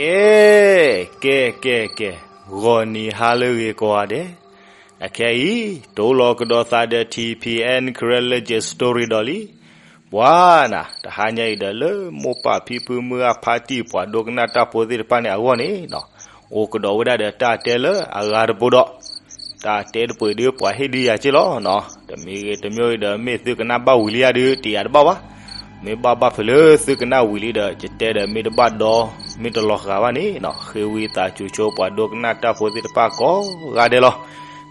ကဲ, ကဲ, ကဲ, ကဲ, ဂီၤနံၤဟါလၢအဂ့ၤကိးဂၤဒဲး, အခဲအံၤ တိၢ်လီၤကဒီးသးဒီး ထံၣ်ဖံးအဲၣ် Karen Legend Story ဒီးလံ. ပှၤနၤ တဟါညါအံၤဒီးလၢမိၢ်ပၢ်ဖံဖုမုၢ်ဂၢ်ဖါတံၢ်ပှၤဒိကနၣ်တၢ်ဖိသ့ၣ်တဖၣ်န့ၣ်အဂီၢ်န့ၣ်နီၤ, အိၣ်ကဒီးဝဲဒၣ်ဒီးတၢ်တဲလၢအဂၤတဘိဒီး တၢ်တဲတပှဲၤဒုးပှၤဟ့ၣ်ဒုးယၤက့လီၤနီၤ. တမံၤဂ့ၤတမံၤဂ့ၤဒီး မ့ၢ်သုကနၣ်ဘၣ်ဝံၤလံယၤဒုး တယၤတဘၣ်ဘၣ်. မ့ၢ်ဘၣ်ဘၣ်ဖဲလၢသုကနၣ်ဝံၤလံဒီး ယတဲဒီးမ့ၢ်တဘၣ်ဒီ မ့ၢ်တလီၤဃာ်ဘၣ်န့ၣ်နီၤ, ဃ့ဝံသးစူၤဆိပှၤဒိကနၣ်တၢ်ဖိသ့ၣ်တဖၣ်ကိးဂၤဒဲးလီၤ.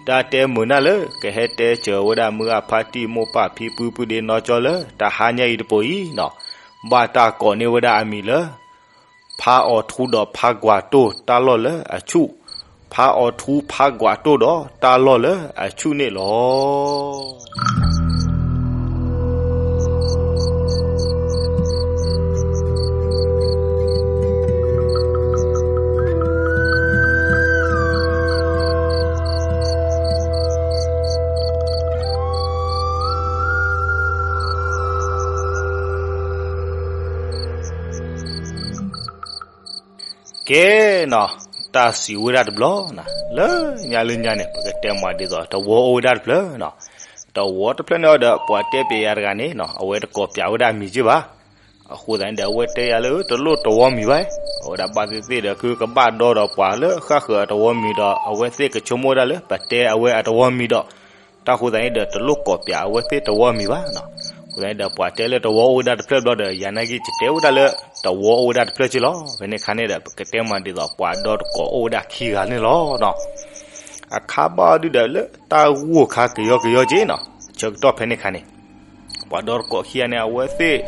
တၢ်တဲမုာ်နၢ်လၢ ကဟဲတဲစၢၤဝဲဒၣ်မုၢ်ဂၢ်ဖါတံၢ်မိၢ်ပၢ်ဖံဖုပုၢ်ဒ့နီၢ်ကၠီလၢ တဟါညါအံၤတပိၤအံၤနီၤ, ဘၣ်တၢ်ကိးန့ၢ်ဝဲဒၣ်အမံၤလၢ ဖါအီၤထူဒီးဖါကွၢ်တိၢ်တၢ်လီၢ်လၢအဆူၣ်, ဖါအီၤထူဖါကွၢ်တိၢ်ဒီးတၢ်လီၢ်လၢအဆူၣ်န့ၣ်လီၤ. ကဲနီၤ, တၢ်စံးဝဲဒၣ်တဘျီနၤ, လၢညါလၢညါန့ၣ် ပကတဲမးဒ်သိး တဝီအိၣ်ဝဲဒၣ်တဖျၢၣ်နီၤ. တဝီတဖျၢၣ်န့ၣ်ဒီး ပှၤတဲပျဲယၤတဂၤန့ၣ်နီၤ, အဝဲတကိးပျဲဝဲဒၣ်အမံၤက့ဘၣ်. အဃိသတးန့ၣ်ဒီး အဝဲတဲယၤလၢ တလိၣ်တဝီမံၤဘၣ်, အဝဲဒၣ်ဘၣ်သ့ၣ်သ့ၣ်ဒီး ခုကဘၣ်ဒီဒီးပှၤလၢဃၣ်ဃၢၤအတဝီမံၤဒီး အဝဲသ့ၣ်ကဆိကမိၣ်ဝဲဒၣ်လၢ ပတဲအဝဲအတဝီမံၤဒီး တၢ်ဃိသတးန့ၣ်ဒီး တလိၣ်ကိးပျဲအဝဲသ့ၣ်တဝီမံၤဘၣ်နီၤ. အဃိသတးန့ၣ်ဒီး ပှၤတဲလၢတဝီအိၣ်ဝဲဒၣ်တဖျၢၣ်ဘျီဒီး ယၤနာ်က့ ယတဲဝဲဒၣ်လၢ တဝီအိၣ်ဝဲဒၣ်တဖျၢၣ်က့လီၤ. ဖဲန့ၣ်အခါန့ၣ်ဒီး ပကတဲမးဒ်သိး ပှၤဒီတကိးအိၣ်ဝဲဒၣ်ခံဂၤန့ၣ်လီၤနီၤ. အခါဘၣ်ဒုးဒီးလၢတၢ်ဂိၢ်ခါကယီကယီက့နီၤ, ဆၢကတီၢ်ဖဲန့ၣ်အခါန့ၣ် ပှၤဒီတကိးခံဂၤန့ၣ် အဝဲသ့ၣ်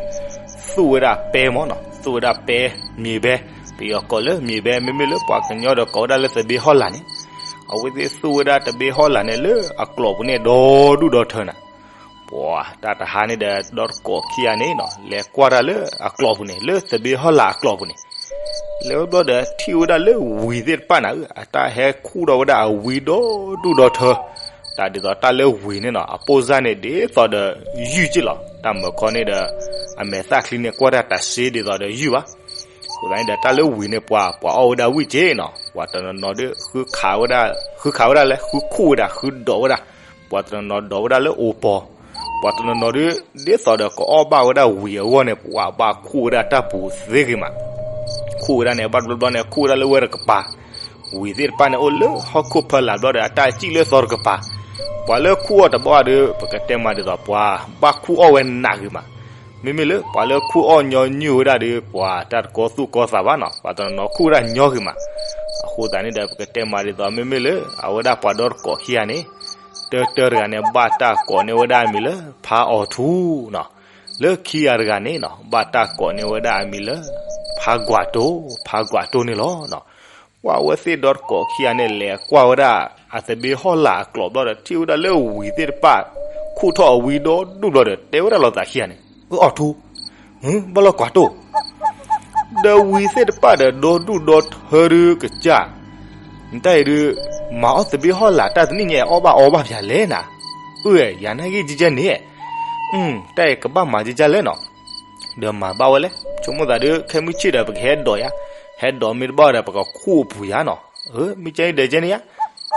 သူၣ်ဝဲဒၣ်ပဲမးနီၤ, သူၣ်ဝဲဒၣ်ပဲ မ့ၤပဲ, ပယီၤကိးလၢမ့ၤပဲ မ့မ့ၢ်လၢပှၤကညီဒီးကိးဝဲဒၣ်လၢသဘ့ဟီၣ်လာ်န့ၣ်, အဝဲသ့ၣ်သူၣ်ဝဲဒၣ်သဘ့ဟီၣ်လာ်န့ၣ်လၢအကျိးပူၤန့ၣ်ဒီဒူၣ်ဒီထၢနၤ. ပှၤတၢ်တဟါန့ၣ်ဒီး ဒီတကိးခံဂၤန့ၣ်နီၤ လဲၤကွၢ်တၢ်လၢအကျိးပူၤန့ၣ် လၢသဘ့ဟီၣ်လာ်အကျိးပူၤန့ၣ် လဲၤဝဲဘျီဒီးထံၣ်ဝဲဒၣ်လၢဝံၤသ့ၣ်တဖၣ်နၤဧၢ, အတၢ်ဟဲခူၣ်ထီၣ်ဝဲဒၣ်အဝံဒီဒူၣ်ဒီထၢ, တၢ်ဒ်သိးတၢ်လၢဝံၤန့ၣ်နီၤ အပိၢ်စၢ်န့ၣ်ဒ်သိးဒီးယုၢ်က့လီၤ. တၢ်မၢၤခီန့ၣ်ဒီး အမဲာ်သၣ်ချံန့ၣ် ကွၢ်တၢ်တၢ်စ့ဒ်သိးဒီးယုၢ်ဘၣ်. အဃိသတးန့ၣ်ဒီး တၢ်လၢဝံၤန့ၣ် ပှၤ ပှၤအီၣ်ဝဲဒၣ်ဝံၣ်က့နီၤ, ပှၤတနီၤနီၤဒုး ဃုခးဝဲဒၣ်, ဃုခးဝဲဒၣ်လဲၣ်, ဃုခူၣ်ဝဲဒၣ်, ဃုဒိးဝဲဒၣ်, ပှၤတနီၤနီၤဒိးဝဲဒၣ်လၢအိပီၤ, ပှၤတနီၤနီၤဒုး ဒ်သိးဒီးကအီၣ်ဘၣ်ဝဲဒၣ်ဝံၤအဂီၢ်န့ၣ် ပှၤဘၣ်ခူၣ်ဝဲဒၣ်တၢ်ပူၤသ့ဂ့ၤမး. ခူၣ်ဝဲဒၣ်န့ၣ် ဘၣ်တဘျီဘျီန့ၣ် ခူၣ်ဝဲဒၣ်လၢဝဲတကပၤ, ဝံၤသ့ၣ်တဖၣ်န့ၣ် အိၣ်လၢဟီၣ်ခိၣ်ဖၢလာ်ဘျီဒီး အတၢ်စံၣ်လၢသီတကပၤ, ပှၤလၢခူၣ်အီၣ်တဘၣ်ဒီး ပကတဲမးဒ်သိး ပှၤဘၣ်ခူၣ်အီၣ်ဝဲနးဂ့ၤမး. မ့မ့ၢ်လၢပှၤလၢခူၣ်အီၣ်ညီနုၢ်ဝဲဒၣ်ဒီး ပှၤတၢ်တကီသူၣ်ကီသးဘၣ်နီၤ, ပှၤတနီၤနီၤခူၣ်ဝဲဒၣ်ညီဂ့ၤမး. အဃိသတးန့ၣ်ဒီး ပကတဲမးဒ်သိး မ့မ့ၢ်လၢအဝဲဒၣ်ပှၤဒီတကိးခံဂၤန့ၣ် တၢတၢတဂၤန့ၣ် ဘၣ်တၢ်ကိးန့ၢ်ဝဲဒၣ်အမံၤလၢ ဖါအီၤထူနီၤ, လၢခံဂၤတဂၤန့ၣ်နီၤ ဘၣ်တၢ်ကိးန့ၢ်ဝဲဒၣ်အမံၤလၢ ဖါကွၢ်တိၢ်, ဖါကွၢ်တိၢ်န့ၣ်လီၤ. ပှၤအဝဲသ့ၣ်ဒီတကိးခံဂၤန့ၣ် လဲၤကွၢ်ဝဲဒၣ်အသဘ့ဟီၣ်လာ်အကျိးဘျီဒီး ထံၣ်ဝဲဒၣ်လၢဝံၤသ့ၣ်တဖၣ် ခူၣ်ထီၣ်အဝံဒီဒူၣ်ဘျီဒီး တဲဝဲဒၣ်လိာ်သးခံဂၤန့ၣ်, အၢ အီၤထူ, ဘၣ်လီၤကွၢ်တိၢ် ဒီးဝံၤသ့ၣ်တဖၣ်ဒီးဒီဒူၣ်ဒီထၢဒုးကစၢ်, နတၢ်အံၤဒုး မၤအီၣ်သဘ့ဟီၣ်လာ်တၢ်တနံၣ်ညါအီၣ်ဘၣ်အီဘၣ်ဖျါလဲၣ်နၤ, အၢ ယၤနာ်ဂ့ၢ်ကဲကဲန့ၣ်, တၢ်အံၤကဘၣ်မၤကဲကဲလဲၣ်နီၤ, ဒီးမၤဘၣ်ဝဲလဲၣ်, ဆိကမိၣ်သးဒုး ခဲမုၢ်ဆ့ၣ်ဒီး ပကဟဲဒိးယါ, ဟဲဒိးမ့ၢ်တဘၣ်ဒီး ပကခူၣ်အပူၤယါနီၤ, အၢ မ့ၢ်ကဲဒဲကဲန့ၣ်ယါ,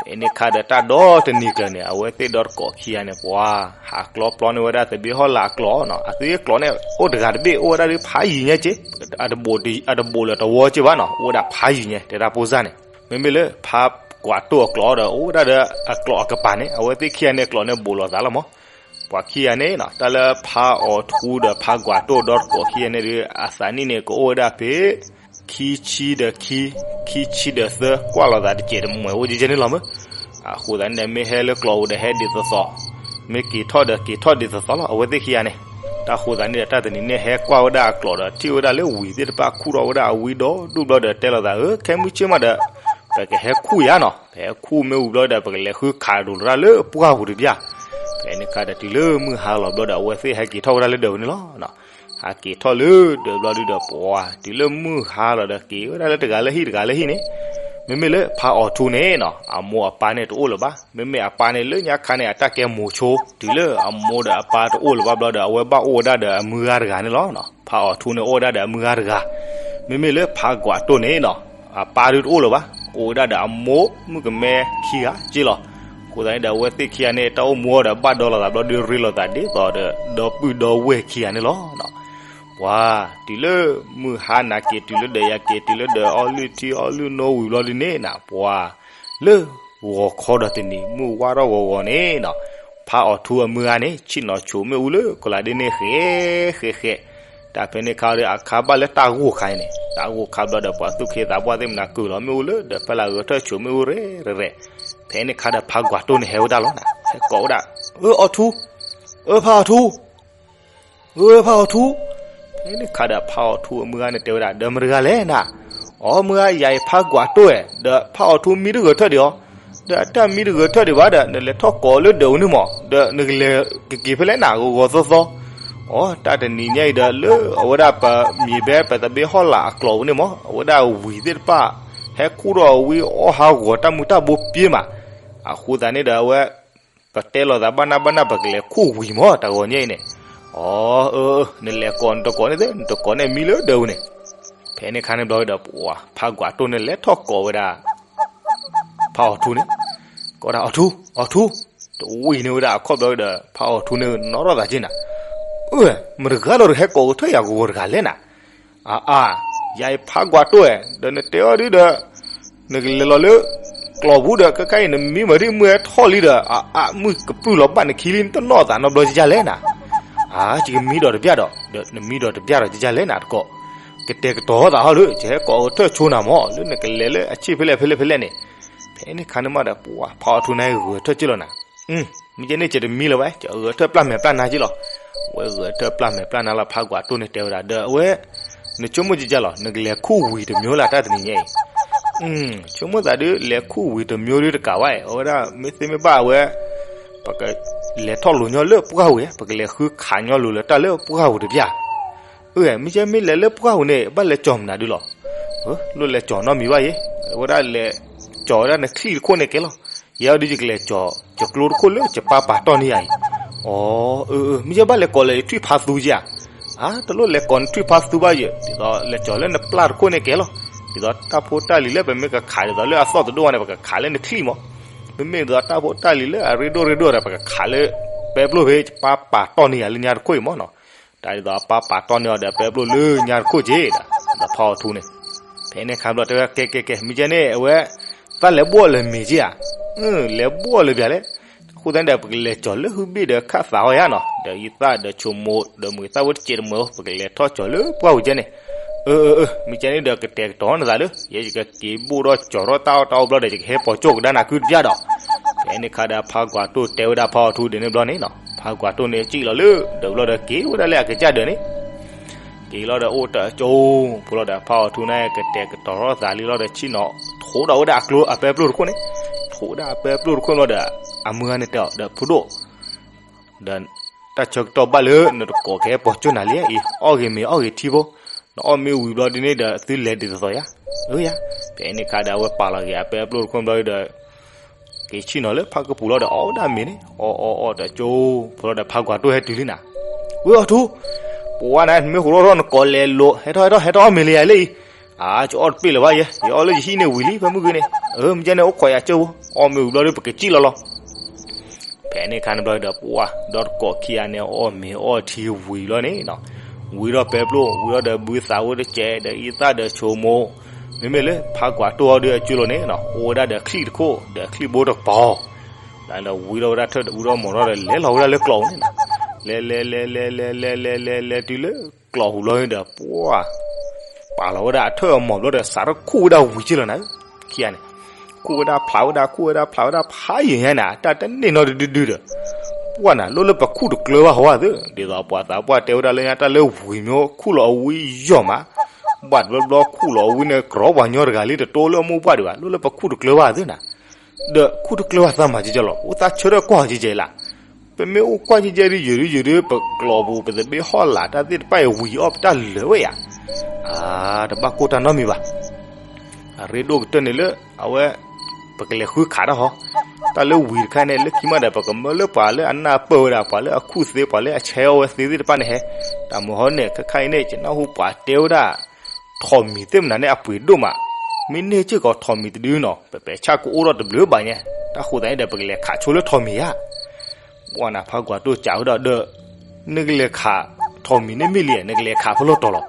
ဖဲန့ၣ်ခါဒီးတၢ်ဒီတနံၤကျၢၤန့ၣ် အဝဲသ့ၣ်ဒီတကိးခံဂၤန့ၣ် ပှၤဟးကျီပျီန့ၢ်ဝဲဒၣ်သဘ့ဟီၣ်လာ်အကျိးနီၤ, အသဘ့ဟီၣ်လာ်န့ၣ် အိၣ်တဂၤတဘ့ၣ် အိၣ်ဝဲဒၣ်ဒုးဖးယံၤညါက့, အတဘိးလၢၤတဝီက့ဘၣ်နီၤ, အိၣ်ဝဲဒၣ်ဖးယံၤညါ တဲဒၣ်ပိၢ်စၢ်န့ၣ်, မ့မ့ၢ်လၢဖါကွၢ်တိၢ်အကျိးဒီး အိၣ်ဝဲဒၣ်ဒီးအကျိးအကပၤန့ၣ် အဝဲသ့ၣ်ခံဂၤန့ၣ်အကျိးန့ၣ်ဘိးလိာ်သးလီၤမး, ပှၤခံဂၤန့ၣ်နီၤ တၢ်လၢဖါအီၤထူဒီးဖါကွၢ်တိၢ်ဒီတကိးခံဂၤန့ၣ်ဒုး အသးနံၣ်န့ၣ် ကအိၣ်ဝဲဒၣ်ဖဲ ခံဆံဒီးခံ, ခံဆံဒီးသၢ ကွၢ်လိာ်သးတစဲးတမှဲးအိၣ်ကဲကဲန့ၣ်လီၤမး, အဃိသတးန့ၣ်ဒီး မ့ၢ်ဟဲလၢကျိးပူၤဒီးဟဲဒ်သိးသိး, မ့ၢ်က့ၤထီၣ်ဒီးက့ၤထီၣ်ဒ်သိးသိးလီၤ အဝဲသ့ၣ်ခံဂၤန့ၣ်, တၢ်ဃိသတးန့ၣ်ဒီး တၢ်တနံၤန့ၣ်ဟဲကွၢ်ဝဲဒၣ်အကျိးဒီး ထံၣ်ဝဲဒၣ်လၢဝံၤသ့ၣ်တဖၣ်ခူၣ်ထီၣ်ဝဲဒၣ်အဝံဒီဒူၣ်ဘျီဒီး တဲလိာ်သး အၢ ခဲမုၢ်ဆ့ၣ်မးဒီး ပကဟဲခူၣ်ယါနီၤ, ပဟဲခူၣ်မ့ၢ်ဝံၤဘျီဒီး ပကလဲၤဃုခးဒိၣ်လိာ်တၢ်လၢပှၢ်ပူၤတဘျီ, ဖဲန့ၣ်ခါဒီးတုၤလၢမုၢ်ဟါလီၤဘျီဒီး အဝဲသ့ၣ်ဟဲက့ၤထီၣ်ဝဲဒၣ်လၢဒၢးပူၤန့ၣ်လီၤ. ဟးက့ၤထီၣ်လၢဒၢးဘျီဒုးဒီး ပှၤတုၤလၢမုၢ်ဟါလီၤဒီး က့ၤဝဲဒၣ်လၢတဂၤလၢဟံၣ်တဂၤလၢဟံၣ်န့ၣ်, မ့မ့ၢ်လၢဖါအီၤထူန့ၣ်နီၤ အမိၢ်အပၢ်န့ၣ်တအိၣ်လၢၤဘၣ်, မ့မ့ၢ်အပၢ်န့ၣ်လၢညါခါန့ၣ် အတၢ်ကဲမိၤဆိ, တုၤလၢအမိၢ်ဒီးအပၢ်တအိၣ်လၢၤဘၣ်ဘျီဒီး အဝဲဘၣ်အိၣ်ဝဲဒၣ်ဒီးအမုၢ်ဂၤတဂၤန့ၣ်လီၤ. ဖါအီၤထူန့ၣ်အိၣ်ဝဲဒၣ်ဒီးအမုၢ်ဂၤတဂၤ, မ့မ့ၢ်လၢဖါကွၢ်တိၢ်န့ၣ်နီၤ အပၢ်ဒုးတအိၣ်လၢၤဘၣ်, အိၣ်ဝဲဒၣ်ဒီးအမိၢ်မုၣ်ကမဲခံဂၤက့လီၤ. အဃိသတးန့ၣ်ဒီး အဝဲသ့ၣ်ခံဂၤန့ၣ် တၢ်အိၣ်မူအီၤဒီး ဘၣ်ဒီလီၤသးဘျီဒီး ရ့လိာ်သးဒ်သိးဒီး ဒီပုၢ်ဒီဝဲၢ်ခံဂၤန့ၣ်လီၤ. ပှၤ တုၤလၢမုၢ်ဟါနၤက့ၤ တုၤလၢဒီးယၤက့ၤ တုၤလၢဒီးအီလုၢ်ထံအီလုၢ်နိဝံၤဘျီဒ်န့ၣ်နၤ ပှၤ လၢဂီၤခီဒီးတနံၤ မုၢ်ဝါထီၣ်ဂီၤဂီၤန့ၣ်နၤ ဖါအီၣ်ထူအမုၢ်ဂၤန့ၣ် ဆ့ၣ်နီၤဆိးမ့ၣ်အူလၢကီၢ်လၤဒ့န့ၣ် ဃဲးဃဲးဃဲး, တၢ်ဖဲန့ၣ်ခါဒီး အခါဘၣ်လၢတၢ်ဂိၢ်ခါအံၤန့ၣ် တၢ်ဂိၢ်ခါဘျီဒီး ပှၤသူၣ်က့သးပှၢ်သ့ၣ်မနၤ ကုၢ်လီၤမ့ၣ်အူလၢဒီး ဖဲလၢဂဲၤထၢၣ်ဆိးမ့ၣ်အူရဲၣ်ရဲၣ်ရဲၣ်, ဖဲန့ၣ်ခါဒီး ဖါကွၢ်တိၢ်န့ၣ်ဟဲဝဲဒၣ်လီၤနၤ ဟဲကိးဝဲဒၣ်, အၢ အီၣ်ထူ, အၢ ဖါအီၣ်ထူ, အၢ ဖါအီၣ်ထူ, ဖဲန့ၣ်ခါဒီး ဖါအီၣ်ထူအမုၢ်ဂၤန့ၣ်တဲဝဲဒၣ် ဒီးမတၤတဂၤလဲၣ်နၤ, အီ မုၢ်ဂၤ ယၤအံၤဖါကွၢ်တိၢ်ဧါ, ဒီးဖါအီၣ်ထူမံတဂဲၤထၢၣ်ဒံးအီၤ, ဒီးအတၢ်မံတဂဲၤထၢၣ်ဒံးဘၣ်ဒီး နလဲၤထီၣ်ကိးလၢဒၢးအူန့ၣ်မး, ဒီးနကလဲၤကက့ၤဖဲလဲၣ်နၤ ဂီၤဂီၤသီသီ, အီ တၢ်တနံၤညါအံၤဒီး လၢအဝဲဒၣ်ပမံၤဘဲပသဘ့ဟီၣ်လာ်အကျိာ်ပူၤန့ၣ်မး အဝဲဒၣ်ဝံၤသ့ၣ်တဖၣ် ဟဲခူၣ်ထီၣ်ဝံၤအီၣ်ဟးဂီၤတၢ်မူၤတၢ်ဘိပှဲၤမး, အဃိသတးန့ၣ်ဒီးအဝဲ ပတဲလိာ်သးဘၣ်နၢ်ဘၣ်နၢ် ပကလဲၤခူၣ်ဝံၤမး တၢ်ဂီၤညါအံၤန့ၣ်, အီ အၢ အၢ နလဲၤကိးနတကိးန့ၣ်သ့ နတကိးန့ၣ်မံလၢဒၢးအူန့ၣ်, ဖဲန့ၣ်ခါန့ၣ်ဘျီဒီး ပှၤ ဖါကွၢ်တိၢ်န့ၣ်လဲၤထီၣ်ကိးဝဲဒၣ် ဖါအီၣ်ထူန့ၣ်, ကိးဒၣ် အီၣ်ထူ, အီၣ်ထူ, တဝံၤန့ၢ်ဝဲဒၣ်အခီၣ်ဘျီဒီး ဖါအီၣ်ထူန့ၣ်နီၣ်ထီၣ်သးက့နၤ, အၢ မတၤတဂၤလီၤဒီးဟဲကိးဂဲၤထၢၣ်ယၤဂီၤဂီၤတဂၤလဲၣ်နၤ, အါအါ, ယၤအံၤဖါကွၢ်တိၢ်ဧါ, ဒီးနတဲအီၤဒ်ဒီး နကလဲၤလီၤလၢ ကျိာ်ပူၤဒီး ခဲခါအံၤနမံမၤဒ်မုၢ်ဟဲထီၣ်လံဒီး အါအါ မုၢ်ကပုၢ်လီၤဘၣ်နခံလံ နတနီၣ်သးနီတဘျီကကၢ်လဲၣ်နၤ, အါ ယကမံဒီးတဘျၣ်ဒီး ဒီးနမံဒီးတဘျၣ်ဒီးကကၢ်လဲၣ်နၤတကိး, ကတဲာ်ကတီၤသးဟီၣ်လၢ ယဟဲကိးဂဲၤထၢၣ်ဆိနၤမး လၢနကလဲၤလၢအဆ့ၣ်ဖဲလဲၣ်ဖဲလဲၣ်ဖဲလဲၣ်န့ၣ်, ဖဲန့ၣ်ခါန့ၣ်မးဒီး ပှၤ ဖါအီၣ်ထူန့ၣ်ဂဲၤထၢၣ်က့လီၤနၤ မ့ၢ်ကဲန့ၣ် ယတမံလၢၤဘၣ် ယဂဲၤထၢၣ်ပျၢ်မဲာ်ပျၢ်နါက့လီၤ, ဝဲဂဲၤထၢၣ်ပျၢ်မဲာ်ပျၢ်နါလီၤ ဖါကွၢ်တိၢ်န့ၣ်တဲဝဲဒၣ် ဒီးအဝဲ နဆိကမိၣ်ကကၢ်လီၤ နကလဲၤခူၣ်ဝံၤတမံၤလၢတၢ်တနံၤညါအံၤ, ဆိကမိၣ်သးဒ်လဲၤခူၣ်ဝံၤတမံၤဒ်တကးဘၣ် အဝဲဒၣ်မ့ၢ်သ့မ့ၢ်ဘၣ်အဝဲ ပကလဲၤထီၣ်လိၤညီလၢပှၢ်ဝံၤ ပကလဲၤဃုခးညီလိၤလၢတၢ်လၢပှၢ်ပူၤတဘျၣ် အၢ မ့ၢ်ကဲမ့ၢ်လဲၤလၢပှၢ်ပူၤန့ၣ် ဘၣ်လဲၤကၠီၤမနုၤဒုလီၤ, လိၣ်လဲၤကၠီၤနီတမံၤဘၣ်ယဲ, အဝဲဒၣ်လဲၤကၠီၤဝဲဒၣ်နချံၣ်တခိၣ်န့ၣ်ကဲလီၤ, ယဲအီၤဒုးယကလဲၤကၠီၤ ယကျိတခိၣ်လၢယပၢ်ပာ်တီၢ်န့ၢ်ယၤအံၤ, အီ အၢ အၢ မ့ၢ်ကဲဘၣ်လဲၤကိးလၢယထွံၣ်ဖါသူယဲဧါ, အါ တလိၣ်လဲၤကိးနထွံၣ်ဖါသူဘၣ်ယဲ, ဒ်သိးလဲၤကၠီၤလၢနပျၢ်တခိၣ်န့ၣ်ကဲလီၤ, ဒ်သိးတၢ်ဖိတၢ်လံၤလၢပမ့ၢ်ကခးဒ်သိးလၢအသီၣ်တဒိၣ်ဝဲန့ၣ် ပကခးလၢနချံၣ်မး, မ့မ့ၢ်ဒ်သိးတၢ်ဖိတၢ်လံၤလၢအရ့ဒိၣ်ရ့ဒိၣ်ဒီး ပကခးလၢ ပဲပျိၢ်ဖဲ ယပၢ်ပာ်တီၢ်န့ၢ်ယၤလၢညါတခိၣ်အံၤမးနီၤ တၢ်ဒ်သိးအပၢ်ပာ်တီၢ်န့ၢ်အီၤဒီးပဲပျိၢ်လၢညါတခိၣ်က့ဒီး ဒီးဖါအီၣ်ထူန့ၣ်, ဖဲန့ၣ်ခါဘျီတဲဝဲ ကဲ ကဲ ကဲ မ့ၢ်ကဲန့ၣ် အဝဲ သးလဲၤဘှီၣ်လၢမ့ၢ်က့ဧါ, လဲၤဘှီၣ်လၢပျၢၤလဲၣ်, အဃိသတးန့ၣ်ဒီး ပကလဲၤကၠီၤလၢဟုဘ့ၣ်ဒီးခးသးအီၤယါနီၤ, ဒီးယသၣ်ဒီးဆိမိၣ် ဒီးမုၢ်သၣ်ဝဲတစဲးတမုၢ် ပကလဲၤထီၣ်ကၠီၤလၢပှၢ်ပူၤကဲန့ၣ်, အၢ အၢ အၢ မ့ၢ်ကဲန့ၣ်ဒီး ကတဲာ်ကတီၤနသးလၢ ယဲယကက့ၤဘိၣ်ထီၣ်ကၠီၤထီၣ်တၢ်အီၣ်တၢ်အီဘျီဒီး ယကဟဲပိာ်ကၠိၣ်ကဒါနၤကုတပျၢ်ဒီး ဖဲန့ၣ်ခါဒီး ဖါကွၢ်တိၢ်တဲဝဲဒၣ်ဖါအီၣ်ထူဒ်န့ၣ်ဘျီန့ၣ်နီၤ, ဖါကွၢ်တိၢ်န့ၣ်စံၣ်လီၤလၢ ဒီးဘျီဒီးက့ၤဝဲဒၣ်လၢအကစၢ်ဒၢးန့ၣ် က့ၤလီၤဒီးအိၣ်တၢ်ကၠိဖိလီၤဒီး ဖါအီၣ်ထူန့ၣ် ကတဲာ်ကတီၤထီၣ်သးလံလီၤဒီး ဆ့ၣ်နီၤ ထိးဒၣ်ဝဲဒၣ်အကျိအပဲပျိၢ်တခိၣ်န့ၣ်, ထိးဒၣ်အပဲပျိၢ်တခိၣ်လီၤဒီး အမုၢ်ဂၤန့ၣ်တဲအီၤ ဒီးဖိဒိၣ် ဒီးတၢ်ဆၢကတီၢ်ဘၣ်လၢနတကိးကဟဲပိာ်ကၠိၣ်နၤလံအံၤ, အီၣ်ဂ့ၤမ့ၤအီၣ်ဂ့ၤထံဖိ, နအီၣ်မ့ၢ်ဝံၤဘျီဒ်န့ၣ်ဒီး သုလဲၤဒ်သိးသိးယါ, အၢယါ, ဖဲန့ၣ်ခါဒီးအဝဲပာ်လီၤက့ၤအပဲပျိၢ်တခိၣ်ဘျီဒီး က့ၤဆ့ၣ်နီၤလၢဖါကပူၤလီၤဒီး အီၣ်ဝဲဒၣ်မ့ၤန့ၣ် အီၣ်အီၣ်အီၣ်တၢ်ကၠိဖိလီၤဒီး ဖါကွၢ်တိၢ်ဟဲတုၤလံနၤ, ဝဲအီၣ်ထူ, ပဝါန့ၣ် နမ့ၢ်ဟူးထီၣ်ထီၣ်နကိးလဲၤလိာ် ဟဲထီၣ်ဟဲထီၣ်ဟဲထီၣ်အီၣ်မ့ၤလံယၤလၢအံၤ, အါ ယအီၣ်တပ့ၢ်လၢၤဘၣ်ယဲ, ယအီၣ်လၢယဟံၣ်န့ၣ်ဝံၤလံ ဖဲမုၢ်ဂ့ၤန့ၣ်, အၢ မ့ၢ်ကဲန့ၣ် အိၣ်ခိးယၤကၠိဖိ, အီၣ်မ့ၤဝံၤဘျီဒီး ပကစံၣ်လီၤလီၤ ဖဲန့ၣ်ခါန့ၣ်ဘျီဒီး ပှၢ် ဒီတကိးခံဂၤန့ၣ် အီၣ်မ့ၤအီၣ်ထံဝံၤလီၤန့ၣ်နီၤ, ဝံၤဒီးပဲပျိၢ် ဝံၤဒီးဒီးဘုသးဝဲတစဲး ဒီးအံသၣ်ဒီးဆိမိၣ်, မ့မ့ၢ်လၢဖါကွၢ်တိၢ်အီၤဒီးအကၠိလီၤန့ၣ်နီၤ အိၣ်ဝဲဒၣ်ဒီးချံၣ်တခိၣ် ဒီးချံၣ်ဘိတကပီၤ, ဒီးဝံၤဒီးဝဲဒၣ်ထၢၣ်ဒီးဝံၤဒီးမီၤထီၣ်ဒီး လဲၤလီၤဝဲဒၣ်လၢကျိာ်ပူၤန့ၣ်နီၤ, လဲၤလဲၤလဲၤလဲၤလဲၤလဲၤလဲၤလဲၤလဲၤ လဲၤတုၤလၢကျိာ်ပူၤလီၤဒီး ပှၢ် ပာ်လီၤဝဲဒၣ်အထၢၣ်အမီၤဘျီဒီး စးထီၣ်ခူၣ်ဝဲဒၣ်ဝံၤက့လီၤနၤ, ခံဂၤန့ၣ် ခူၣ်ဝဲဒၣ်ဖျးဝဲဒၣ် ခူၣ်ဝဲဒၣ်ဖျးဝဲဒၣ်ဖးယံာ်ညါန့ၣ် တၢ်တန့ၢ်နီတဒုဒုဒီး ပှၢ်နၤ လိၣ်လၢပခူၣ်တကျၢၤဘၣ်ဟီဧါသ့, ဒ်သိးပှၤသးပှၢ်တဲဝဲဒၣ်လၢညါ တၢ်လၢဝံၤမ့ၢ်ခူၣ်လီၤအဝံယီၢ်မး, ဘၣ်တဘျီဘျီခူၣ်လီၤအဝံန့ၣ် ကရီပှၤညီတဂၤလံ တတိလၢအမိၢ်ပှၢ်ဒံးဘၣ်, လိၣ်လၢပခူၣ်တကျၢၤဘၣ်သ့နၤ, ဒီးခူၣ်တကျၢၤဘၣ်သးမၤကကၢလီၤ, အိၣ်သးဆၢထၢၣ်ကွၢ်ကကၢလီၤ, ပမ့ၢ်အိၣ်ကွၢ်ကကၢဒ်ယုာ်ဒ်ယုာ်ဒ် ပကျိာ်ပူၤ ပသဘ့ၣ်ဟီၣ်လာ်တၢ်သ့ၣ်တဖၣ်အံၤဝံၤအီၣ်ပတၢ်လၢာ်ဝဲယၤ, အါ တဘၣ်ကိၢ်တၢ်နီတမံၤဘၣ် အရ့ဒိၣ်ကတၢၢ်န့ၣ်လၢ အဝဲ ပကလဲၤဃုခးတၢ်ဟီ, တၢ်လၢဝံၤတခါန့ၣ် လၢခံမးဒီး ပကမၢလၢပှၤလၢအနၢ်ပၢၢ်ဝဲဒၣ် ပှၤလၢအခုၣ်သ့ ပှၤလၢအဆဲးအီၣ်ဝဲသ့သ့ၣ်တဖၣ်န့ၣ်ဟဲ, တၢ်မုၢ်ဟီန့ၣ် ခဲခါအံၤန့ၣ် ယနၢ်ဟူပှၤတဲဝဲဒၣ် ထိးမံၤသ့ၣ်မနၤန့ၣ် အပှ့ၤဒိၣ်မး, မ့ၢ်န့ၢ်စ့ၢ်ကီးထိးမံၤတဒုနီၤ ပပဲာ်ဆၣ်ကအိၣ်ထီၣ်တဘျုးဘၣ်ညါ, တၢ်ဃိသတးန့ၣ်ဒီး ပကလဲၤခးဆိလၢထိးမံၤဧါ. ပှၢ်နၤ ဖးကွၢ်တိၢ်စံးဝဲဒၣ်ဒီး, နကလဲၤခးထိးမံၤန့ၣ်မ့ၢ်လံ, နကလဲၤခးဖဲလဲၣ်တီၤလီၤ.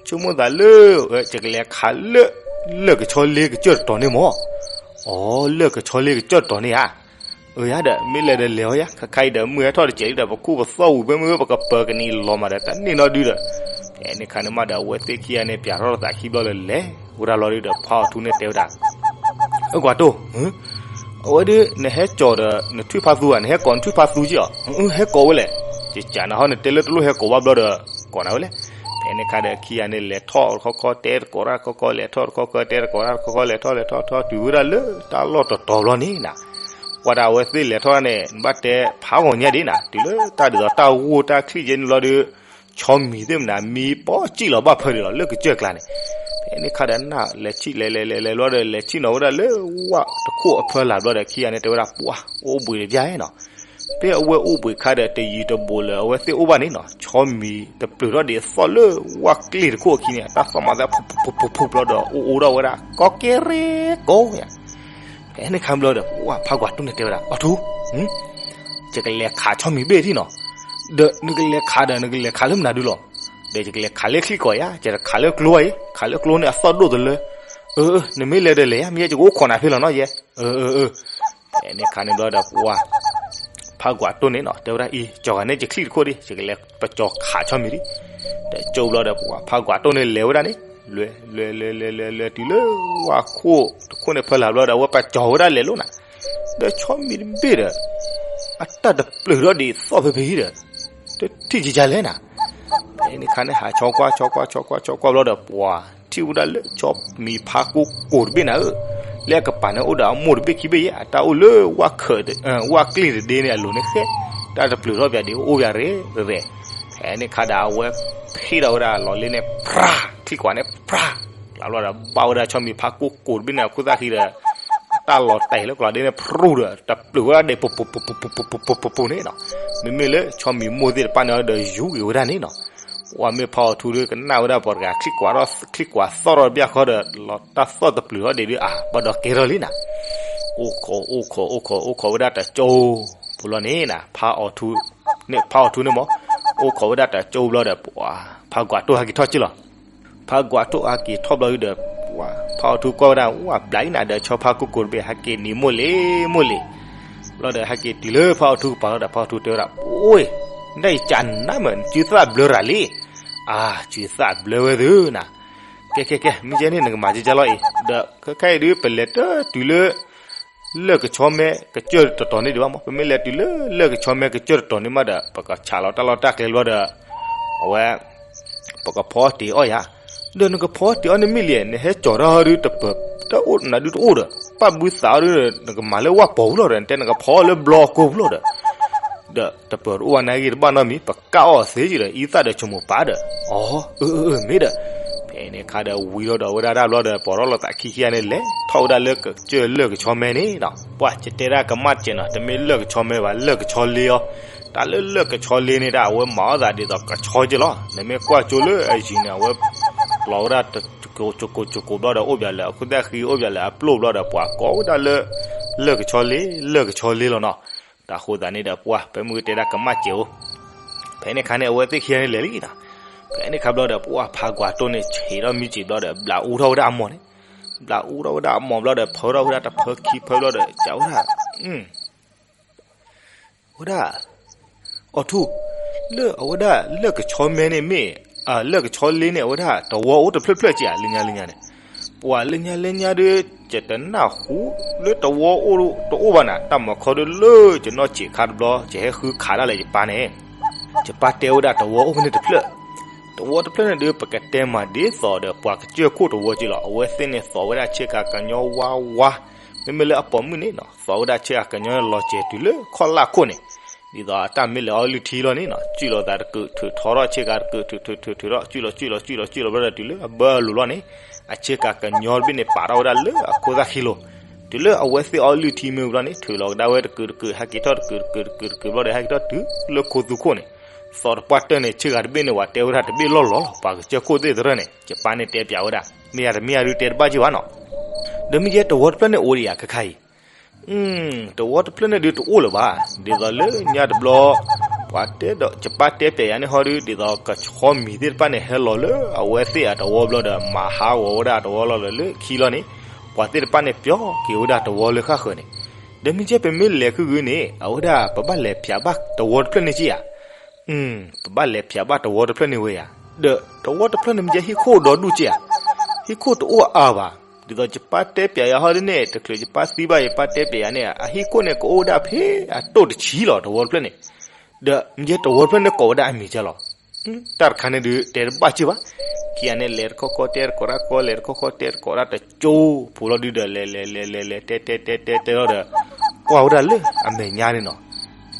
ဆိကမိၣ်သးလၢ ယကလဲၤခးလၢ လၢၢ်ကဆီလ့ကစၢၢ်တတီၤန့ၣ်မၢ်. အိ လၢၢ်ကဆီလ့ကစၢၢ်တတီၤန့ၣ်ဧါ. အၢ ယၤဒီး မ့ၢ်လဲၤဒီးလဲၤအီၤယၤ, ခဲခါအံၤဒီး မုၢ်ဟဲထီၣ်တစဲးလံဒီး ပခိၣ်ပသီၣ်ဝံၤ ဖဲမုၢ်ဝဲပကပၢၤကနံၤလီၤမးဒီး တၢ်န့ၢ်နီတဒုဒီး, ဖဲန့ၣ်ခါန့ၣ်မးဒီး အဝဲသ့ၣ်ခံဂၤန့ၣ် ပၠးထီၣ်သးခံဘျီလၢလဲၤဝဲဒၣ်လီၤဒီး ဖးအီၤထူန့ၣ်တဲဝဲဒၣ်, အၢ ကွၢ်တိၢ်, အဝဲဒၣ် နဟဲကၠီၤဒီး နထွံၣ်ဖးသူဧါ, နဟဲကိးနထွံၣ်ဖးသူက့ၢ်အီၤ. အၢ ဟဲကိးဝဲလဲၣ်, ယကးနၤဟီန့ၣ်တဲလၢတလိၣ်ဟဲကိးဘၣ်ဘျီဒီး ကိးနၤဝဲလဲၣ်. ဖဲန့ၣ်ခါဒီး ခံဂၤန့ၣ် လဲၤထီၣ်တခီခီ တဲတကိးတၢ်တခီခီ လဲၤထီၣ်တခီခီ တဲတကိးတၢ်တခီခီ လဲၤထီၣ်လဲၤထီၣ်ထီၣ်တုၤဝဲဒၣ်လၢတၢ်လီၢ်တတီၤဘျီန့ၣ်နၤ, ပှၤဒီးအဝဲသ့ၣ်လဲၤထီၣ်န့ၣ် နဘၣ်တဲဖးဂီၤညါဒ်နၤ, တုၤလၢတၢ်ဒ်သိးတၢ်ဂိၢ်တၢ်ချံၣ်ကဲန့ၣ်လီၤဒီး ဆီမံၤသ့ၣ်မနၤ မံပီၣ်စံၣ်လီၤဘၣ်ဖၢဒံးလီၤ လၢၢ်ကစၢၢ်ကျါန့ၣ်. ဖဲန့ၣ်ခါဒီး နလဲၤဆံၣ်လဲၤလဲၤလဲၤလဲၤဘျီဒီး လဲၤဆံၣ်နီၤဝဲဒၣ်လၢဝၣ်တခိၣ်အဖၢလာ်ဘျီဒီး ခံဂၤန့ၣ်တဲဝဲဒၣ် ပှၢ် အိၣ်ဘှံးတဘျီနီၤ. ဖဲအဝဲအိၣ်ဘှံးခါဒီး တယံၤတဘူးလၢအဝဲသ့ၣ်အိၣ်ဘၣ်န့ၣ်နီၤ, ဆီမံၤတပျုးထီၣ်ဒံးအသီၣ်လၢဝၣ်ကျ့ၣ်တခိၣ်အခံန့ၣ် တၢ်သီၣ်မၤသးဖူဖူဖူဖူဖူဘျီဒီး အိၣ်အိၣ်ထီၣ်ဝဲဒၣ် ကီကဲရ့ကိးယၤ. ဖဲန့ၣ်ခါဘျီဒီး ပှၢ်ဖးကွၢ်တိၢ်န့ၣ်တဲဝဲဒၣ် အီထူ, ယကလဲၤခးဆီမံၤဘ့ၣ်ထံၣ်နီၤ. ဒီးနကလဲၤခးဒီး နကလဲၤခးလၢမနုၤဒုလီၤ. ဒီးယကလဲၤခးလၢချံၣ်ကီးယၤ, ယတခးလၢကျိဧါအံၤ, ခးလၢကျိန့ၣ်အသီၣ်ဒိၣ်တလၢ. အၢ နမ့ၢ်လဲၤဒီးလဲၤယၤ, မ့ၢ်ယဲယကအိၣ်ခိးနၤဖဲလီၤနီၤယဲ. အၢ အၢ အၢ. ဖဲန့ၣ်ခါန့ၣ်ဘျီဒီး ပှၢ်ဖးကွၢ်တိၢ်န့ၣ်နီၤ တဲဝဲဒၣ်အံၤ ကၠီၤဂၤန့ၣ်ယချံၣ်တခိၣ်ဒံး, ယကလဲၤပကၠီၤခးဆီမံၤဒံး. ဒီးကၠိဘျီဒီး ပှၢ်ဖးကွၢ်တိၢ်န့ၣ်လဲၤဝဲဒၣ်န့ၣ် လဲၤလဲၤလဲၤလဲၤလဲၤတုၤလၢဝၣ်ခိၣ်တခိၣ်န့ၣ်ဖၢလာ်ဘျီဒီး အဝဲပကၠီၤဝဲဒၣ်လဲၤလိာ်နၤ. ဒီးဆီမံၤတဘ့ၣ်ဒီး အတၢ်တပျုးထီၣ်ဒံးသီၣ်ဖဲဖဲအံၤဒီး တထံၣ်ကကလဲၣ်နၤ. ဖဲန့ၣ်ခါန့ၣ် ဟးဆီကွၢ်ဆီကွၢ်ဆီကွၢ်ဆီကွၢ်ဘျီဒီး ပှၢ်ထံၣ်ဝဲဒၣ်လၢဆီမံၤဖးကိၢ်ကိၢ်တဘ့ၣ်နၤဧၢ, လၢအကပၤန့ၣ်အိၣ်ဒီးအမိၢ်တဘ့ၣ်ခံဘ့ၣ်ယဲ, အတၢ်အိၣ်လၢဝၣ်ချၢး ဝၣ်ကျ့ၣ်တဒ့န့ၣ်အလိၤန့ၣ်ဃဲ, တၢ်တပျုးထီၣ်ပၠးဒံးအိၣ်ပၠးရဲၣ်ရဲၣ်. ဖဲန့ၣ်ခါဒီး အဝဲဖ့ၣ်ထီၣ်ဝဲဒၣ်လီၤလ့န့ၣ် ဖြး, ချံၣ်ကွၢ်န့ၣ် ဖြး, ကျးဘျီဒီး ဘၣ်ဝဲဒၣ်ဆီမံၤဖးကိၢ်ကိၢ်တဘ့ၣ်န့ၣ် အခိၣ်သၣ်ဃံဒီး တၢ်လီၤတဲာ်လၢကျီၤဒ့န့ၣ် ဖြူဒီး တပျုးဝဲဒၣ်ဒံး ပူၤပူၤပူၤပူၤပူၤပူၤပူၤပူၤပူၤန့ၣ်နီၤ. မ့မ့ၢ်လၢဆီမံၤမိၢ်သ့ၣ်တဖၣ်န့ၣ်ဒီး ယူၤက့ၤဝဲဒၣ်န့ၣ်နီၤ. ပှၢ်မ့ၢ်ဖးအီၤထူဒီး ကနၣ်ဝဲဒၣ်ပှၤတဂၤ ချံၣ်ကွၢ်ထီၣ် ချံၣ်ကွၢ်သီၣ်ထီၣ်တဘျီဃီဒီး လီၤတၢ်သီၣ်တပျုးထီၣ်ဒံးဒီး အါ ဘၣ်ဒီးကဲထီၣ်လံနၤ. အိၣ်ခိးအိၣ်ခိးအိၣ်ခိးအိၣ်ခိးဝဲဒၣ်တကၠိ ပူၤလီၤန့ၣ်နၤ, ဖးအီၤထူန့ၣ်မး အိၣ်ခိးဝဲဒၣ်တကၠိဘျီဒီး ပှၢ်ဖးကွၢ်တိၢ်ဟဲက့ၤထီၣ်က့ၤလီၤ. ဖးကွၢ်တိၢ်ဟဲက့ၤထီၣ်ဘျီဒီး ပှၢ်ဖးအီၤထူကွၢ်ဝဲဒၣ် ဝၣ်ဘျးအံၤနၤဒီး ဆီဖးကိၢ်ကိၢ်တဘ့ၣ် ဟဲက့ၤနံၤမိၢ်လံၤမိၢ်လံၤ ဘျီဒီး ဟဲက့ၤတုၤလၢဖးအီၤထူကပၤလီၤဒီး ဖးအီၤထူတဲဝဲဒၣ် အိၣ် နဒၣ်ယကနၣ်မး နစုသၣ်ဘျၢရၤလံ. အါ စုသၣ်ဘျၢဝဲသုနၤ. ကဲကဲကဲ မ့ၢ်ကဲန့ၣ် နကမၤကကလီၤအံၤ ဒီးခဲခါအံၤဒုး ပလဲၤတတုၤလၢ လၢၢ်ကဆီမဲကစၢၢ်တတီၤန့ၣ်ဒံးဘၣ်မး, ပမ့ၢ်လဲၤတုၤလၢလၢၢ်ကဆီမဲကစၢၢ်တတီၤန့ၣ်မးဒီး ပကဆးလီၤတၢ်လီၢ်တၢ်ကျဲဘျီဒီး အဝဲ ပကဖီတ့ၢ်အီၣ်ယၤ. ဒီးနကဖီတ့ၢ်အီၣ်န့ၣ်မ့ၢ်လံ နဟဲကၠီၤတၢ်ဟီဒုး တပၢၤတၢ်အိၣ်နၤဒုးတအိၣ်ဒီး ပၣ်ဘုသးအီၤဒုး နကမၤလၢဝၣ်ပိာ်ပူၤလီၤဒီး နတဲနကဖီလၢဘျီကိာ်ပူၤလီၤဒီး ဒီးတပၢၤတအိၣ်ဘၣ် နဂ့ၢ်တဘၣ်နီတမံၤ ပကၣ်အီၣ်သ့က့ၤဒီး အံသၣ်ဒီးဆိကမိၣ်ပာ်ဒီး အီ အၢ အၢ အၢ မ့ၢ်ဒီး ဖဲန့ၣ်ခါဒီး ဝံၤလီၤဒီးဝဲဒၣ်တၢ်ဘျီဒီး ပှၤထီၣ်လီၤသးခံခံဂၤန့ၣ် လဲၤထီၣ်ဝဲဒၣ်လၢကစၢၢ်လၢၢ်ကဆီမဲန့ၣ်ဒီး ပှၢ်ကတဲတၢ်ကမၣ်စဲးနီၤ တမ့ၢ်လၢၢ်ကဆီမဲဘၣ် လၢၢ်ကဆီလ့အီၤ. တၢ်လၢလၢၢ်ကဆီလ့န့ၣ် တၢ်အဝဲမၤအီၣ်သးဒ်သိးကဆီက့လီၤ. နမ့ၢ်ကွၢ်ကၠိလၢအယံၤန့ၣ် အဝဲ လီၤဝဲဒၣ် ကိကိကိကိကိဘျီဒီး အိၣ်ဘၣ်လၢအခိၣ်သၣ်ဃံ အိၣ်ဘၣ်လၢအပျိၢ်ဘျီဒီး ပှၤကိးဝဲဒၣ်လၢ လၢၢ်ကဆီလ့ လၢၢ်ကဆီလ့လီၤနီၤ. တၢ်ဃိသးန့ၣ်ဒီး ပှၢ် ဖဲမုၢ်ကတဲဒၣ်ကမၣ်စဲးအိၣ် ဖဲန့ၣ်ခါန့ၣ် အဝဲသ့ၣ်ခံဂၤန့ၣ်လဲၤလံနီၤ. ဖဲန့ၣ်ခါဘျီဒီး ပှၢ်ဖးကွၢ်တိၢ်န့ၣ် ဆံးထီၣ်မံစံာ်ဘျီဒီး ဘျးအူထီၣ်ဝဲဒၣ်အမီၢ်န့ၣ်, ဘျးအူထီၣ်ဝဲဒၣ်အမီၢ်ဘျီဒီး ဖၢထီၣ်ဝဲဒၣ်တဖၢခံဖၢဘျီဒီး စံးဝဲဒၣ် ဝဲဒၣ် အီထူ လၢအဝဲဒၣ်လၢၢ်ကဆီမဲန့ၣ်မ့ၢ် လၢၢ်ကဆီလ့န့ၣ် အဝဲဒၣ်တဝီအိၣ်တဖျၢၣ်ဖျၢၣ်က့ဧါ လၢညါလၢညါန့ၣ်. ပှၢ်လၢညါလၢညါဒီး ယတနၢ်ဟူလၢတဝီအိၣ်တအိၣ်ဘၣ်နၤ တၢ်မၤခီဒုးလၢယနီၢ်ဆံးခါတဘျီ ယဟဲဃုခးဒၣ်လၢယပၢ်န့ၣ် ယပၢ်တဲဝဲဒၣ်တဝီအိၣ်ဖဲန့ၣ်တဖျၢၣ်. တဝီတဖျၢၣ်န့ၣ်ဒီး ပကတဲမၤဒ်သိးဒီးပှၤကစၢၢ်ခိၣ်တဝီက့လီၤ. အဝဲသ့ၣ်န့ၣ်သိးဝဲဒၣ်ဆ့ကၤကညီဝါဝါ, မ့မ့ၢ်လၢအပိာ်မုၣ်န့ၣ်နီၤ သိးဝဲဒၣ်ဆ့ကၤကညီလီၤစဲၤတုၤလၢခီၣ်လၢ်ခိၣ်န့ၣ်, ဒ်သိးအတၢ်မ့ၢ်လဲၤအီလုၢ်ထံလီၤန့ၣ်နီၤ ကွံာ်လီၤသးတကုာ်ထုးထီထီၣ်ဆ့ကၤတကုာ် ထုးထုးထုးထုးထုးထီၣ် ကွံာ်လီၤကွံာ်လီၤကွံာ်လီၤကွံာ်လီၤဘျီဒီးတုၤလၢအဘၢအလိၤလီၤန့ၣ်, အဆ့ကၤကညီတဘ့ၣ်န့ၣ် ပာ်ထီၣ်ဝဲဒၣ်လၢအခိၣ်သၣ်ခံလိၤ. တုၤလၢအဝဲသ့ၣ်အီလုၢ်ထံမ့ၢ်ဘျီန့ၣ် ထုးလီၤကဒါဝဲတကုာ်တကုာ် ဟဲက့ၤထီၣ်တကုာ်တကုာ်တကုာ်တကုာ်ဘျီဒီး ဟဲက့ၤထီၣ်တုၤလၢခိသူခိၣ်န့ၣ်, သီတပှၢ်တၢၢ်န့ၣ် ဆ့ဂၤတဘ့ၣ်န့ၣ် ပှၤတဲဝဲဒၣ်တဘ့ၣ်လီၢ်လီၢ်လီၤ. ပှၤကစၢၢ်ခိၣ်သ့ၣ်တရၢၢ်န့ၣ် ယပၢ်န့ၣ်တဲပၠးဝဲဒၣ်, မ့ၢ်ယၤတမ့ၢ်ယၤဒုးတဲတဘၣ်က့ၤဘၣ်နီၤ. ဒီးမ့ၢ်ယဲတဝီတဖျၢၣ်န့ၣ်အိၣ်ဒံးယၤခဲခါအံၤ တဝီတဖျၢၣ်န့ၣ်ဒုးတအိၣ်လၢၤဘၣ်. ဒ်သိးလၢညါတဘျီ ပှၤတဲဒီး ယပၢ်တဲပၠးယၤန့ၣ်ဟီဒုး ဒ်သိးကဆီမံၤသ့ၣ်တဖၣ်န့ၣ် ဟဲလီၤလၢအဝဲသ့ၣ်အတဝီဘျီဒီး မၤဟးဂီၤဝဲဒၣ်တဝီလီၤလၢခံလီၤန့ၣ်, ပှၤသ့ၣ်တဖၣ်န့ၣ် ပျီက့ၤဝဲဒၣ်တဝီလၢဃၣ်ဃၢၤန့ၣ်. ဒီးမ့ၢ်ကဲပမ့ၢ်လဲၤခုဂုၤန့ၣ် အဝဲဒၣ်ပဘၣ်လဲၤဖၠးဘၣ်တဝီတဖျၢၣ်န့ၣ်က့ဧါ. ပဘၣ်လဲၤဖၠးဘၣ်တဝီတဖျၢၣ်န့ၣ်ဝဲဧါ. ဒီးတဝီတဖျၢၣ်န့ၣ်မ့ၢ်ကဲဟံၣ်ခိၣ်ဒီဒူၣ်က့ဧါ. ဟံၣ်ခိၣ်တအိၣ်အါဘၣ်. ဒ်သိးယပၢ်တဲပၠးယၤဟီဒ်န့ၣ် တချုးယပၢ်သံဘၣ် ယပၢ်တဲပၠးယၤန့ၣ် အဟံၣ်ခိၣ်န့ၣ်ကအိၣ်ဝဲဒၣ်ဖဲအတိၢ်တဆံလီၤ တဝီတဖျၢၣ်န့ၣ်. ဒီးမ့ၢ်ကဲတဝီတဖျၢၣ်န့ၣ်ကိးဝဲဒၣ်အမံၤကဲလီၤ. တၢ်တခါန့ၣ်ဒုးတဲတဘၣ်က့ၤဘၣ်. ခံဂၤန့ၣ်လဲၤတခီခီတဲတကိးတၢ်ကီ လဲၤတခီခီတဲတကိးတၢ်တကၠိဖိလီၤဒုးဒီး လဲၤလဲၤလဲၤလဲၤလဲၤတဲတဲတဲတဲတဲလီၤဒီး ကွၢ်ဝဲဒၣ်လၢအမဲာ်ညါန့ၣ်နီၤ,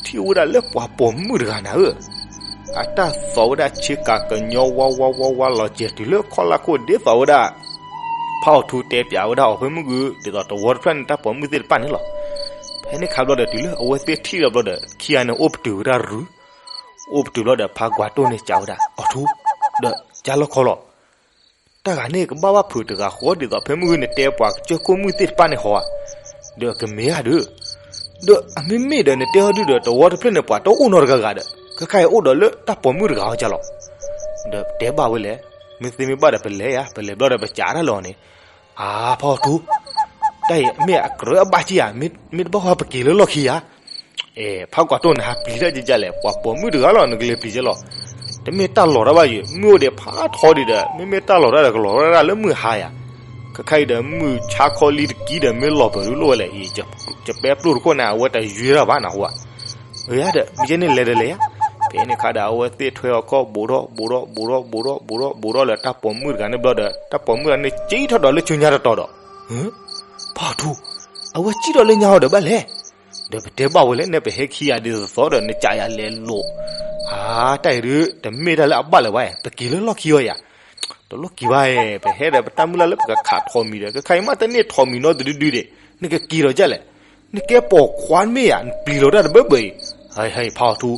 ထံၣ်ဝဲဒၣ်လၢပှၤပိာ်မုၣ်တဂၤနၤဧၢ, အတၢ်သိးဝဲဒၣ်ဆ့ကၤကညီဝါဝါဝါဝါလီၤစဲၤတုၤလၢခီၣ်လၢ်ခိၣ်ဒ်သိးဝဲဒၣ် ဖးအီၣ်ထူတဲပၠးဝဲဒၣ်အီၤဖဲမုၢ်ဂုၤ ဒ်သိးတဝီတဖျၢၣ်န့ၣ်တၢ်ပိာ်မုၣ်သ့ၣ်တဖၣ်န့ၣ်လီၤ. ဖဲန့ၣ်ခါဘျီဒီးတုၤလၢအဝဲသ့ၣ်ထံၣ်ဒီးဘျီဒီး ခံဂၤန့ၣ်အိၣ်ပတုာ်ဝဲဒၣ်ရု အိၣ်ပတုာ်ဘျီဒီး ဖးကွၢ်တိၢ်န့ၣ်စံးဝဲဒၣ် အီၣ်ထူ, ဒီးကၢလီၢ်ခီလီၤ. တၢ်ဂၤန့ၣ်ကဘၣ်ဘၣ်ဖုးတဂၤဃီဒ်သိးဖဲမုၢ်ဂုၤနတဲပှၤကစၢၢ်ခိၣ်မုၣ်သ့ၣ်တဖၣ်န့ၣ်ဟီဧါ. ဒီးကမ့ၢ်ဧါဒုး, ဒီးအမ့မ့ၢ်ဒီးနတဲဟီဒုးဒီးတဝီတဖျၢၣ်န့ၣ် ပှၤတအိၣ်နီတဂၤဂၤဒီး ခဲခါအံၤအိၣ်ဒီးလၢတၢ်ပိာ်မုၣ်တဂၤအီၤကၢလီၤ. ဒီးတဲဘၣ်ဝဲလဲၣ်, မ့ၢ်သ့မ့ၢ်ဘၣ်ဒီးပလဲၤဧါ, ပလဲၤဘျီဒီးပစံးတၢ်လၢအီၤန့ၣ် အါ ဖးအီၣ်ထူ, တၢ်အံၤမ့ၢ်အကြၢးအဘၣ်က့ဧါ, မ့ၢ်တဘၣ်ဃီပက့ၤလၢလီၢ်ခံဧါ. အဲ ဖးကွၢ်တိၢ်န့ၣ် ဟးပျံၤတၢ်ကကလဲၣ်, ပှၤပိာ်မုၣ်တဂၤလီၤ နကလဲၤပျံၤကဲလီၤ. တမ့ၢ်တၢ်လီၤတၢ်ဘၣ်ယဲ, မုၢ်အိၣ်ဒီးဖးထီဒံးဒီး မ့မ့ၢ်တၢ်လီၤတၢ်ဒီးကလီၤဝဲဒၣ်လၢမုၢ်ဟါယၤ. ခဲခါအံၤဒီး မုၢ်ဆါခီလံတကံဒီး မ့ၢ်လီၤပၢၤဒုးလိၣ်ဝဲလဲၣ်အံၤ, ယပဲပျိၢ်တခိၣ်န့ၣ် အဝဲတယွ့ထီၣ်ဘၣ်နၢ်ဟူဧါ. အၢ ယၤဒီး မ့ၢ်ယဲန့ၣ်လဲၤဒီးလဲၤယၤ. ဖဲန့ၣ်ခါဒီး အဝဲသ့ၣ်ထွဲအီၤခီၣ် ဘူးထီၣ်ဘူးထီၣ်ဘူးထီၣ်ဘူးထီၣ်ဘူးထီၣ်ဘူးထီၣ်လၢတၢ်ပိာ်မုၣ်တဂၤန့ၣ်ဘျီဒီး တၢ်ပိာ်မုၣ်တဂၤန့ၣ် ကၠံထီၣ်ဒီးလၢဆူညါတတီၤဒီး ဖးအီၣ်ထူ, အဝဲကၠံဒီးလၢညါအီၤဒီးဘၣ်လဲၣ်. ဒီးပတဲဘၣ်ဝဲလဲၣ်, နဲပဟဲခံဂၤဒ်သိးဒီး နကးယၤလဲၤလိာ်. အါ တၢ်အံၤဒုး တမ့ၢ်တၢ်လၢအဘၣ်လၢၤဘၣ်, ပက့ၤလၢလီၢ်ခံအီၤယၤ. တလိၣ်က့ၤဘၣ်, ပဟဲဒီးပတၢ်မုၢ်လၢ်လၢပကခးထိးမံၤဒီး ခဲခါအံၤမ့ၢ်တန့ၢ်ထိးမံၤနီတဒုဒုဒံး, နကက့ၤဒီးဒ်လဲၣ်. နကဲပိာ်ခွါမ့ၢ်ယၤ, နပျံၤလီၤတၢ်တဘၢဘၢအံၤ. ဟဲ ဟဲ ဖးအီၣ်ထူ,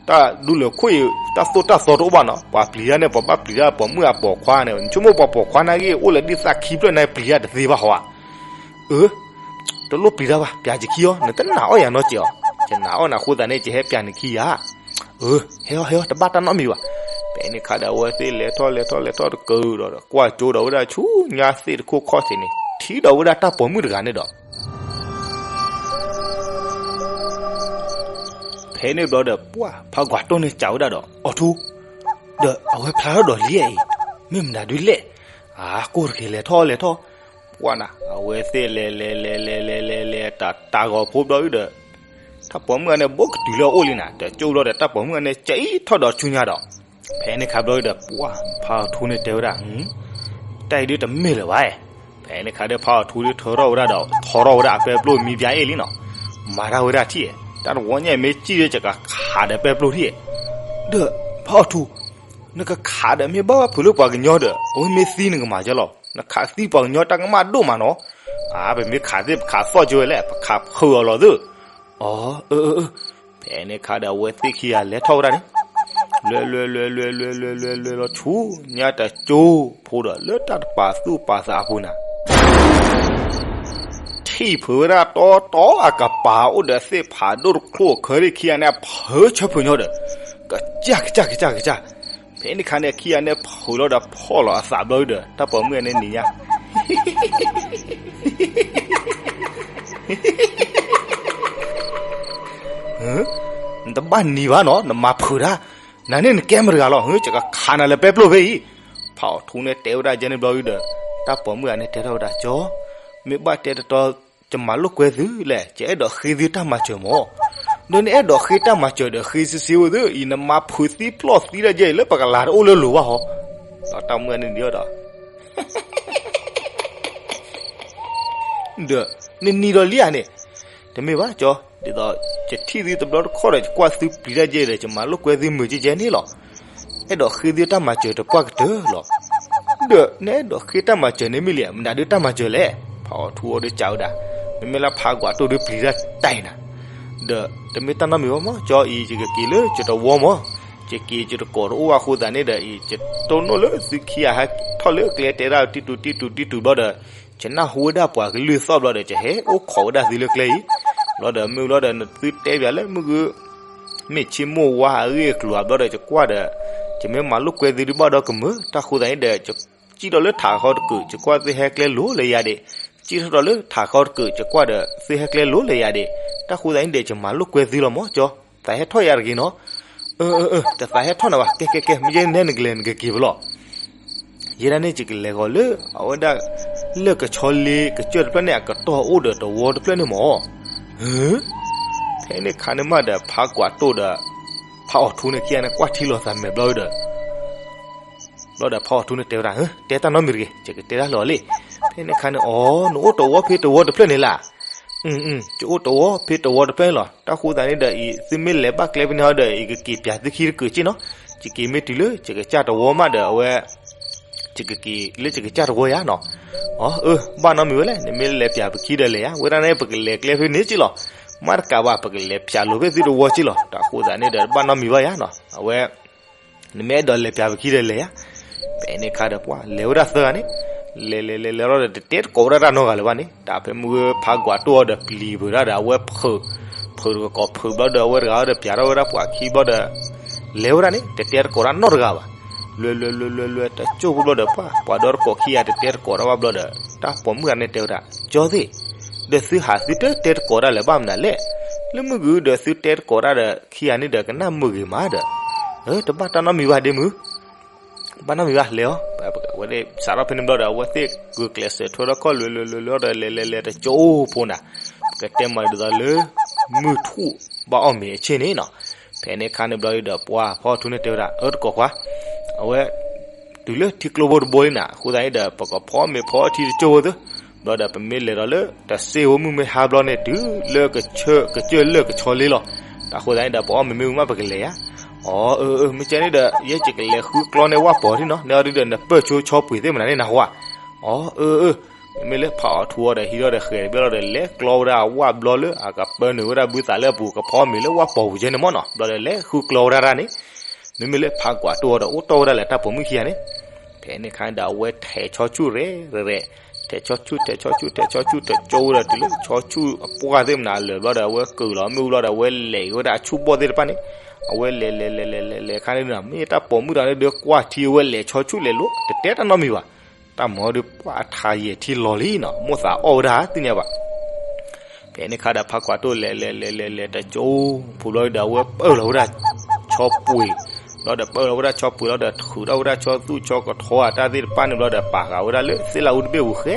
တၢ်ဒူလၢခိၣ်အံၤ တၢ်သိၣ်တၢ်သီတအိၣ်ဘၣ်နီၤ, ပှၤပျံၤတၢ်န့ၣ် ပှၤဘၣ်ပျံၤတၢ်ပိာ်မုၣ်အပိာ်ခွါန့ၣ်, နဆိကမိၣ်ပှၤပိာ်ခွါနာ်က့ အိၣ်လၢဒ်သးခံဖျၢၣ်န့ၣ် ပျံၤတၢ်တသ့ဘၣ်ဟီဧါ. အၢ တလိၣ်ပျံၤတၢ်ဘၣ်, ပျးယခံအီၤ, နတနာ်အီၣ်ယၤနီတစဲးအီၤ. ယနာ်အီၣ်နၤဃိသးန့ၣ် ယဟဲပျးနခံယၤ. အၢ ဟဲအီၤ ဟဲအီၤ တဘၣ်တၢ်နီတမံၤဘၣ်. ဖဲန့ၣ်ခါဒီး အဝဲသ့ၣ်လဲၤထီၣ်လဲၤထီၣ်လဲၤထီၣ်တကၢဒီး ကွၢ်ကၠိဒီးဝဲဒၣ်ဆူညါသ့ၣ်တခိၣ်ခီၣ်ထံးန့ၣ် ထံၣ်ဒီးဝဲဒၣ်တၢ်ပိာ်မုၣ်တဂၤန့ၣ်ဒီး ဖဲန့ၣ်ဘျီဒီး ပှၢ် ဖးကွၢ်တိၢ်န့ၣ်စံးဝဲဒၣ်ဒီး အီၣ်ထူ, ဒီးအဝဲဖျါထီၣ်ဒီးလံဧါအံၤ, မ့ၢ်မနုၤဒုးလဲၣ်. အါ ကိၢ်တဂ့ၤ လဲၤထီၣ်လဲၤထီၣ်. ပှၢ်နၤ အဝဲသ့ၣ်လဲၤလဲၤလဲၤလဲၤလဲၤလဲၤလဲၤတၢ်တၢ်ဂီၤဖိဘျီဒီး တၢ်ပိာ်မုၣ်ဂၤန့ၣ် ဘိကတုၤလၢအအိၣ်လံနၤ, တကၠိဘျီဒီး တၢ်ပိာ်မုၣ်ဂၤန့ၣ် ကၠံထီၣ်ဒီးဆူညါဒီး ဖဲန့ၣ်ခါဘျီဒီး ပှၢ် ဖးထူန့ၣ်တဲဝဲဒၣ်, တၢ်အံၤဒုးတမ့ၢ်လၢၤဘၣ်. ဖဲန့ၣ်ခါဒီး ဖးထူဒုးထၢထီၣ်ဝဲဒၣ်ဒီး ထီထီၣ်ဝဲဒၣ်အပဲပျိၢ်မံၤပၠါအ့ၣ်လံနီၤ, မၤတၢ်ဝဲဒၣ်ထံၣ်, တၢ်တဝီညါအံၤမ့ၢ်ကံၣ်ဒီး ယကခးဒီးပဲပျိၢ်ထံၣ်, ဒီး ဖးထူ နကခးဒီးမ့ၢ်ဘၣ်ဘၣ်ဖုးလၢပှၤကညီဒီး အဝဲမ့ၢ်သံနကမၤကဲလီၤ, နခးသံပှၤကညီတၢ်ကမၣ်ဒိၣ်မးနီၤ. အါ ပမ့ၢ်ခးသ့ၣ် ပခးသီၣ်ကၠိဝဲလဲၣ်, ပခးဖုးအီၤလီၤသ့ၣ်. အီ အၢ အၢ အၢ ဖဲန့ၣ်ခါဒီး အဝဲသ့ၣ်ခံဂၤလဲၤထီၣ်ဝဲဒၣ်န့ၣ် လဲၤလဲၤလဲၤလဲၤလဲၤလဲၤလဲၤလဲၤလီၤဆူညါတကၠိဖိဒီး လၢတၢ်တပာ်သူၣ်ပာ်သးအပူၤနၤ ထံၣ်ဖုးဝဲဒၣ်တီတီအကပၤအိၣ်ဒီးသ့ၣ်ဖးဒိၣ်တချိၣ်အခၢလံခံဂၤန့ၣ် အဖုးဆၢဖုးညီဒီး ကစၢ်ကစၢ်ကစၢ်ကစၢ်. ဖဲန့ၣ်ခါန့ၣ် ခံဂၤန့ၣ်ဖုးလီၤဒီးဖီၣ်လီၤအသးဘျီဒီး တၢ်ပိာ်မုၣ်ဂၤန့ၣ်နံၤညါ နတဘၣ်နံၤဘၣ်နီၤ နမၤဖုးတၢ်, နၤန့ၣ်နကဲမတၤတဂၤလီၤ, ယကခးနၤလၢပဲပျိၢ်ဖဲအံၤ. ဖးအီၣ်ထူန့ၣ်တဲဝဲဒၣ်ကဲန့ၣ်ဘျီဒီး တၢ်ပိာ်မုၣ်ဂၤန့ၣ်တဲထီၣ်ဝဲဒၣ်ကၠီ, မ့ၢ်ဘၣ်တဲတတီ ယမၤလိာ်ကွဲသုလဲၣ်, ယအဲၣ်ဒိးဃ့သုတၢ်မၤစၢၤမၢ်. ဒီးနအဲၣ်ဒိးဃ့တၢ်မၤစၢၤဒီး ဃ့စ့စ့ဝဲသု, အံၤနမၤဖုးသံပျီၢ်သံတၢ်ယဲၢ်အံၤ လၢပကလၤတအိၣ်လၢလိၤဘၣ်ဟီ. ဒီးတၢ်မုၣ်ဂၤန့ၣ်နံၤဒီး ဒီး နနံၤဒီးလံဧါန့ၣ်, တမ့ၢ်ဘၣ်ကၠီ, ဒ်သိး ယထံၣ်သုတဘျီတခီၣ်ဒီး ယကွၢ်သုပျံၤတၢ်ယဲၢ်ဒီး ယမၤလိာ်ကွဲသုမုာ်ကဲကဲန့ၣ်လီၤ. အဲၣ်ဒိးဃ့သုတၢ်မၤစၢၤတပှၢ်ကတၢၢ်လီၤ. ဒီးနအဲၣ်ဒိးဃ့တၢ်မၤစၢၤန့ၣ်မ့ၢ်လံ, မနုၤဒုးတၢ်မၤစၢၤလဲၣ်. ဖးအီၣ်ထူအီၤဒုးကးဝဲဒၣ်, မ့မ့ၢ်လၢဖးကွၢ်တိၢ်ဒုးပျံၤတၢ်တၢ်အံၤနၤ, ဒီးတမ့ၢ်တၢ်နီတမံၤဘၣ်မၢ်, ကၠီအံၤ ယကက့ၤလၢယတဝီမၢ်. ယက့ၤယတကိးတအိၣ်ဘၣ်အဃိသတးန့ၣ်ဒီး ယတိၢ်နီၣ်လၢသုခံဂၤဟဲထီၣ်လၢကျဲတဲဒၣ်တံၢ်တူၤတံၢ်တူၤတံၢ်တူၤဘျီဒီး ယနၢ်ဟူဝဲဒၣ်ပှၤကလုၢ်သီၣ်ဘျီဒီး ယဟဲအိၣ်ခိးဝဲဒၣ်သုလၢကျဲအံၤ ဘျီဒီးမ့ၢ်ဘျီဒီး နသုတဲပၠးလၢမုၢ်ဂု မ့ၢ်ဆ့မိၢ်ဝါအဂ့ၢ်အကျိၤဧါဘျီဒီး ယကွၢ်ဒီး ယမ့ၢ်မၤလိာ်ကွဲသုဒုးဘၣ်ဒီးကမၢၢ် တၢ်ဃိသတးန့ၣ်ဒီး ယစံၣ်ထီၣ်လၢထးခီတကုာ် ယကွၢ်သုဟဲကျဲလိၤလၢယၤဒံး, စံၣ်ထီၣ်ဒီးလၢထးခီတကုာ် ယကွၢ်ဒီးသုဟဲကျဲလိၤလၢယၤဒံး, တၢ်ဃိသတးန့ၣ်ဒီး ယမၤလိာ်ကွဲသုလီၤမၢ်ကၠီ, သးဟဲထီၣ်ယၤတဂ့ၤနီၤ. အၢ အၢ အၢ တသးဟဲထီၣ်နၤဘၣ်, ကဲ ကဲ ကဲ မ့ၢ်ယဲန့ၣ်နကလဲၤနကက့ၤဖဲလဲၣ်. ယဲဒၣ်န့ၣ် ယကလဲၤဂီၤလၢ အဝဲဒၣ် လၢၢ်ကဆီလ့ကစၢၢ်တဖျၢၣ်န့ၣ် အကတီၢ်အိၣ်ဒီးတဝီတဖျၢၣ်န့ၣ်မၢ်. ဖဲန့ၣ်ခါန့ၣ်မးဒီး ဖးကွၢ်တိၢ်ဒီး ဖးအီၣ်ထူန့ၣ်ခံဂၤန့ၣ် ကွၢ်ထံလီၤသးမဲာ်ဘျီဒီး ဘျီဒီးဖးအီၣ်ထူန့ၣ်တဲဝဲဒၣ်, တဲတၢ်နီတမံၤတဂ့ၤ, ယကတဲတၢ်လီၤလံ. ဖဲန့ၣ်ခါန့ၣ် အီ နအိၣ်တဝီဖဲတဝီတဖျၢၣ်န့ၣ်လၢ်. ယအိၣ်တဝီဖဲတဝီတဖျၢၣ်န့ၣ်လီၤ. တၢ်ဃိသတးန့ၣ်ဒီးအံၤ သုမ့ၢ်လဲၤဘၣ်ကျဲဖဲန့ၣ်ဟီဒီး ယကက့ၤပၠးသုခံတကုာ်က့နီၤ. ယက့ၤမ့ၢ်တုၤလၢယကစၢ်တဝီမးဒီးအဝဲ ယကက့ၤလၢယကစၢ်တဝီယၤနီၤ. အီ အၢ ဘၣ်နီတမံၤဝဲလဲၣ်, နမ့ၢ်လဲၤပၠးပခံဒီးလဲၤယၤ, ဝဲဒၣ်န့ၣ် ပကလဲၤကျဲဖဲန့ၣ်က့လီၤ. မ့ၢ်တကးဘၣ် ပကလဲၤပၠးလိာ်ဖဲသုတဝီက့လီၤ. တၢ်ဃိသတးန့ၣ်ဒီး ဘၣ်နီတမံၤဘၣ်ယၤနီၤ. အဝဲ နမ့ၢ်အဲၣ်ဒိးလဲၤပၠးပခံဒီးလဲၤယၤ. ဖဲန့ၣ်ခါဒီးပှၤ လဲၤဝဲဒၣ်သၢဂၤန့ၣ်, လဲၤလဲၤလဲၤလဲၤလီၤဒီး တတဲတကိးဝဲဒၣ်တၢ်နီတဂၤလၢၤဘၣ်န့ၣ်, တၢ်ဖဲမုၢ်ဂၢ်ဖးကွၢ်တိၢ်အီၤဒီးပျံၤပၢၢ်ဒၣ်ဒီး အဝဲဖုး, ဖုးတကကိးဖုးဘျီဒီး အဝဲတဂၤအီၤဒီးပၠးထီၣ်ဝဲဒၣ်ပှၤခံဘျီဒီး လဲၤဝဲဒၣ်န့ၣ် တတဲတကိးတၢ်နီတဂၤဘၣ်. လဲၤလဲၤလဲၤလဲၤလဲၤ တစိၢ်ဖိဘျီဒီး ပှၤ ပှၤဒီတကိးခံဂၤတတဲတကိးတၢ်ဘၣ်ဘျီဒီး တၢ်ပိာ်မုၣ်တဂၤန့ၣ်တဲဝဲဒၣ်, ကၠီသ့ၣ်, ဒီးသုဟးသုတတဲတကိးတၢ်လၢၤဘၣ်မနုၤလဲၣ်. လၢမုၢ်ဂၢ်ဒီးသုတဲတကိးတၢ်ဒီးခံဂၤန့ၣ်ဒီး ကနၣ်မုာ်ဂ့ၤမးဒီး, တဘၣ်တၢ်နီတမံၤဘၣ်ဒ့မုၢ် ဘၣ်နီတမံၤဘၣ် လဲၤအီၤ. ဝဲဒၣ်စးထီၣ်ဖဲန့ၣ်ဘျီဒီး အဝဲသ့ၣ်ဂုာ်ကျဲးစၢးထွဲထီၣ်ခီၣ် လဲၤလဲၤလဲၤလဲၤဒီး လဲၤလဲၤလဲၤတကၠိဖိနၤ, ပကတဲမၤဒ်သိးလၢ မုၢ်ထူၣ်ဘၣ်အီၣ်မ့ၤအဆ့ၣ်န့ၣ်နီၤ. ဖဲန့ၣ်ခါန့ၣ်ဘျီဒီး ပှၤဖီထူန့ၣ်တဲဝဲဒၣ် အၢတကိးခွါ, အဝဲ တုၤလၢထံကျိဖိတဘိလံနၤ, အဃိသတးန့ၣ်ဒီး ပကဖီမ့ၤဖီထံတကၠိဖိသ့, ဘျီဒီးပမ့ၢ်လဲၤဒီးလၢ တစ့ဖိမုၢ်မ့ၢ်ဟါဘျီန့ၣ် တုၤလၢကစၢၢ်လၢၢ်ကဆီလ့လီၤ. တၢ်ဃိသတးန့ၣ်ဒီး ပအီၣ်မ့ၤမ့ၢ်ဝံၤမး ပကလဲၤယၤ. အီ အၢ အၢ မ့ၢ်ကဲန့ၣ်ဒီး ယဲယကလဲၤဃုကျီန့ၢ်ဝၣ်ပီၤဒ်နီၤ, နဲအီၤဒ်ဒီး နပၢၢ်ဆိဆီပှ့ၤသ့ၣ်မနုၤန့ၣ်နဟါဝဲ. အီ အၢ အၢ မ့မ့ၢ်လၢဖးအီၣ်ထူအီၤဒီး ဟံးထီၣ်ဒီးဃဲၤတဘ့ၣ်လီၤဒီး လဲၤကျီဝဲဒၣ်အဝၣ်ဘျီလၢ အကပၢနုာ်ဝဲဒၣ်ဘုသးလၢအပူၤ ကဖီမ့ၤလၢဝၣ်ပီၤပူၤကဲန့ၣ်မၢ်နီၤ. ဘျီဒီးလဲၤဃုကျီဝဲဒၣ်ဒၣ်န့ၣ်, မ့မ့ၢ်လၢဖးကွၢ်တိၢ်အီၤဒီး အိၣ်တီၢ်ဝဲဒၣ်လၢတၢ်ပိာ်မုၣ်ခံဂၤန့ၣ် ဖဲန့ၣ်ခါဒီး အဝဲထဲးဆီဆူၣ်ရဲၣ်ရဲၣ်, ထဲးဆီဆူၣ် ထဲးဆီဆူၣ် ထဲးဆီဆူၣ် ထဲးကၠိဝဲဒီးတုၤလၢဆီဆူၣ်အပှၢ်သ့ၣ်မနုၤလၢာ်ဘျီဒီး အဝဲကုာ်လီၤမ့ၣ်အူဘျီဒီး အဝဲလဲၤက့ၤဝဲဒၣ်အဆူၣ်ဘီၣ်သ့ၣ်တဖၣ်န့ၣ်, အဝဲလဲၤလဲၤလဲၤလဲၤလဲၤလဲၤခါန့ၣ်ဒီး မ့ၢ်တၢ်ပိာ်မုၣ်တဂၤန့ၣ်ဒီး ကွၢ်ထံအဝဲလဲၤဆီဆူၣ်လဲၤလိၤ တတဲတၢ်နီတမံၤဘၣ်. တၢ်မၤအီၤဒီးပှၢ်အထးယဲၢ်ထံလီၤလံနီၤ, မိၣ်သးအီၣ်ဝဲဒၣ်သ့ၣ်ညါဘၣ်. ဖဲန့ၣ်ခါဒီး ဖးကွၢ်တိၢ်လဲၤလဲၤလဲၤလဲၤလဲၤတကၠိဖိဘျီဒီး အဝဲပၢၢ်လီၤဝဲဒၣ် ဆီပှ့ၤ, ဘျီဒီးပၢၢ်လီၤဝဲဒၣ်ဆီပှ့ၤလီၤဒီး ထုးထီၣ်ဝဲဒၣ်ဆီသူၣ်ဆီကထီအတၢ်သ့ၣ်တဖၣ်န့ၣ်ဘျီဒီး ပာ်ဃာ်ဝဲဒၣ်လၢသ့ၣ်လၣ်အူတဘ့ၣ်ပူၤဃဲ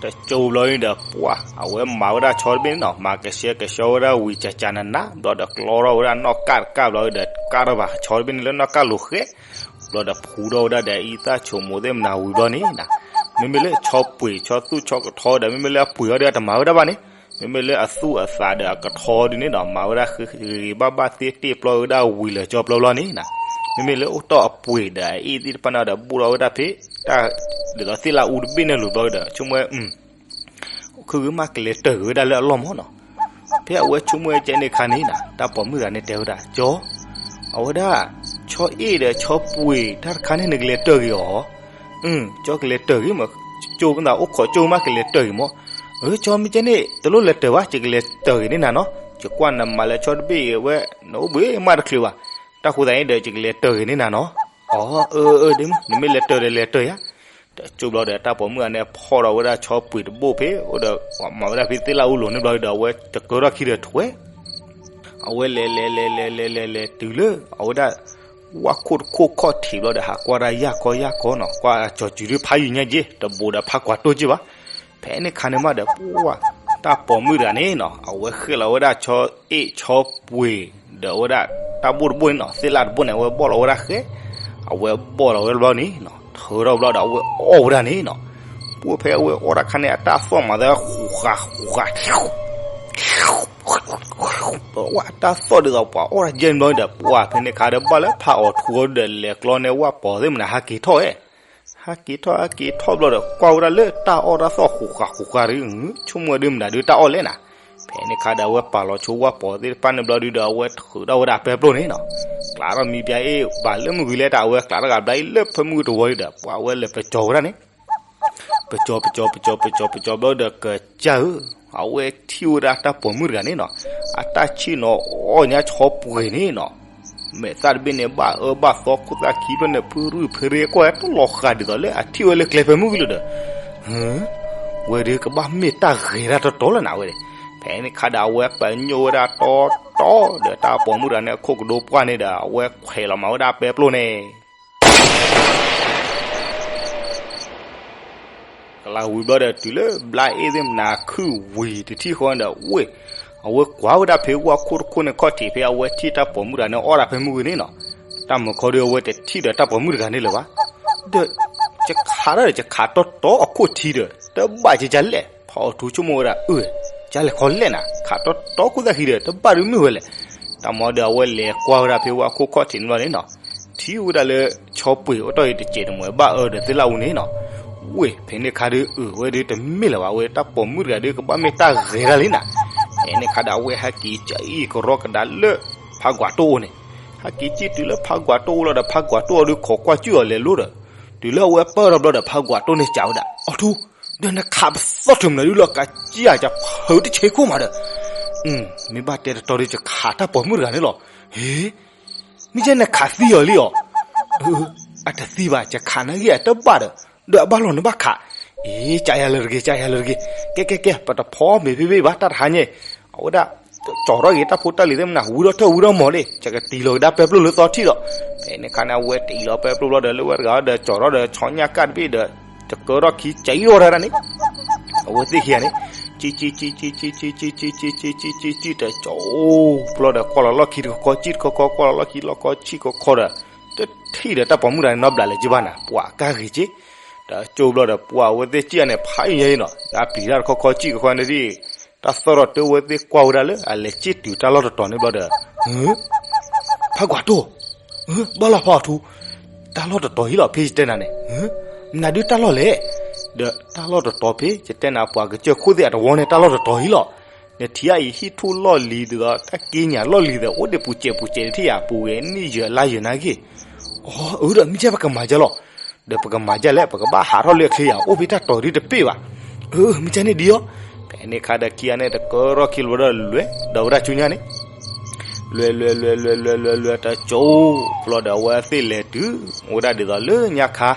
တကၠိဘျီန့ၣ်ဒီး ပှၢ် အဝဲမၤဝဲဒၣ်ဆီတဘ့ၣ်န့ၣ်နီၤ, မၤကဆှဲကဆှီဝဲဒၣ်ဝံၤ ကကနနး ဘျီဒီးကျီထီၣ်ဝဲဒၣ်နီၣ်ကၢ်တကၢ်ဘျီဒီး ကၢ်ထီၣ်ဘၣ်ဆီတဘ့ၣ်န့ၣ်လၢနီၣ်ကၢ်လိၤဃဲ, ဘျီဒီးဖှူထီၣ်ဝဲဒၣ်ဒီးအံသၣ်ဆိမိၣ်သ့ၣ်မနၤဝံၤဘျီန့ၣ်နီၤ, မ့မ့ၢ်လၢဆီပှ့ၤဆီသူၣ်ဆီကထီဒီး မ့မ့ၢ်လၢအပှ့ၤအီၤဒီးတမၤဝဲဒၣ်ဘၣ်န့ၣ်, မ့မ့ၢ်လၢအသူၣ်အသးဒီးအကထီဒ်န့ၣ်ဒီး မၤဝဲဒၣ်ဂ့ၤဂ့ၤဘၣ်ဘၣ်သ့တ့ၢ်ပျီဝဲဒၣ်ဝံၤလၢာ်ကၠီပျီဘျီန့ၣ်နီၤ, မ့မ့ၢ်လၢအိၣ်တီၢ်အပှ့ၤဒီးအအ့ၣ်သ့ၣ်တဖၣ်န့ၣ်ဒီး ဘိၣ်ထီၣ်ဝဲဒၣ်ဖဲ တၢ်ဒ်သိးသ့ၣ်လၣ်အူတဘ့ၣ်န့ၣ်လိၤဘျီဒီး ဆိကမိၣ် အိၣ်ခုဂ့ၤမးကလဲၤတၢၢ်ဂ့ၤဝဲဒၣ်လၢအလီၢ်မၢ်နီၤ. ဖဲအဝဲဆိကမိၣ်ဝဲကဲန့ၣ်ခါန့ၣ်နီၤ တၢ်ပိာ်မုၣ်တဂၤန့ၣ်တဲဝဲဒၣ် ကၠီ, အဝဲဒၣ် ဆီအ့ၣ်ဒီးဆီပှ့ၤတၢ်တခါန့ၣ် နကလဲၤတၢၢ်ဂ့ၤအီၤ. အၢ ကၠီကလဲၤတၢၢ်ဂ့ၤမး, ကၠိမ့ၢ်သးအိၣ်ခိးကၠိမးကလဲၤတၢၢ်ဂ့ၤမၢ်. အၢ ကၠီမ့ၢ်ကဲန့ၣ် တလိၣ်လဲၤတၢၢ်ဘၣ် ယကလဲၤတၢၢ်ဂ့ၤန့ၢ်နၤနီၤ, ယကွၢ်နမၤလၢဆီတဘ့ၣ်အံၤဝဲ နအိၣ်ဘှံးမးတချုးဘၣ်. တၢ်ဃိသတးန့ၣ်ဒီး ယကလဲၤတၢၢ်ဂ့ၤန့ၢ်နၤနီၤ. အီ အၢ အၢ ဒ့မုၣ် နမ့ၢ်လဲၤတၢၢ်ဒီးလဲၤတၢၢ်ယၤ. တကၠိဘျီဒီး တၢ်ပိာ်မုၣ်တဂၤန့ၣ် ဖီၣ်ဒီးဝဲဒၣ်ဆီပှ့ၤတဘိၣ်ဖဲ အိၣ်ဒီး မၤဝဲဒၣ်ဖဲသ့ၣ်လၣ်အူလိၤန့ၣ်ဘျီဒီး အဝဲတကၢထီၣ်ခံဒီးထွဲ အဝဲလဲၤလဲၤလဲၤလဲၤလဲၤလဲၤလဲၤတုၤလၢ အဝဲဒၣ် ဝၣ်ခိၣ်တခိၣ်ခီၣ်ထံးဘျီဒီး ဟးကွၢ်ဒၣ်ယၢ်ခီယၢ်ခီနီၤ, ကွၢ်ကၠီၤစုၤဒုးဖးယံၤညါက့ တဘူးဒီးဖးကွၢ်တိၢ်က့ဘၣ်. ဖဲန့ၣ်ခါန့ၣ်မးဒီး ပှၢ် တၢ်ပိာ်မုၣ်တဂၤန့ၣ်နီၤ အဝဲဃ့ၢ်လီၤဝဲဒၣ်ဆီအ့ၣ်ဆီပှ့ၤ ဒီးအဝဲဒၣ်တၢ်ဘိၣ်တဘိၣ်န့ၣ်နီၤ, သ့ၣ်လၣ်တဘိၣ်န့ၣ် အဝဲဘီၣ်လီၤဝဲဒၣ်ဃဲ, အဝဲဘီၣ်လီၤဝဲဘျီန့ၣ်နီၤ, ထုးထီၣ်ဘျီဒီး အဝဲအီၣ်ဝဲဒၣ်န့ၣ်နီၤ. ပှၢ်ဖဲအဝဲအီၣ်တၢ်ခါန့ၣ် အတၢ်သီၣ်မၤသးဃူးဃာ်ဃူးဃာ် အတၢ်သီၣ်ဒ်သိးပှၤအီၣ်တၢ်ယဲၢ်န့ၣ်ဘျီဒီး ပှၢ်ဖဲန့ၣ်ခါဒီး ဘၣ်လၢဖးအီၣ်ထူအီၤဒီး လဲၤကျီန့ၢ်ဝၣ်ပီၤသ့ၣ်မနၤ ဟးက့ၤထီၣ်ဝဲ ဟးက့ၤထီၣ် ဟးက့ၤထီၣ်ဘျီဒီး ကွၢ်ဝဲဒၣ်လၢတၢ်အီၣ်တၢ်သီၣ်ဃူးဃာ်ဃူးဃာ်ဒီး ဆိကမိၣ်ဒုးမနုၤဒုးတၢ်အီၣ်လဲၣ်နၤ. ဖဲန့ၣ်ခါဒီး အဝဲပာ်လီၤဆိဝၣ်ပီၤသ့ၣ်တဖၣ်န့ၣ်ဘျီဒုးဒီး အဝဲထုးထီၣ်ဝဲဒၣ်ပဲပျိၢ်န့ၣ်နီၤ. ပာ်ထီၣ်မံပၠးအ့ၣ် ဘၣ်လၢမုၢ်ဂံၤလဲၣ် တၢ်အဝဲကျးထီၣ်ဂၤဘျါအံၤလၢဖၢမုၢ်တဝီလံဒီး ပှၤဝဲလဲၤပကၠီၤဝဲဒၣ်န့ၣ် ပကၠီၤ ပကၠီၤ ပကၠီၤ ပကၠီၤ ပကၠီၤဘျီဒီး ကစၢ်ဧၢ, အဝဲထံၣ်ဝဲဒၣ်တၢ်ပိာ်မုၣ်တဂၤန့ၣ်နီၤ, အတၢ်ဆ့ၣ်နီၤအီၣ်ညါဆီပှ့ၤန့ၣ်နီၤ, မဲာ်သၣ်တဘ့ၣ်န့ၣ် ဘၣ်အၢဘၣ်သီ ခိၣ်သၣ်ခံဖျၢၣ်န့ၣ် ဖုရူၢ်ဖရဲကွၢ်တလီၤဃာ် ဒ်သိးလၢအထံၣ်ဝဲလၢကျဲဖၢမုၢ်ဂံၤလီၤဒီး ဝဲဒၣ်ကဘၣ်မ့ၢ်တၢ်ဂဲၤတၢ်တီတီလၢနၤဝဲန့ၣ်, ဖဲန့ၣ်ခါဒီး အဝဲပညိၣ်ဝဲဒၣ်တီတီဒီး တၢ်ပိာ်မုၣ်တဂၤန့ၣ် အခိၣ်ကဒိပှၢ်န့ၣ်ဒီး အဝဲခွဲးလီၤမၤဝဲဒၣ်ပဲပျိၢ်န့ၣ် ကလၤဝံၤဘျီဒီး တုၤလၢဘျါအ့ၣ်သ့ၣ်မနၤ ခုၣ်ဝံၤတထံၣ်ဃီဒီး ဝ့ၢ် အဝဲကွၢ်ဝဲဒၣ်ဖဲဝၣ်ခိၣ်တခိၣ်န့ၣ် ခီၣ်ထံးဖဲအဝဲထံၣ်တၢ်ပိာ်မုၣ်တဂၤန့ၣ် အီၣ်ဒၣ်ဖဲမုၢ်ဂံၤန့ၣ်နီၤ, တၢ်မုာ်ခီဒီး အဝဲတထံၣ်ဒီးတၢ်ပိာ်မုၣ်တဂၤန့ၣ်လၢၤဘၣ်, ဒီး ယခးတၢ်ဒီး ယခးတီတီအခိၣ်ထံဒီး တဘၣ်ကကလဲၣ်, ဖးအီၣ်ထူဆိကမိၣ်ဝဲဒၣ် အၢ ကလဲၤခီလဲၣ်နၤ ခးတီတီခိၣ်သၣ်ခံဒီး တဘၣ်ဒုးမုၢ်ဝဲလဲၣ်, တၢ်မၤဒီး အဝဲလဲၤကွၢ်ဝဲဒၣ်ဖဲဝၣ်ခိၣ်ခီၣ်ထံးန့ၣ်ဘျီန့ၣ်နီၤ, ထံၣ်ဝဲဒၣ်လၢ ဆီပှ့ၤအိၣ်တ့ၢ်အံၤတစဲးတမှဲၤ ဘၣ်အၢဒီးသ့ၣ်လၣ်အူန့ၣ်နီၤ, ဝ့ၢ် ဖဲန့ၣ်ခါဒီး အၢ ဝဲဒၣ်တမ့ၢ်လၢၤဘၣ် ဝဲတၢ်ပိာ်မုၣ်တဂၤဒီး ကဘၣ်မ့ၢ်တၢ်ဂဲၤတၢ်လံနၤ, ဖဲန့ၣ်ခါဒီး အဝဲဟဲက့ၤကအံၣ်ကရီကဒါလၢ ဖးကွၢ်တိၢ်အအိၣ်န့ၣ်, ဟဲက့ၤက့ၤတုၤလၢဖးကွၢ်တိၢ်အအိၣ်လီၤဒီး ဖးကွၢ်တိၢ်အီၤဒီး ခိးကွၢ်ကၠုၣ်အီၤလဲၤလိၤဒီး, တုၤလၢအဝဲပၢၢ်ထီၣ်ဘျီဒီး ဖးကွၢ်တိၢ်န့ၣ်စံးဝဲဒၣ် အီထူ, ဒီးနခးပသီၣ်ထုးမနုၤဒုလီၤ ကစံၣ်ယၤကဖုးတဆဲးခိၣ်မးဒီး, မ့ၢ်ဘၣ်တဲတတီၤဒီး ယခးတၢ်ပိာ်မုၣ်တဂၤန့ၣ်လီၤ, ဟ့ မ့ၢ်ကဲနခးသံအီၤလံအီၤ, အတသံဘၣ် ယခးနာ်ဂ့ၢ်အတဘၣ်ဒီး, ဒီးအဘၣ်လီၤနဘၣ်ခး, အ့ ကယၤလၢတဂ့ၤ ကယၤလၢတဂ့ၤ, ကဲကဲကဲ ပတဖီမ့ၤဖ့ဘ့ၣ်ဘၣ် တၢ်တဟါညါ, အဝဲဒၣ် ကၠီၤထီၣ်က့ၤတၢ်ဖိတၢ်လံၤသ့ၣ်မနၤ ဝံထီၣ်ထၢၣ်ဝံထီၣ်မီၤလံ ယကတံၤလီၤကဒါပဲပျိၢ်လၢသီထံၣ်ဒီး, ဖဲန့ၣ်ခါန့ၣ် အဝဲတံၤလီၤပဲပျိၢ်ဘျီဒီး လၢဝဲတဂၤဒီး ကၠီၤထီၣ်ဒီး ဆီညၣ်ကၣ်တဘ့ၣ်ဒီး တကၢထီၣ်ခံ ကံအီၣ်တၢ်ဒၣ်န့ၣ်, အဝဲသ့ၣ်ခံဂၤန့ၣ် ကံကံကံကံကံကံကံကံကံကံကံကံတကၠီၤ ပျီဒီးကွၢ်လီၤလီၢ်ခံတခီခီ ကံတခီခီ ကွၢ်လီၤလီၢ်ခံလီၢ်ခီ ကံတခီခီဒီး တထံၣ်ဒီးတၢ်ပိာ်မုၣ်တဂၤန့ၣ် နီတဘျီလၢၤက့ဘၣ်နၤ ပှၤကါဂ့ၤက့, ဒီးကၠိဘျီဒီး ပှၤအဝဲသ့ၣ်ကံဂၤန့ၣ် ဖးယံၤယံၤနီၤ အပျံၤတၢ်တခီခီ ကံတခီခီန့ၣ်ဒ် တၢ်သီၣ်ထီၣ်တၢ်ဝဲသ့ၣ်ကွၢ်ဝဲဒၣ်လၢ အလဲၤက့ၣ်တုၤတၢ်လီၢ်တတီၤန့ၣ်ဘျီဒီး, ဖးကွၢ်တိၢ်, ဘၣ်လီၤဖးအီၣ်ထူ, တၢ်လီၢ်တတီၤဟံလီၤ ဖဲယတဲနၤန့ၣ်, မနုၤဒုတၢ်လီၢ်လဲၣ်, ဒီးတၢ်လီၢ်တတီၤဖဲ ယတဲနၤ ပှၤကစၢၢ်ခိၣ်သ့ၣ်အတဝီန့ၣ် တၢ်လီၢ်တတီၤဟံလီၤ, နထံၣ်အံၤဟံၣ်ထူၣ်လီၢ်လံၤဒ်သိး တၢ်က့ညၣ်လီၢ်လံၤသ့ၣ် အိၣ်ဒံးပူၤစဲးပူၤစဲးတထံၣ်ယၤ ပူၤဂဲၤနံၣ်ယဲၢ်လါယဲၢ်နၤဂ့ၢ်, အၢ ဒီးမ့ၢ်ကဲပကမၤကၢ်လီၤ ဒီးပကမၤဒ်လဲၣ် ပကဘၣ်ဟးထီၣ်လၢအချ့ယၤ အိၣ်ဖဲတၢ်တီၤဒ်တပ့ၢ်ဘၣ်, အၢ မ့ၢ်ကဲန့ၣ်ဒ်အီၤ, ဖဲန့ၣ်ခါဒီးခံဂၤန့ၣ် တကၢထီၣ်ခံဘျီဒီး လဲၤဒီးဝဲဒၣ်ဆူညါန့ၣ်, လဲၤလဲၤလဲၤလဲၤလဲၤလဲၤလဲၤလဲၤ တကၠိ, ပျီဒီးအဝဲသ့ၣ်လဲၤတုၤ အိၣ်ဝဲဒၣ်ဒ်သိးလၢညါခါ,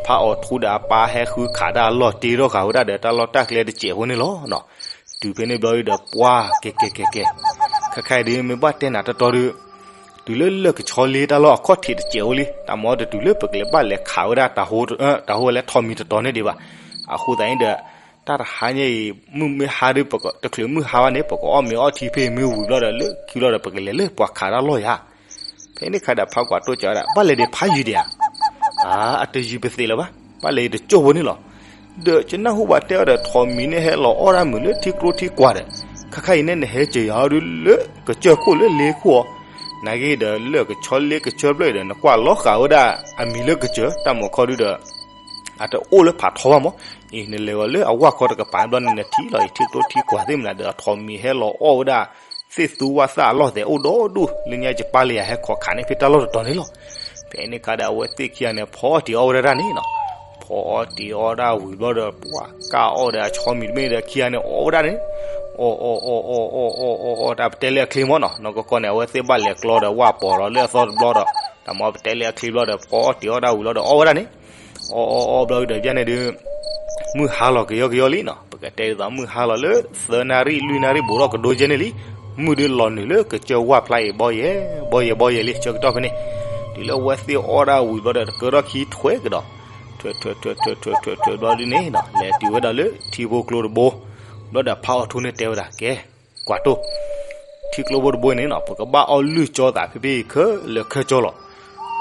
ဖးအီၣ်ထူဒီးအပၢ်ဟဲဃုခးတၢ်လီၢ်တ့ထီၣ်ဃာ်ဝဲဒၣ်ဒီးတၢ်လီၢ်တၢ်ကျဲတစဲးဖိန့ၣ်လီၤ. တုၤဖဲန့ၣ်ဘျီဒီးပှၤ ကဲကဲကဲကဲ, ခဲခါအံၤဒ်မ့ၢ်ဘၣ်တဲနၤတတီၤဒီး တုၤလၢလၢၢ်ကဆီလ့တၢ်လီၢ်အခီၣ်ထံးတစဲးဖိလံ, တၢ်မၤအီၤတတုၤလၢပကလဲၤဘၣ်လဲၤခးဝဲဒၣ် တၢ်ဟိဝဲလၢထိးမံၤတတီၤန့ၣ်ဒံးဘၣ်, အဃိသတးန့ၣ်ဒီး တၢ်တဟါညါအံၤ မုၢ်မ့ၢ်ဟါဒီး တချုးမုၢ်ဟါဘၣ်န့ၣ် ပကအီၣ်မ့ၤအီထံဖဲမ့ၢ်ဝံၤဘျီဒီး လၢခံဘျီဒီး ပကလဲၤလၢပှၤခးတၢ်လီၢ်ယၤ, ဖဲန့ၣ်ခါဒီးဖးကွၢ်တိၢ်စံးဝဲဒၣ် ဘၣ်လဲၤဒံးဖးယံၤဒံးဧါ, အတယံၤပသ့ၣ်လၢၤဘၣ်, ဘၣ်လဲၤဒံးတကၠိဖိန့ၣ်လီၤ. ဒီးယနၢ်ဟူဘၣ်တဲအီၤဒီး ထိးမံၤန့ၣ်ဟဲလီၤအီၣ်တၢ်မုာ်လၢထံကျိထံကွၢ်ဒီး, ခဲခါအံၤန့ၣ် နဟဲက့ၤယၤအီၤဒုးလၢကစၢၢ်ခိၣ်လၢလ့ခိၣ်အီၤ, နာ်က့ဒီးလၢၢ်ကဆီလ့ကစၢၢ်ဖျၢၣ်အံၤဒီး နကွၢ်လီၤဃာ်ဝဲဒၣ်အမံၤလၢကစၢၢ် တၢ်မၤခီဒုးဒီး အတအိၣ်လၢဖးထီဘၣ်မး, အံၤနလဲၤဝဲလၢအဝၢ်ခီတကပၤဘျီန့ၣ် နထံၣ်လီၤအံၤထံကျိထံကွၢ်သ့ၣ်မနၤဒီး ထိးမံၤဟဲလီၤအီၣ်ဝဲဒၣ် သ့ၣ်သူဝၣ်သၣ်အလီၢ်သဲးအိၣ်ဒီဒူၣ် လၢညါယပၢ်လၢယၤဟဲခိးခးန့ၣ်ဖဲတၢ်လီၢ်တတီၤန့ၣ်လီၤ. ဖဲန့ၣ်ခါဒီးအဝဲသ့ၣ်ခံဂၤန့ၣ် ဖီအီၣ်တ့ၤအီၣ်ဝဲဒၣ်တၢ်န့ၣ်နီၤ, ဖီအီၣ်တ့ၤအီၣ်ဒၣ်ဝံၤဘျီဒီး ပှၤကၢ်အီၣ်ဒီးအဆီမံၤတမ့ၢ်ဒီးခံဂၤန့ၣ် အီၣ်ဝဲဒၣ်န့ၣ်, အီၣ်အီၣ်အီၣ်အီၣ်အီၣ်အီၣ်အီၣ်အီၣ် တၢ်ပတဲလၢအချ့မးနီၤ, နီၢ်ကီၢ်ကီၢ်န့ၣ် အဝဲသ့ၣ်ဘၣ်လဲၤကျီဒီးဝၢ်ပီၤလီၤလၢအသီတဘျီဒီး, တၢ်မၤပတဲလၢအချ့ဘျီဒီး ဖီအီၣ်တ့ၤအီၣ်ဒၣ်ဝံၤလီၤဒီးအီၣ်ဝဲဒၣ်န့ၣ်, အီၣ်အီၣ်အီၣ်ဘျီဒီး ယန့ၣ်ဒုး မုၢ်ဟါလီၤကယီကယီလံနီၤ, ပကတဲဒ်သိးမုၢ်ဟါလီၤလၢ သၢနၣ်ရံၣ်လွံၢ်နၣ်ရံၣ်ဘူးထီၣ်ကဒိယဲန့ၣ်လံ, မုၢ်ဒုးလီၤနုာ်လၢကစၢၢ်ဝၢ်ဖျါအံၤ ဘီယဲၢ် ဘီယဲၢ်ဘီယဲၢ်လံ ဆၢကတီၢ်ဖဲန့ၣ်, တုၤလၢအဝဲသ့ၣ်အီၣ်ဒၣ်ဝံၤဘျီဒီး တကၢထီၣ်ခံထွဲကဒီး, ထွဲထွဲထွဲထွဲထွဲထွဲထွဲဘျီဒုးန့ၣ်နီၤ လဲၤတုၤဝဲဒၣ်လၢထံဖိကျိတဘိ, ဘျီဒီးဖးအီၣ်ထူန့ၣ်တဲဝဲဒၣ် ကဲ ကွၢ်တိၢ်, ထံကျိဖိတဘိန့ၣ်နီၤ ပကဘၣ်အီၣ်လုၢ်ကၠီသးဖဲဖဲအံၤ ခဲလၢာ်ခဲဆ့လီၤ.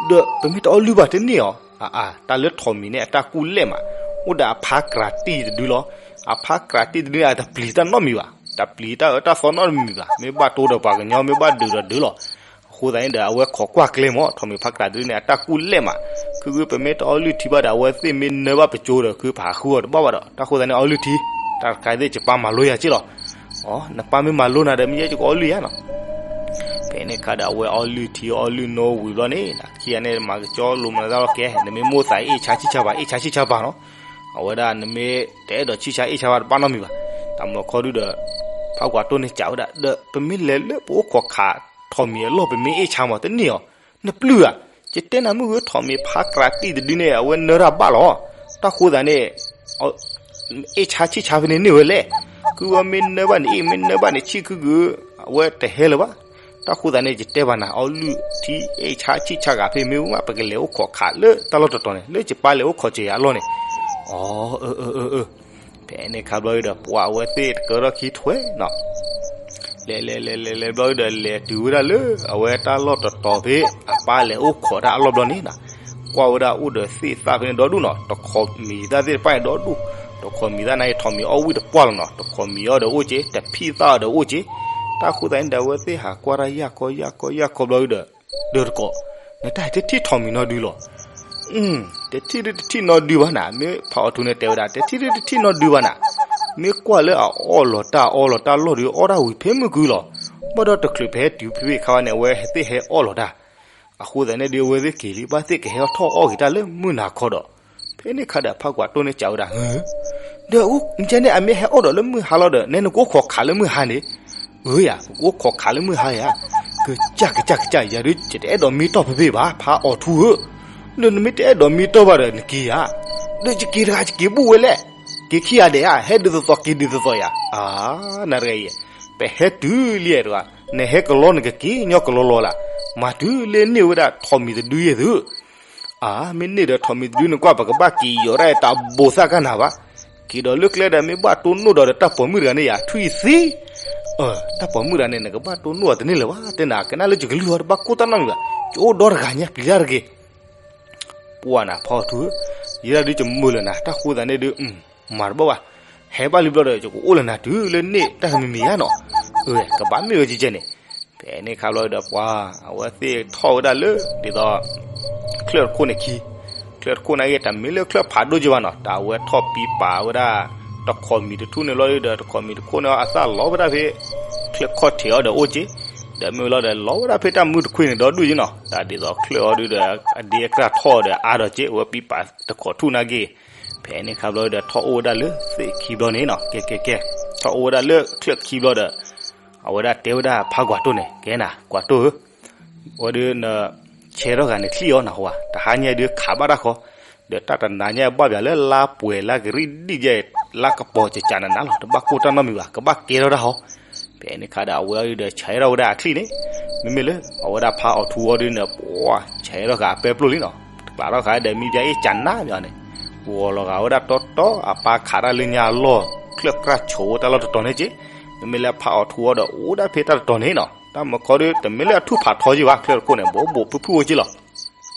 ဒီးပမ့ၢ်တအီၣ်လုၢ်ဘၣ်တန့ၢ်အီၤ, အါအါ တၢ်လၢထိးမံၤန့ၣ် အတၢ်ကူၣ်လဲၣ်မး, အိၣ်ဒီးအဖါကြၤတံၢ်တဒုလီၤ. အဖါကြၤတံၢ်တဒုန့ၣ် အတပျံၤတၢ်နီတမံၤဘၣ်. တပျံၤတၢ်အၢတၢ်သီနီတမံၤဘၣ်. မ့ၢ်ဘၣ်တိၢ်ဒီးပှၤကညီ မ့ၢ်ဘၣ်ဒုးဒီးဒုးလီၤ. အဃိသတးန့ၣ်ဒီး အဝဲခိးကွၢ်ကျဲမး, ထိးမံၤဖါကြၤတဒုန့ၣ် အတၢ်ကူၣ်လဲၣ်မး. ခုခုပမ့ၢ်တအီၣ်လုၢ်ထံဘၣ်ဒီး အဝဲသ့ၣ်မ့ၢ်နၢဘၣ်ပကၠိဒီး ခုပဟးဃုအီၤတဘၣ်ဘၣ်ဒီး တၢ်ဃိသတးန့ၣ် အီၣ်လုၢ်ထံ, တၢ်တခါသ့ၣ် ယပၢ်မၤလိယၤက့လီၤ. အီ နပၢ်မ့ၢ်မၤလိနၤဒီး မ့ၢ်ယဲယကအီၣ်လုၢ်ယၤနီၤ. ဖဲ န့ၣ်ခါဒီးအဝဲအီလုၢ်ထံအီလုၢ်နိဝံၤဘျီန့ၣ် ခံဂၤန့ၣ်မၤကကၠီလိာ်မနုၤသၣ်လီၤကဲ နမ့ၢ်မိၣ်သးအ့ၣ်ဆါဆံၣ်ဆါဘၣ် အ့ၣ်ဆါဆံၣ်ဆါဘၣ်နီၤ. အဝဲဒၣ်နမ့ၢ်တအဲၣ်ဒိးဆံၣ်ဆါအ့ၣ်ဆါဘၣ်တဘၣ်နီတမံၤဘၣ်. တၢ်မုၢ်ခီဒုဒီး ဖးကွၢ်တိၢ်န့ၣ်စံးဝဲဒၣ် ဒီးပမ့ၢ်လဲၤလၢပအိၣ်ခိးခးထိးမံၤအလီၢ် ပမ့ၢ်အ့ၣ်ဆါမးတန့ၢ်အီၤ နပျုၢ်ဧါ. ယတဲနၤမုၢ်ဂ့ၤ ထိးမံၤဖးကြးတံၢ်တဒုန့ၣ် အဝဲနၢတၢ်ဘၣ်လီၤ. တၢ်ဃိသးန့ၣ် အ့ၣ်ဆါဆံၣ်ဆါဖဲန့ၣ်န့ၢ်ဝဲလဲၣ်. ကုဝဲမ့ၢ်နၢဘၣ်န့ၣ်အ့ၣ် မ့ၢ်နၢဘၣ်န့ၣ်ဆံၣ် ကုဂုၤ အဝဲတဟဲလၢၤဘၣ်. တၢ်ဃိသးန့ၣ် ယတဲဘၣ်နၤ အီလုၢ်ထံအ့ၣ်ဆါဆံၣ်ဆါဂၤဖဲမ့ၢ်ဝဲ ပကလဲၤအိၣ်ခိးခးလၢတၢ်လီၢ်တတီၤန့ၣ် လၢယပၢ်လဲၤအိၣ်ခိးစၢၤယၤအလီၢ်န့ၣ်. အၢ အၢ အၢ အၢ ဖဲန့ၣ်ခါဘျီဒီး ပှၤအဝဲသ့ၣ်တကၢထီၣ်ခံထွဲနီၤ လဲၤလဲၤလဲၤလဲၤလဲၤဘျီဒီး လဲၤတုၤဝဲဒၣ်လၢအဝဲတၢ်လီၢ်တတီၤဖဲအပၢ်လဲၤအိၣ်ခိးတၢ်အလီၢ်ဘျီန့ၣ်နီၤ. ကွၢ်ဝဲဒၣ်အိၣ်ဒီးသ့ၣ်သၣ်ဖဲန့ၣ်ဒီဒူၣ်နီၤ တခိးမံၤသၣ်သ့ၣ်တဖၣ်န့ၣ်ဒီဒူၣ်. တခိးမံၤသၣ်န့ၣ် ထိးမံၤအီၣ်ဝံၣ်တပှၢ်လီၤနီၤ တခိးမံၤအီၣ်ဒီးအိၣ်က့ တဖံၣ်သၣ်အီၤဒီးအိၣ်က့. တၢ်ဃိသးန့ၣ်ဒီး အဝဲသ့ၣ်ဟးကွၢ်တၢ်ယၢ်ကီယၢ်ကီယၢ်ကီဘျီဒီး ဒီးတကိး နတၢ်တထံၣ်ထိးမံၤနီဒုလီၤ. တထံၣ်ဒုတထံၣ်နီဒုဘၣ်နၤ မ့ၢ်ဖးအီၤထူန့ၣ်တဲဝဲဒၣ် တထံၣ်ဒုတထံၣ်နီဒုဘၣ်နၤ. မ့ၢ်ကွၢ်လၢအအီၣ်လီၤတၢ်အီလီၤတၢ်လီၢ်ဒုးအီၣ်တၢ်ဝံၤဖဲမုၢ်ကုလီၤ. ဘၣ်ဒီးတချုးဖဲဟဲတုၤဖဲဖဲခါဝဲန့ၣ် အဝဲသ့ၣ်ဟဲအီၣ်လီၤတၢ်. အဃိသတးန့ၣ်ဒုး အဝဲသ့ၣ်က့ၤလံဘၣ်သ့ၣ်ကဟဲထီၣ်အီၣ်က့ၤတၢ်လၢမုၢ်နၤခီဒီး ဖဲန့ၣ်ခါဒီးဖးကွၢ်တိၢ်န့ၣ်စံးဝဲဒၣ် ဒီးမ့ၢ်ကဲန့ၣ် အမ့ၢ်ဟဲအီၣ်ဒီးလၢမုၢ်ဟါလီၤဒီး နဲနကအိၣ်ခိးခးလၢမုၢ်ဟါန့ၣ်. အၢယၤ ပကအိၣ်ခိးခးလၢမုၢ်ဟါယၤ. ကစၢ်ကစၢ်ကစၢ် ယၤဒုးယတအဲၣ်ဒိးမံတီၢ်ဖဲဖဲဘၣ် ဖးအီၤထူဧၢ. ဒီးနမ့ၢ်တအဲၣ်ဒိးမံတီၢ်ဘၣ်ဒီးနက့ၤဧါ. ဒီးယက့ၤတဂၤယက့ၤဘူၣ်ဝဲလဲၣ်. က့ၤခံဂၤဒဲးဧါ ဟဲဒုးသိးသိးက့ၤဒုးသိးသိးယၤ. အၢ နၤတဂၤအံၤ ပဟဲတုၤလံတဂၤ နဟဲကလီနကက့ၤညီကလီလီၤလၢ်. မၤတုၤလၢန့ၢ်ဝဲဒၣ်ထိးမံၤတဒုယဲၢ်သု အၢ မ့ၢ်န့ၢ်ဒီးထိးမံၤတဒုန့ၣ်ကွၢ် ပကဘၣ်က့ၤယီၤဒၣ်တၢ်ဘိးသၣ်ကနၣ်ဘၣ်. က့ၤဒီးလၢကျဲဒီးမ့ၢ်ဘၣ်တိၢ်နီၣ်ဒီးတၢ်ပိာ်မုၣ်တဂၤန့ၣ်ယၤထွံၣ်သံ. အၢ တၢ်ပိာ်မုၣ်တဂၤန့ၣ် နကဘၣ်တိၢ်နီၣ်အီၤတန့ၢ်လၢၤဘၣ် တဲနၤ ကနၣ်လၢယကလုၢ်အီၤ တဘၣ်ကိၢ်တၢ်နီတမံၤဘၣ် ယအိၣ်ဒီတဂၤညါ ပျံၤတၢ်တဂ့ၤ. ပှၢ်နၤဖးအီၤထူ ယဲဒၣ်ဒုးယမုာ်လၢၤနၤ တၢ်ဃိသတးန့ၣ်ဒုး မၤတဘၣ်ဘၣ်. ဟဲဘၣ်လံဘျီဒီး ယကအိၣ်လၢနၤတုၤလၢန့ၢ်တၢ်တမံၤမံၤဧါနီၤ. အၢ ကဘၣ်မ့ၢ်ဝဲကကဲန့ၣ်. ဖဲန့ၣ်ခါဘျီဒီးပှၤ အဝဲသ့ၣ်ထီၣ်ဝဲဒၣ်လၢ ဒ်သိး ချၢၣ်တခိၣ်န့ၣ်ခံ, ချၢၣ်တခိၣ်န့ၣ်ဂ့ၤ တမ့ၢ်လၢချၢၣ်ဖးဒိၣ်က့ဘၣ်နီၤ, တၢ်အဝဲထီၣ်ပံပာ်ဝဲဒၣ် တခိးမံၤတထူၣ်န့ၣ်လီၤဒီး တခိးမံၤတခိၣ်န့ၣ် အသၣ်လီၤဝဲဒၣ်ဖဲ ချၢၣ်ခီၣ်ထံးအီၤဒီးအိၣ်က့, ဒီးမ့ၢ်ဝဲလီၤဒီး လီၤဝဲဒၣ်ဖဲတၢ်မုၢ်တခွံန့ၣ်ဒီဒူၣ်က့နီၤ, တၢ်ဒ်သိးချၢၣ်အီၤဒုဒီး အဒ့အကြၢ်ထီၣ်ဒီးအါဒီးက့ အဝဲပံပာ်တခိးထူၣ်န့ၣ်ဂ့ၤ, ဖဲန့ၣ်ခါဘျီဒီးထီၣ်အိၣ်ဝဲဒၣ်လၢသ့ၣ်ခံဘျီန့ၣ်နီၤ, ကဲကဲကဲ, ထီၣ်အိၣ်ဝဲဒၣ်လၢချၢၣ်ခံဘျီဒီး အဝဲဒၣ်တဲဝဲဒၣ်ဖးကွၢ်တိၢ်န့ၣ် ကဲနၤ ကွၢ်တိၢ်ဧၢ, ဝဲဒုးန ဆဲးထီၣ်ဂၤန့ၣ်ချံၣ်အီၤနၢ်ဟူဧါ, တဟါညါဒုးခးဘၣ်တၢ်ဃီ, ဒီးတၢ်တနၤညါဘၣ်ပၠးလၢလါပှဲၤလါကရံၣ်ဒံၣ်ယဲၢ် လါကပီၤကကးနးနးလီၤ, တဘၣ်ကိၢ်တၢ်နီတမံၤဘၣ်, ကဘၣ်ကဲထီၣ်တၢ်ဟီ, ဖဲန့ၣ်ခါဒီးအဝဲအံၤဒီးဆဲးထီၣ်ဝဲဒၣ်အချံၣ်န့ၣ်, မ့မ့ၢ်လၢ အဝဲဒၣ်ဖးအီၤထူအီၤဒုးန့ၣ် ပှၤဆဲးထီၣ်ဃာ်အပဲပျိၢ်လံနီၤ, တကျးထီၣ်ဃာ်ဒီးမံပၠးအ့ၣ်ကနးမ့ၢ်အီၤန့ၣ်, ဂီၤလီၤဂာ်ဝဲဒၣ်တီတီ အပၢ်ခးတၢ်လၢညါအလီၢ် ချၢၣ်ကြၢ်ဆိးဝဲတၢ်လီၢ်တတီၤန့ၣ်က့, မ့မ့ၢ်လၢဖးအီၤထူအီၤဒီးအိၣ်ဒၣ်ဖဲတၢ်တတီၤန့ၣ်နီၤ, တၢ်မုၢ်ခီဒုး တမ့ၢ်လၢအထူၣ်ဖးထီက့ဘၣ်, ချၢၣ်တခိၣ်န့ၣ် ဘိးဘိးဖုၣ်ဖုၣ်အိၣ်က့လီၤ.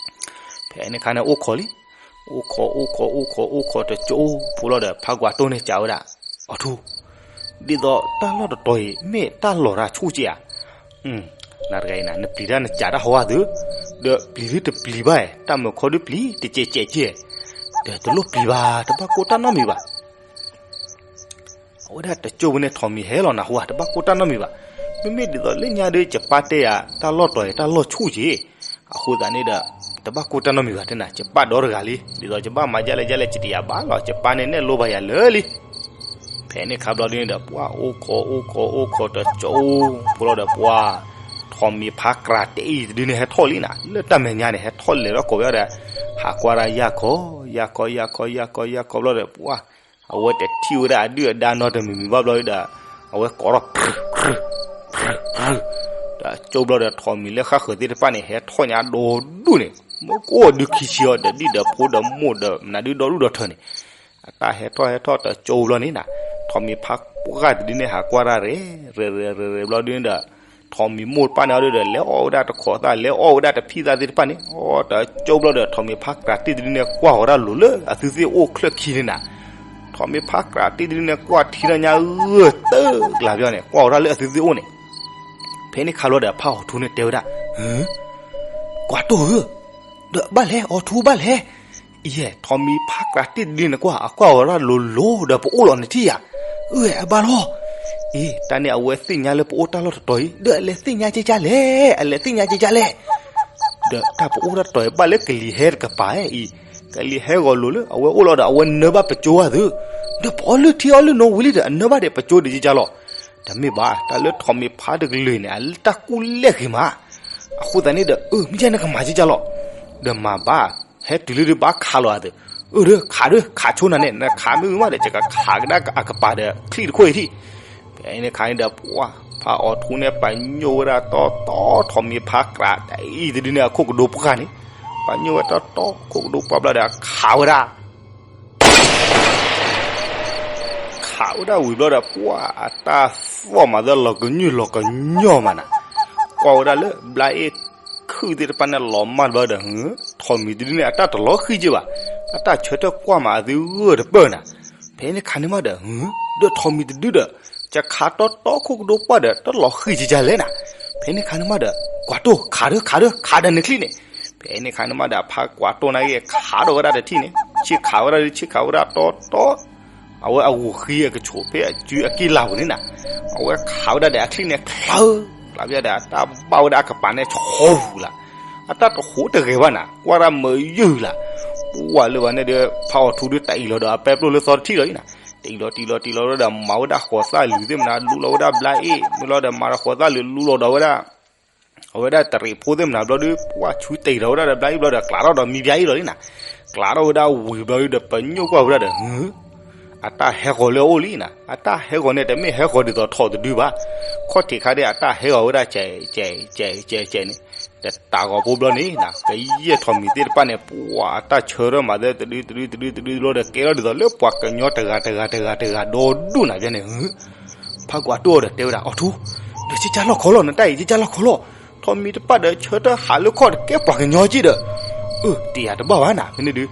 ဖဲန့ၣ်ခါန့ၣ်အိၣ်ခိးလံ, အိၣ်ခိး အိၣ်ခိး အိၣ်ခိး အိၣ်ခိးတကၠိဖိလီၤဒီး ဖးကွၢ်တိၢ်န့ၣ်ကးဝဲဒၣ်, အီၤထူ, ဒ်သိးတၢ်လီၢ်တတီၤအံၤ မ့ၢ်တၢ်လီၤတၢ်ဆူၣ်က့ဧါ, နတဂၤအံၤနၤ နပျံၤတၢ်နကးတၢ်ဟီဝဲသု, ဒီးပျံၤဒုတပျံၤဘၣ်, တၢ်မုၢ်ခီဒုပျံၤတကဲးကဲးကဲ, ဒီးတလိၣ်ပျံၤဘၣ် တဘၣ်ကိၢ်တၢ်နီတမံၤဘၣ်. အဝဲဒၣ်တကၠိဖိန့ၣ် ထိးမံၤဟဲလီၤနၢ်ဟူဧါ, တဘၣ်ကိၢ်တၢ်နီတမံၤဘၣ်. မ့မ့ၢ်ဒ်သိးလၢညါဒီး ယပၢ်တဲယၤ တၢ်လီၢ်တီၤအံၤ တၢ်လီၢ်ဆူၣ်က့, အဃိသတးန့ၣ်ဒီး တဘၣ်ကိၢ်တၢ်နီတမံၤဘၣ်တဲနၤ, ယပၢ်ဒီတဂၤလံ, ဒ်သိးယဘၣ်မၤဒ်လဲၣ်ဒ်လဲၣ် ယတယာ်ဘၣ်လီၤ, ယပၢ်န့ၣ်နဲၣ်လိပၢ်ယၤလၢာ်လံ. ဖဲန့ၣ်ခါဘျီဒုန့ၣ်ဒီး ပှၤအိၣ်ခိး အိၣ်ခိး အိၣ်ခိးတကၠိဖိလီၤဒီး ပှၤ ထိးမံၤဖးကြးတံၢ်အံၤတဒုန့ၣ် ဟဲထီၣ်လံနၤ, လၢတၢ်မဲာ်ညါန့ၣ် ဟဲထီၣ်လဲၤထီၣ်ကိးဝဲဒီး ဟးကွၢ်ဒၣ်ယၢ်ခီ, ယၢ်ခီ ယၢ်ခီ ယၢ်ခီ ယၢ်ခီဘျီဒီး ပှၤ အဝဲတထံၣ်ဝဲဒၣ်အဒုၣ်အဒါနီတမံၤမံၤဘၣ်ဘျီဒီး အဝဲကိးထီၣ် တကၠိဘျီဒီး ထိးမံၤလၢဃၣ်ဃၢၤသ့ၣ်တဖၣ်န့ၣ် ဟဲထီၣ်ညါဒိၣ်ဒူၣ်န့ၣ်, မ့ၢ်ကအိၣ်ဒုခံဆံအီၤဒီး ဒံၣ်ဒီးဖိဒီးမိၢ်ဒီးမနုၤဒုဒီဒူၣ်ဒီထၢန့ၣ်, အတၢ်ဟဲထီၣ်ဟဲထီၣ်တကၠိဘျီန့ၣ်နၤ, ထိးမံၤဖးပှၢ်တဒုန့ၣ် ဟးကွၢ်တၢ်ရဲၣ် ရဲၣ် ရဲၣ် ရဲၣ် ရဲၣ်ဘျီဒုန့ၣ်ဒီး ထိးမံၤမိၢ်တဖၣ်န့ၣ်အီၤဒီး လဲၤအီၣ်ဝဲဒၣ်တခိးသၣ် လဲၤအီၣ်ဝဲဒၣ်တဖံသၣ်သ့ၣ်တဖၣ်န့ၣ် အီၣ်တကၠိဘျီဒီး ထိးမံၤဖးကြးတံၢ်တဒုန့ၣ် ကွၢ်ဃီၤတၢ်လိၤလၢအသုသ့ၣ်အိၣ်ချၢၣ်ခံန့ၣ်နၤ, ထိးမံၤဖးကြးတံၢ်တဒုန့ၣ် ကွၢ်ထံတၢ်ညါဂၢၢ်တၢ်ကျးပျီန့ၣ် ကွၢ်ဃီၤတၢ်လၢအသုသ့ၣ်အိၣ်န့ၣ်, ဖဲန့ၣ်ခါဘျီဒီး ဖးအီၤထူန့ၣ်တဲဝဲဒၣ်, ကွၢ်တိၢ်ဧၢ, ဒီးဘၣ်လဲၣ် အီၤထူဘၣ်လဲၣ်, ယဲၢ် ထိးမံၤဖးကြးတံၢ်တဒုန့ၣ်ကွၢ် အကွၢ်ဃီၤတၢ်လိၤလိၤဒီးပအိၣ်လီၤနထံၣ်ယၤ, အၢ အဘၣ်လီၤ, အံၤ တၢ်န့ၣ်အဝဲသ့ၣ်ညါလၢပအိၣ်တၢ်လီၢ်တတီၤအံၤ ဒီးအလဲၤသ့ၣ်ညါကကလဲၣ်, အလဲၤသ့ၣ်ညါကကလဲၣ်. ဒီးတၢ်ပအိၣ်တၢ်တီၤအံၤ ဘၣ်လၢကလံၤဟဲတကပၤအံၤ, ကလံၤဟဲဂီၤလိၤလၢအဝဲအိၣ်လီၤဒီး အဝဲနၢဘၣ်ပကၠိအသု, ဒီးပအီလုၢ်ထံအီလုၢ်နိဝံၤလံဒီး အနၢဘၣ်ဒီးပကၠိဒီးကကလီၤ. တမ့ၢ်ဘၣ် တၢ်လၢထိးမံၤဖါတကလုာ်န့ၣ် အတၢ်ကူၣ်လဲၢ်ဂ့ၤမး. အဃိသတးန့ၣ်ဒီး အၢ မ့ၢ်ယဲန့ၣ်ကမၤကကလီၤ. ဒီးမၤဘၣ် ဟဲတုၤလၢဒုးဘၣ်ခးလီၤအသု, အၢ ဒီးခးဒီး ခးဆိနၤန့ၣ် နခးမ့ၢ်ဝံၤမးဒီး ယကခးကဒါအကပၤဒီးချံၣ်တခိၣ်အံၤထံၣ်. ဖဲန့ၣ်ခါန့ၣ်ဒီး ပှၤဖးအီၤထူန့ၣ် ပညိၣ်ဝဲဒၣ်တီတီ ထိးမံၤဖါကြးတအံၤတဒုန့ၣ် အခိၣ်ကဒိပှၢ်န့ၣ်, ပညိၣ်ဝဲတီတီ ခိၣ်ကဒိပှၢ်ဘျီဒီး ခးဝဲဒၣ် ခးဝဲဒၣ်ဝံၤဘျီဒီး ပှၤအတၢ်သီၣ်မးသၢလီၤကညွံၢ်လီၤကညီမးနၤ, ကွၢ်ဝဲဒၣ်လၢဘျါအ့ၣ်ခုၣ်သ့ၣ်တဖၣ်န့ၣ်လီၤမၢ်ဘျီဒီး ထိးမံၤတဒုန့ၣ် အတၢ်တလီၤဃံၣ်က့ဘၣ်, အတၢ်ဆၢထၢၣ်ကွၢ်မးအသုဂၢၢ်တပၢၢ်နၤ. ဖဲန့ၣ်ခါန့ၣ်မးဒီး ဒီးထိးမံၤတဒုဒီး ကခးတီတီခိၣ်ကဒိပှၢ်ဒီး တလီၤဃံၣ်ကကလဲၣ်နၤ. ဖဲန့ၣ်ခါန့ၣ်မးဒီး ကွၢ်တိၢ် ခးဒီး ခးဒီး ခးဒီးနချံၣ်န့ၣ်. ဖဲန့ၣ်ခါန့ၣ်မးဒီး ဖးကွၢ်တိၢ်နာ်က့ ခးဒီးဝဲဒၣ်တထံၣ်န့ၣ် ဆ့ၣ်ခးဝဲဒၣ်ဒီး ဆ့ၣ်ခးဝဲဒၣ်တီတီ အဝဲအဂီၤဃံအကဆိးဖဲအစုအက့ၢ်လၢ်ပူၤန့ၣ်နၤ, အဝဲခးဝဲဒၣ်ဒီးအချံၣ်န့ၣ် ချၢ ကျးပယါဒီး အတၢ်ဘၣ်ဝဲဒၣ်အကပၤန့ၣ်ဆီဟူလၢ်, အတၢ်တဟူးတဂဲၤဘၣ်နၤ, ကွၢ်ဒၣ်မ့ၢ်ယုၢ်လၢ်, ပှၤလၢဘၣ်န့ၣ်ဒီး ဖးအီၤထူဒီးတအံၤလီၤဒီးအပဲပျိၢ်လၢသီတထံၣ်လီၤအံၤနၤ, တအံၤလီၤတအံၤလီၤတအံၤလီၤဒီး မၤဝဲဒၣ်ဃိးသၣ်လုာ်သ့ၣ်မနၤ လူလီၤဝဲဒၣ်ဘျါအ့ၣ် မ့ၢ်လီၤဒီး မၤဒီးဃိးသၣ်လုာ်လူလီၤဒီးဝဲဒၣ် အဝဲဒၣ်တရံးဖိသ့ၣ်မနၤဘျီဒီး ပှၤဆူတ့ၢ်ဒီးဝဲဒၣ်ဒီးဘျါအ့ၣ်ဘျီဒီး ကျးထီၣ်ဒီးမံဘျါအ့ၣ်လီၤလံနၤ, ကျးထီၣ်ဝဲဒၣ်ဝံၤဘျီဒီး ပညိၣ်ကွၢ်ဝဲဒၣ်ဒီး အတၢ်ဟဲဃီၤလၢအအိၣ်လံနၤ, အတၢ်ဟဲဃီၤန့ၣ် တမ့ၢ်ဟဲဃီၤဒ်သိးထိးတဒုဘၣ်, ခီၣ်ထံးခါဒီး အတၢ်ဟဲဃီၤဝဲဒၣ် ကဲးကဲးကဲးကဲးန့ၣ်, တတးဂီၤဖိဘျီန့ၣ်နၤ ကယဲၢ်ထိးမံၤသ့ၣ်တဖၣ်န့ၣ် ပှၤအတၢ်ဆၢထၢၣ်မးသၢ တဒုတဒုတဒုတဒုဘျီဒီး ကဲထီၣ်ဒ်သိးလၢပှၤကညီတဂၤတဂၤတဂၤတဂၤဒီဒူၣ်နၤဘျီန့ၣ် ဖးကွၢ်တိၢ်အီၤဒီးတဲဝဲဒၣ် အီၤထူ, ဒီးကကလီၢ်ခီလီၤ နတၢ်အံၤ ကကလီၢ်ခီလီၤ, ထိးမံၤတဖၣ်ဒီးဆၢထၢၣ်ဟးလၢခီၣ်တကဲပှၤကညီက့ဒီး, အၢ တယာ်တဘၣ်ဘၣ်နၤ ဖဲန့ၣ်ဒုး,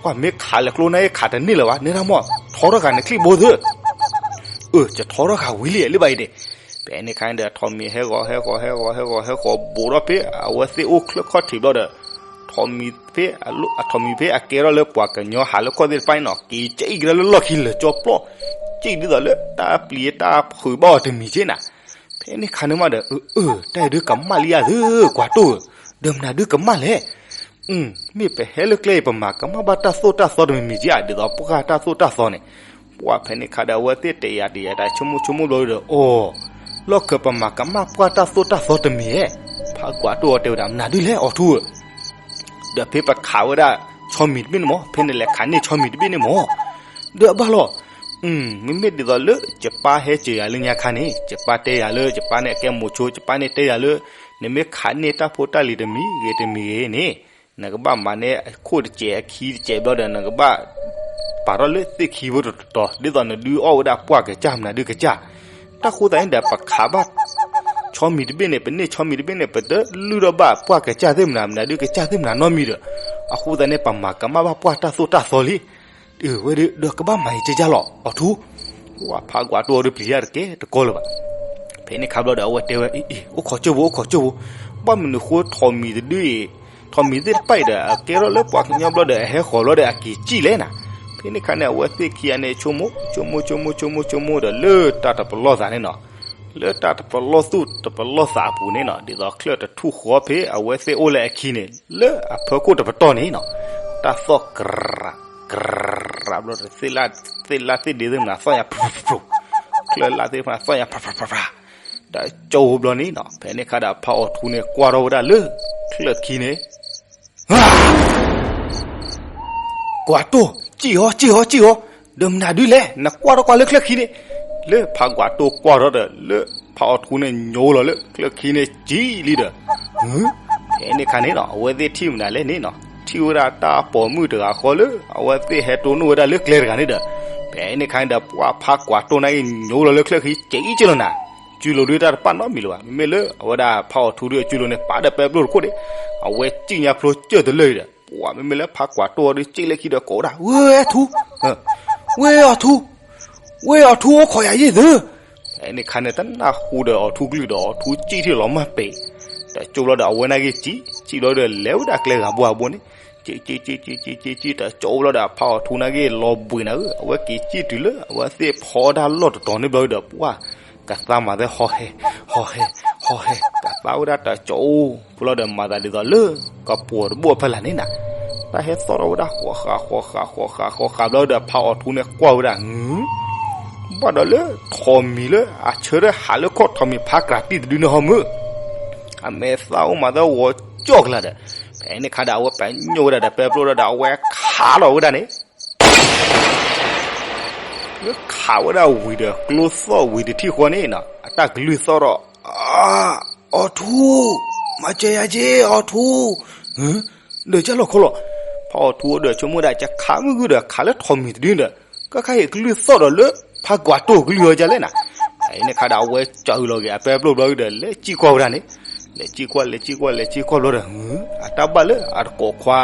ကွၢ်မ့ၢ်ခးလဲၤကျိနၤအံၤခးတန့ၢ်လၢၤဘၣ် နဲဒၣ်မီၢ် ထီထီၣ်ဃာ်နချံၣ်ဘိသု, အၢ ယထီထီၣ်ဃာ်ဝံၤလံလၢၤဘၣ်အံၤန့ၣ်, ဖဲန့ၣ်ခါန့ၣ်ဒီး ထိးမံၤဟဲဂီၤဟဲဂီၤဟဲဂီၤဟဲဂီၤဟဲဂီၤ ဘူးထီၣ်ဖဲ အဝဲသ့ၣ်အိၣ်ချၢၣ်ခီၣ်ထံးဘျီဒီး ထိးမံၤဖဲအကဲထီၣ်လၢပှၤကညီဟးလၢခီၣ်သ့ၣ်တဖၣ်န့ၣ်နီၤ က့ၤကဲအံၤကဒါလၢလီၢ်ခံလၢာ်ကၠီပျီ, က့ၤဒ်သိးလၢတၢ်ပျံၤတၢ်ဖုးဘၣ်အီၤတမံၤက့နၤ, ဖဲန့ၣ်ခါန့ၣ်မးဒီး အၢ အၢ တၢ်အံၤဒုးကမၣ်လံယၤသု ကွၢ်တိၢ်ဧၢ, ဒီးမနုၤဒုးကမၣ်လဲၣ် မ့ၢ်ပဟဲလၢကျဲအံၤ ပမၤကမၣ်ဘၣ်တၢ်သိၣ်တၢ်သီတမံၤမံၤက့ဧါ ဒ်သိးပှၢ်တၢ်သိၣ်တၢ်သီန့ၣ်, ပှၢ်ဖဲန့ၣ်ခါဒီး အဝဲသ့ၣ်တယာ်တယာ်တၢ်ဆိကမိၣ်ဆိကမိၣ်ဘျီဒီး အိၣ်, လီၢ်ခၢၣ်ပမၤကမၣ်ပှၢ်တၢ်သိၣ်တၢ်သီတမံၤဧါ, ဖးကွၢ်တိၢ်အီၤတဲဝဲဒၣ် မနုၤဒုးလဲၣ် အီၤထူဧၢ ဒီးဖဲပခးဝဲဒၣ်ဆီမံၤတဘ့ၣ်န့ၣ်မး ဖဲနလဲၤခးန့ၢ်ဆီမံၤတဘ့ၣ်န့ၣ်မး, ဒီးအဘၣ်လီၤ, မ့မ့ၢ်ဒ်သိးလၢ ယပၢ်ဟဲစၢၤယၤလၢညါခါန့ၣ် ယပၢ်တဲယၤလၢ ယပၢ်န့ၣ်အကဲမိၤဆိ ယပၢ်န့ၣ်တဲယၤလၢ နမ့ၢ်ခးန့ၢ်တၢ်ဖိတၢ်လံၤတမံၤဂ့ၤတမံၤဂ့ၤန့ၣ် နကဘၣ်မၤန့ၢ်အခိၣ်တစဲးအခံတစဲးဘျီဒီး နကဘၣ် ပာ်ထီၣ်လၢသ့ၣ်ခံဖိတတီၤ ဒ်သိးနဒုးအီၣ်ဝဲဒၣ်ပှၢ်ကစၢ်မနုၤဒုးကစၢ်, တၢ်ဃိသတးန့ၣ်ဒီး ပခးဘၣ် ဆီမံၤတဘ့ၣ်န့ၣ် ပန့ၢ်ဆီမံၤတဘ့ၣ်န့ၣ် ပတလုၢ်ထီၣ်ဘၣ်ပှၢ်ကစၢ်သ့ၣ်မနၤ မနုၤဒုးကစၢ်သ့ၣ်မနၤနီတမံၤဒီး အဃိသတးန့ၣ် ပမၤကမၣ်ဘၣ်ပှၢ်တၢ်သိၣ်တၢ်သီလံ. အၢ ဝဲဒၣ်ဒီးကဘၣ်မၤအံၤကကလီၤ အီၤထူ, ပှၢ်ဖးကွၢ်တိၢ်အီၤဒုးပျံၤယၤတကဲတကီလၢၤဘၣ်. ဖဲန့ၣ်ခါဘျီဒီး အဝဲတဲဝဲ အ့ အ့ အိၣ်ခိးကၠိဖိ အိၣ်ခိးကၠိဖိ, ဘၣ်မနုၤဃိထိးမံၤတဒုအံၤ ထိးမံၤသ့ၣ်တဖၣ်အံၤဒီး အကဲထီၣ်လၢပှၤကညီဘျီဒီး အဟဲဃီၤဘျီဒီးအက့ၤစံၣ်လဲၣ်နၤ. ဖဲန့ၣ်ခါန့ၣ် အဝဲသ့ၣ်ခံဂၤန့ၣ် ဆိကမိၣ် ဆိကမိၣ် ဆိကမိၣ် ဆိကမိၣ်ဒီး လၢတၢ်တပလီၢ်သးန့ၣ်နီၤ, လၢတၢ်တပလီၢ်သူၣ်တပလီၢ်သးအပူၤန့ၣ်နီၤ, ဒ်သိးချၢၣ်တထူၣ်ဃီဖဲအဝဲသ့ၣ်အိၣ်လၢအခံန့ၣ် လၢအဖီခိၣ်တပတီၢ်န့ၣ်နီၤ, တၢ်သီၣ်ကြး ကြးဘျီဒီး သ့ၣ်လၣ်သ့ၣ်ဒ့သ့ၣ်မနၤသီၣ်ညါ ဖျိဖျိဖျိ, ချၢၣ်လၣ်သ့ၣ်တဖၣ်သီၣ်ညါ ဖျိဖျိဖျိဖျိ, ဒီးကၠိဘျီန့ၣ်နီၤ, ဖဲန့ၣ်ခါဒီး ဖးအီၤထူန့ၣ် ကွၢ်ထီၣ်ဝဲဒၣ်လၢ ချၢၣ်ခံန့ၣ် ကွၢ်တိၢ် စံၣ်ဟီ စံၣ်ဟီ စံၣ်ဟီ, ဒီးမနုၤဒုးလဲၣ် နကွၢ်ထီၣ်ကွၢ်လၢချၢၣ်ခံန့ၣ်, လၢဖးကွၢ်တိၢ်ကွၢ်ထီၣ်ဒီး လၢဖးအီၤထူန့ၣ် ညိလီၤလၢချၢၣ်ခံန့ၣ် စံၣ်လံဒီး, ဖဲန့ၣ်ခါန့ၣ်နီၤ အဝဲသ့ၣ်ထံၣ်မနုၤလဲၣ်န့ၣ်နီၤ, ထံၣ်ဝဲဒၣ်တၢ်ပိာ်မုၣ်တဂၤဃီလၢ အဝဲသ့ၣ်ဟဲတိၢ်နီၣ်ဝဲဒၣ်လၢကျဲတဂၤန့ၣ်ဒီး, ဖဲန့ၣ်ခါန့ၣ်ဒီး ပှၢ်ဖးကွၢ်တိၢ်နာ်က့ ညိလီၤလၢချၢၣ်ခံ စံၣ်အံၤကလီၤနၤ, စုလိၤဒုးတၢ်တပာ်နီတမံၤလၢၤဘၣ်, မ့မ့ၢ်လၢအဝဲဒၣ်ဖးအီၤထူဒုးအစုလိၤန့ၣ် ပာ်ဒီးပဲပျိၢ်တခိၣ်န့ၣ်, အဝဲစံၣ်ညါဖျိကၢၢ်တလၢာ်အံၤဒီး ပှၢ်မ့မ့ၢ်လၢဖးကွၢ်တိၢ်အီၤဒုး စံၣ်လၢခံဒီးကိးဝဲဒၣ် ဝဲထူ, ဝဲအီၤထူ, ဝဲအီၤထူအိၣ်ခိးယၤယ့ၢ်သု, ဖဲန့ၣ်ခါန့ၣ် တနၢ်ဟူဒီးအီၤထူကလုၢ်ဒီး အီၤထူစံၣ်ထံၣ်လီၤမၢ်ပဲာ်, ဒီးကၠိဘျီဒီးအဝဲနာ်က့စံၣ်, စံၣ်ဘျီဒီးလဲၤဝဲဒၣ်ကျဲဂၤဘိဂၤဘိန့ၣ်, စံၣ်စံၣ်စံၣ်စံၣ်စံၣ်စံၣ်စံၣ် ဒီးကၠိဘျီဒီးအဖးအီၤထူနာ်က့လီၤဘှံးနၤဧၢ, အဝဲက့ၤစံၣ်တုၤလၢ အဝဲသ့ၣ်ဖီတၢ်လီၢ်တတီၤန့ၣ်ဘျီဒီး ပှၢ် ကသါမၤသဲဟီၣ်ဟဲ, ဟီၣ်ဟဲ, ဟီၣ်ဟဲ, ကသါဝဲဒၣ်တၢ်ကၠီအိၣ်ဖဲလီၤဒီး မၤသးဒ်သိးလၢ ကပိာ်တဘိၣ်အဖီလာ်န့ၣ်နၤ, တၢ်ဟဲသီၣ်ထီၣ်ဝဲဒၣ် ဃီဃာ် ဃီဃာ် ဃီဃာ် ဃီဃာ်ဘျီဒီး ဖးအီၣ်ထူန့ၣ်ကွၢ်ဝဲဒၣ် ဘၣ်ဒီးလၢထိးမံၤလၢအဆၢထၢၣ်ဟးလၢခီၣ်ထိးမံၤဖးကြးတံၢ်တဒုန့ၣ်ဟီမုၢ်, အမဲာ်သၣ်အိၣ်မးသဲဝီၤကၠီၣ်ကလာ်ဒီး, ဖဲန့ၣ်ခါဒီး အဝဲပညိၣ်ဝဲဒၣ်ဒီး ပဲပျိၣ်ဒီး အဝဲခးလီၤဝဲဒၣ်န့ၣ် လၢခးဝဲဒၣ်ဝံၤဒီး ကျိသီၣ်ဝံၤတထံၣ်ဃီန့ၣ်နီၤ အတၢ်ကလုၢ်သီၣ်ဒီး, အီၣ်ထူ, မၤစၢၤယၤက့ၤ အီၣ်ထူ, ဒီးကၢ်လီၤခီလီၤ, ဖးအီၣ်ထူဒီးဆိကမိၣ်ဒၣ် ကခးမုၢ်ဂုၢ်ဒီး ခးလၢထိးမံၤတဒုဒီး, ကခါဟ့ၣ်ကလုၢ်သီၣ်ဒီးလၢ ဖးကွၢ်တိၢ်ကလုၢ်အီၤကလဲၣ်နၤ, ဖဲန့ၣ်ခါဒီး အဝဲကၠီလီၤက့ၤအပဲပျိၣ်ဘျီဒီး လဲၤစံၣ်ကွၢ်ဝဲဒၣ်န့ၣ်, လဲၤစံၣ်ကွၢ် လဲၤစံၣ်ကွၢ် လဲၤစံၣ်ကွၢ်ဘျီဒီး အတၢ်ဘၣ်လၢအတကိးခွါ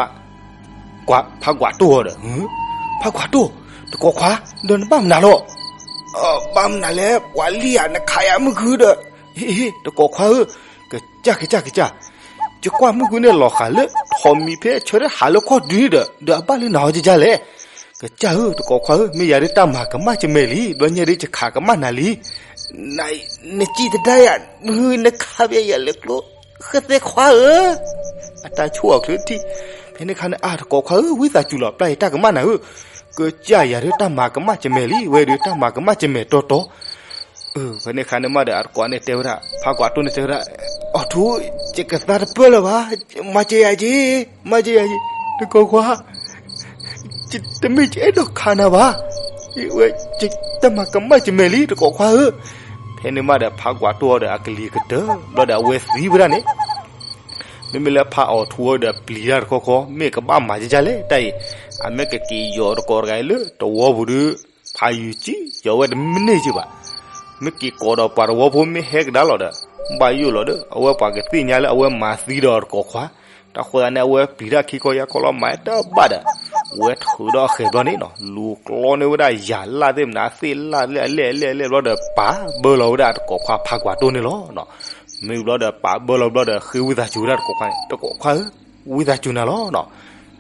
ဖးကွၢ်တိၢ်အီၤဒီး, ဖးကွၢ်တိၢ်, တကိးခွါ, ဒီးနဘၣ်မနုၤလီၤ, ဘၣ်မနုၤလဲၣ် ပှၤလံဧါ နခးယၤမုၢ်ဂုၢ်ဒီး, တကိးခွါဧၢ, ကစၢ် ကစၢ် ကစၢ်, ယကွၢ်မုၢ်ဂုၢ်န့ၣ်လီၤဃာ်လၢ ထိးမံၤဖဲဆၢထၢၣ်ဟးလၢခီၣ်ဒုန့ၣ်ဒီး ဒီးအဘၣ်လၢနၤအီၤကလဲၣ်, ကစၢ်ဧၢ တကိးခွါဧၢ မ့ၢ်ယၤဒ်တၢ်မၤကမၣ်ကမဲာ်လံ ဘျီညါဒ်ယခးကမၣ်နၤလံ, နစံၣ်တဒါယၤ မုၢ်ဂုၢ်နခးဖဲယၤလၢကျိ ဃဲသဲခွါဧၢ, အတၢ်ဆိၣ်အီၤချၢထံၣ်, ဖဲန့ၣ်ခါန့ၣ် အါ တကိးခွါဧၢ ဝံသးစူၤလီၤ ပျၢ်ယတၢ်ကမၣ်နၤဧၢ, ကစၢ်ယၤဒ်တၢ်မၤကမၣ်ကမဲာ်လံ ဝဲဒၣ်တၢ်မၤကမၣ်ကမဲာ်တီတီ ဖဲန့ၣ်ခါန့ၣ်မးဒီး အတကိးန့ၣ်တဲဝဲဒၣ် ဖးကွၢ်တိၢ်န့ၣ်တဲဝဲဒၣ်, အီၣ်ထူ, ယကသါတပၢၢ်လၢၤဘၣ်, မၤစၢၤယၤက့ၤ, မၤစၢၤယၤက့ၤ, တကိးခွါ, တမ့ၢ်ယအဲၣ်ဒိးခးနၤဘၣ်, ဝဲ, တၢ်မၤကမၣ်ကမဲာ်လံ တကိးခွါဧၢ, ဖဲန့ၣ်မးဒီး ဖးကွၢ်တိၢ်အီၤဒီးအကလံၤကတၢၢ် ဘျီဒီးအဝဲသံဝဲဒၣ်န့ၣ် မ့မ့ၢ်လၢဖးအီၣ်ထူအီၤဒီးပျံၤတၢ်တခီခီ မ့ၢ်ကဘၣ်မၤကကလဲၣ် တၢ်အံၤ, အမ့ၢ်ကက့ၤယီၤတကိးတဂၤအံၤလၢတဝီပူၤဒီး ဖးယုာ်ကံ ယီၤဝဲတမံးနံးက့ဘၣ်, မ့ၢ်က့ၤကိးဒီးပှၤတဝီဖိမ့ၢ်ဟဲကဒါလီၤဒီး ဘၣ်ယိၣ်လီၤဒီး အဝဲပှၤကသ့ၣ်ညါလၢအဝဲမၤသံဒီးတကိးခွါ, တၢ်ဃိသတးန့ၣ် အဝဲပျံၤတၢ်ခံခီယါခီလီၤ မၤတဘၣ်ဒီး ဝဲထုးဒီးအဃဲၤဘျီန့ၣ်နီၤ လူၤကျီန့ၢ်ဝဲဒၣ်ယၤလၢ်သ့ၣ်မနုၤသ့ၣ်လၢ်လၢ်အလဲၣ်အလဲၣ်အလဲၣ်ဘျီဒီး ပာ်ဘၢလီၤဝဲဒၣ်တကိးခွါဖးကွၢ်တိၢ်န့ၣ်လီၤ. မ့ၢ်ဘျီဒီးပာ်ဘၢလီၤဘျီဒီး ဃ့ဝံသးစူၤဝဲဒၣ်တကိးခွါန့ၣ် တကိးခွါဧၢ, ဝံသးစူၤနၤလီၤနီၤ.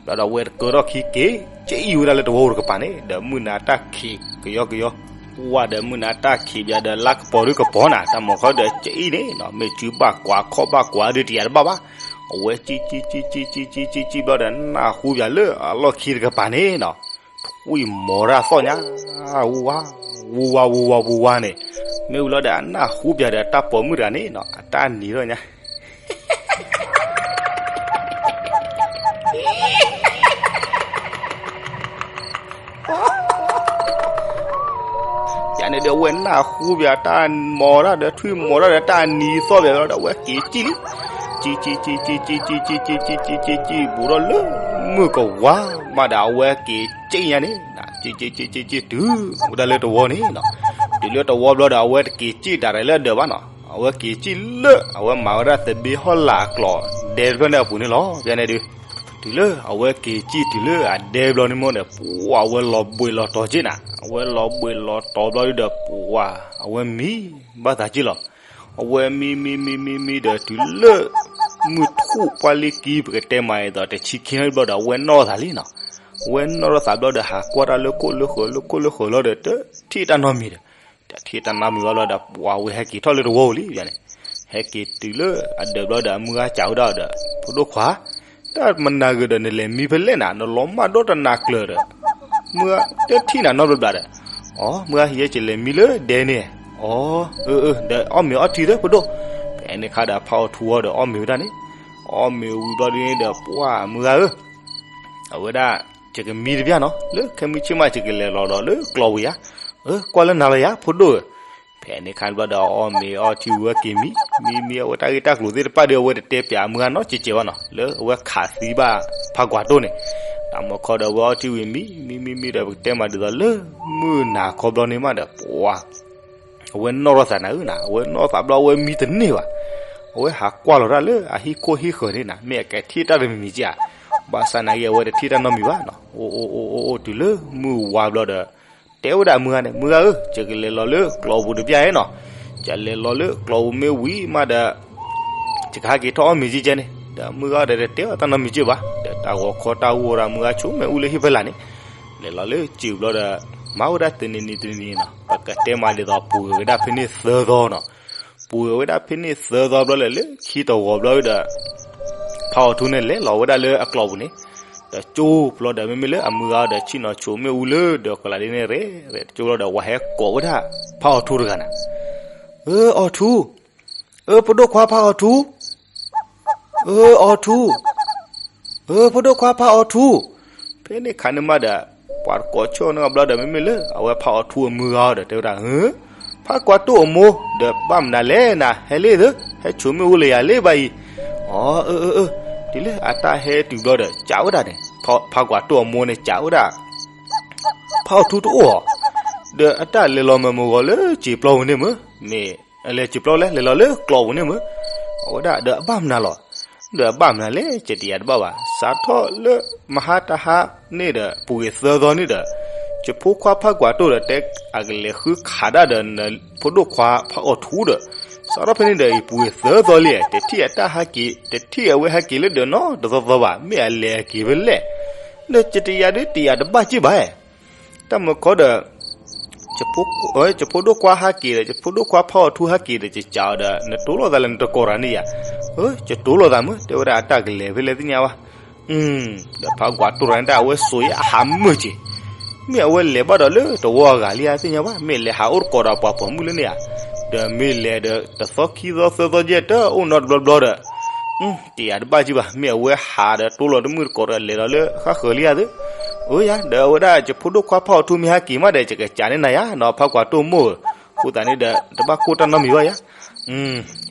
ဘျီဒီးအဝဲတကၢထီၣ်ခံက့ၤ ကၠံၣ်ဝဲဒၣ်လၢတဝီပူၤတကပၤန့ၣ် ဒီးမုၢ်နၤတၢ်ခံးကယီကယီ, ဝဲဒီးမုၢ်နၤတၢ်ခံးဘၣ်ဒီး လါကပီၤဒုကပီၤနၤ တၢ်မၤခီဒီးကၠံၣ်န့ၣ်နီၤ မ့ၢ်စုဘၣ်ကွၢ်ခီၣ်ဘၣ်ကွၢ်ဒုတယၤတဘၣ်ဘၣ်, အဝဲကၠံၣ်ကၠံၣ်ကၠံၣ်ကၠံၣ်ကၠံၣ်ကၠံၣ်ကၠံၣ်ကၠံၣ်ဘျီဒီး နၢ်ဟူဘၣ်လၢအလီၢ်ခံတကပၤန့ၣ်နီၤ ထွံၣ်မီၤတၢ်သီၣ်ညါ, ဝူဝါ, ဝူဝါဝူဝါဝူဝါန့ၣ်, မ့ၢ်ဝံၤလီၤဒီးအနၢ်ဟူဘၣ်ဒီးတၢ်ပိာ်မုၣ်တဂၤန့ၣ်နီၤ အတၢ်နံၤထီၣ်ညါ ယၤန့ၣ်ဒီး အဝဲနၢ်ဟူဘၣ်တၢ်မီၤတၢ်ဒီး ထွံၣ်မီၤတၢ်ဒီး တၢ်နံၤသီၣ်ဘၣ်လီၤဒီး အဝဲက့ၤကၠံၣ်လံ, ကၠံၣ်ကၠံၣ်ကၠံၣ်ကၠံၣ်ကၠံၣ်ကၠံၣ်ကၠံၣ်ကၠံၣ်ကၠံၣ်ကၠံၣ်ကၠံၣ်ကၠံၣ် ဘူးထီၣ်လၢမုၢ်ကဝါမးဒီး အဝဲက့ၤကၠံၣ်ညါန့ၣ်, ကၠံၣ်ကၠံၣ်ကၠံၣ်ကၠံၣ်ကၠံၣ်တုၤဝဲဒၣ်လၢတဝီန့ၣ်နီၤ, တုၤလၢတဝီဘျီဒီး အဝဲတက့ၤကၠံၣ်တၢ်ရဲၣ်လၢအဒၢးဘၣ်နီၤ, အဝဲက့ၤကၠံၣ်လၢ အဝဲမၤဝဲဒၣ်သဘ့ဟီၣ်လာ်အကျိၤဒဲတဖျၢၣ်န့ၣ်အပူၤန့ၣ်လီၤ. ဖဲန့ၣ်ဒုး တုၤလၢအဝဲက့ၤကၠံၣ်တုၤလၢအဒဲဘျီန့ၣ်မ့ၢ်ဒီး ပှၤအဝဲလီၤဘှံးလီၤတီၤက့ၤနၤ, အဝဲလီၤဘှံးလီၤတီၤဘျီဒုးဒီး ပှၤ အဝဲမံဘၣ်သးက့ၤလီၤ. အဝဲမံမံမံမံမံဒီးတုၤလၢ မုၢ်ထူၣ်ပှၢ်လံကံ ပကတဲမးအသိး တဆံခံဘျီဒီး အဝဲနီၣ်ထီၣ်သးလံနီၤ, အဝဲနီၣ်ထီၣ်သးဘျီဒီး ဟးကွၢ်တၢ်လၢခိၣ်လၢဃၢၤ လၢခိၣ်လၢဃၢၤလီၤဒီး တထံၣ်တၢ်နီတမံၤဒီး တထံၣ်တၢ်နီတမံၤဘၣ်ဘျီဒီး ပှၤဝဲဟဲက့ၤထီၣ်လၢတဝီပူၤလံန့ၣ်, ဟဲက့ၤတုၤလၢအဒၢးဘျီဒီး အမုၢ်ဂၤစံးဝဲဒၣ်ဒီး ဖိဒိၣ်ခွါ, တၢ်မနုၤဂ့ၤဒီး နလဲၤမံဖဲလဲၣ်နၤ နလီၤမၢ်ဒီတနၤကျၢၤဒီး မုၢ်ဂၤတထံၣ်နၤနီတဘျီဘျီဒီး, အိ မုၢ်ဂၤ ယဲယလဲၤမံလၢဒဲန့ၣ်, အိ အၢ အၢ ဒီးအီၣ်မ့ၤအီထံသၢ ဖိဒိၣ်, ဖဲန့ၣ်ခါဒီးဖးအီၣ်ထူအီၤဒီးအီၣ်မ့ၤဝဲဒၣ်န့ၣ်, အီၣ်မ့ၤဝံၤဘျီဒုန့ၣ်ဒီး ပှၤမုၢ်ဂၤဧၢ အဝဲဒၣ် ယကမံတဘျီနီၤ လၢခဲမုၢ်ဆ့ၣ်မး ယကလဲၤလီၤဒီးလၢကျီဝံၤယါ, အၢ ကွၢ်လၢနၤလီၤယါ ဖိဒိၣ်ဧၢ, ဖဲန့ၣ်ခါဘျီဒီးအီၣ်မ့ၤအီထံဝံၤက့ၤမံ, မံမံအဝဲတၢ်ဂ့ၢ်တၢ်ကျိၤသ့ၣ်တဖၣ်ဒီး အဝဲတတဲပၠးမုၢ်ဂၤနီတကဲးဘၣ်နီၤ လၢအဝဲခးသံဘၣ်ဖးကွၢ်တိၢ်န့ၣ်, တၢ်မၤခီဒီးအဝဲအီထံဝံၤမံ, မံမံမံဒီး ပကတဲမးဒ်သိးလၢ မုၢ်နၤခီဘျီန့ၣ်မးဒီး ပှၤ အဝဲနီၣ်ထီၣ်သးနၤဧၢနၤ, အဝဲနီၣ်သးဘျီအဝဲမံတန့ၢ်ဘၣ်, အဝဲဟးကွၢ်လီၤတၢ်လၢအဟံၣ်ခိၣ်ဟံၣ်ဃၢၤန့ၣ်နၤ မ့ၢ်အကထံၣ်တၢ်တမံၤမံၤက့ဧါ, ဘၣ်ဆၣ်နာ်က့ အဝဲတထံၣ်တၢ်နီတမံၤဘၣ်နီၤ, အိၣ်အိၣ်အိၣ်အိၣ်တုၤလၢမုၢ်ဝါဘျီဒီး တဲဝဲဒၣ်မုၢ်ဂၤန့ၣ်, မုၢ်ဂၤဧၢ, ယကလဲၤလီၤလၢကျီပူၤတဘျီအံၤနီၤ, ယလဲၤလီၤလၢကျီပူၤမ့ၢ်ဝံၤမးဒီး ယကဟဲက့ၤထီၣ်အီၣ်မ့ၤကဲကဲန့ၣ်, ဒီးမုၢ်ဂၤဒီးတတဲအီၤတၢ်နီတမံၤကဲဘၣ်, ဒီးတၢ်ဂီၤခီတၢ်ဂီၤဒီးမုၢ်ဂၤဆိကမိၣ်အူလၢဟံၣ်ဖဲလာ်န့ၣ်, လဲၤလီၤလၢစံာ်ဘျီဒီး မၤဝဲဒၣ်တနံၤနံၤတနံၤနံၤနီၤ ပကတဲမးဒ်သိးပှဲၤဝဲဒၣ်ဖဲန့ၣ်သၢသီနီၤ. ပှဲၤဝဲဒၣ်ဖဲန့ၣ်သၢသီဘျီလၢာ်လၢခံတဝီၤဘျီဒီး ဖးအီၤထူန့ၣ်လဲၤလီၤဝဲဒၣ်လၢအကျိးပူၤန့ၣ်, ဒီးကၠိဖျီဒီးမ့မ့ၢ်လၢအမုၢ်ဂၤဒီးဆ့ၣ်နီၤဆိးမ့ၣ်အူလၢဒီးကလးဒ်န့ၣ်ရဲၣ်ရဲၣ်တကၠိလီၤဒီး ဝၤဟဲကိးဝဲဒၣ်ဖးအီၤထူတဂၤန့ၣ်, အၢ အီၤထူ, အၢ ဖိဒိၣ်ခွါဖးအီၤထူ, အၢ အီၤထူ, အၢ ဖိဒိၣ်ခွါဖးအီၤထူ. ဖဲန့ၣ်ခါန့ၣ်မးဒီး ပှၤတကိးဆၢန့ၣ်ဘျီဒီး မ့မ့ၢ်လၢအဝဲဖးအီၤထူအမုၢ်ဂၤဒီး တဲဝဲဒၣ် ဖးကွၢ်တိၢ်အမိၢ်ဒီး ဘၣ်မနုၤလဲၣ်နၤ ဟဲလံသၢ ဟဲဆိးမ့ၣ်အူလၢယၤလံဘၣ်အံၤ. အၢ အၢ အၢ တုၤလၢအတၢ်ဟဲတုၤဘျီဒီး ကးဝဲဒၣ်န့ၣ် ဖးကွၢ်တိၢ်အမိၢ်န့ၣ် ကးဝဲဒၣ် ဖးအီၤထူတအိၣ်ဧါ, ဒီးအတၢ်လဲၤလီၤမ့ၢ်မုၢ်ဂီၤလၢစံာ်ပျီပူၤန့ၣ်မ့ၢ်, မ့ၢ်လဲၤစံာ်ပျီလဲၣ် လဲၤလီၤလၢကျိးပူၤန့ၣ်မ့ၢ်, အဝဲဒၣ်ဒီးအဘၣ်မနုၤလီၤ. ဒီးအဘၣ်မနုၤလဲၣ် ကတယၤတဘၣ်ဘၣ်. စးထီၣ်လၢမဟါတဟါန့ၣ်ဒီး ပူၤကွံာ်သၢသီန့ၣ်ဒီး ယဖိခွါဖးကွၢ်တိၢ်ဒီး တဲအကလဲၤဃုခးတၢ်ဒီး နဖိဒိၣ်ခွါဖးအီၤထူဒီး စးထီၣ်ဖဲန့ၣ်ဒီး ပူၤကွံာ်သၢသီလံ တထံၣ်အတၢ်ဟဲက့ၤ တထံၣ်အဝဲဟဲက့ၤလၢဒၢးနီတသီသီဘၣ်. မ့ၢ်အလဲၤဟဲက့ၤဖဲလဲၣ်, ဒီးကတယၤဒုးတယၤတဘၣ်က့ၢ်ဘၣ်. တၢ်မုၢ်ခီဒီး ယဖိဒိၣ်ခွါဟဲက့ၤဒီး ယဖိဒိၣ်ခွါဖးအီၤထူဟဲက့ၤဒီး ယကးအီၤဒီး နတိၢ်လိာ်သးလၢ နတကိးတၢ်န့ၣ်ယၤ, ယတိၢ်လိာ်သးမုၢ် တဲဝဲဒၣ် အတၢ်ကလဲၤဖဲလဲၣ်သ့ၣ်ညါဘၣ်. ဒီးဖးကွၢ်တိၢ်တဂၤန့ၣ် တၢ်အဝဲစိာ်အဟးမုာ်က့ၤ, မ့ၢ်အဝဲလဲၤဘၣ်ဒီးလၢတဝီအဂၤလံဧါသ့ၣ်ညါဘၣ်. မ့ၢ်လဲၤဟးအိၣ်တကိးဒီးပှၤပိာ်မုၣ်လၢန့ၣ်ဧါ, ဒီးမ့ၢ်လဲၤဒီးတသီခံသီသၢသီယဲၢ်တအိၣ်နီတဘျီဘျီဒီး တယၤတဘၣ်က့ၢ်ဘၣ်. မ့ၢ်အဝဲဟးဒီးတိၢ်လိာ်တမုၣ်တကိးဒီး လဲၤဒီးလၢဃၣ်ဃၢၤလံဧါသ့ၣ်. အၢယၤ ဒီးအဝဲဒၣ် ယဖိဒိၣ်ခွါဖးအီၤထူမ့ၢ်ဟဲက့ၤမးဒီး ယကကးန့ၢ်နၤယၤနီၤ ဖးကွၢ်တိၢ်မိၢ်ဧၢ, အဃိသတးန့ၣ်ဒီး တဘၣ်ကိၢ်တၢ်နီတမံၤဘၣ်ယၤ.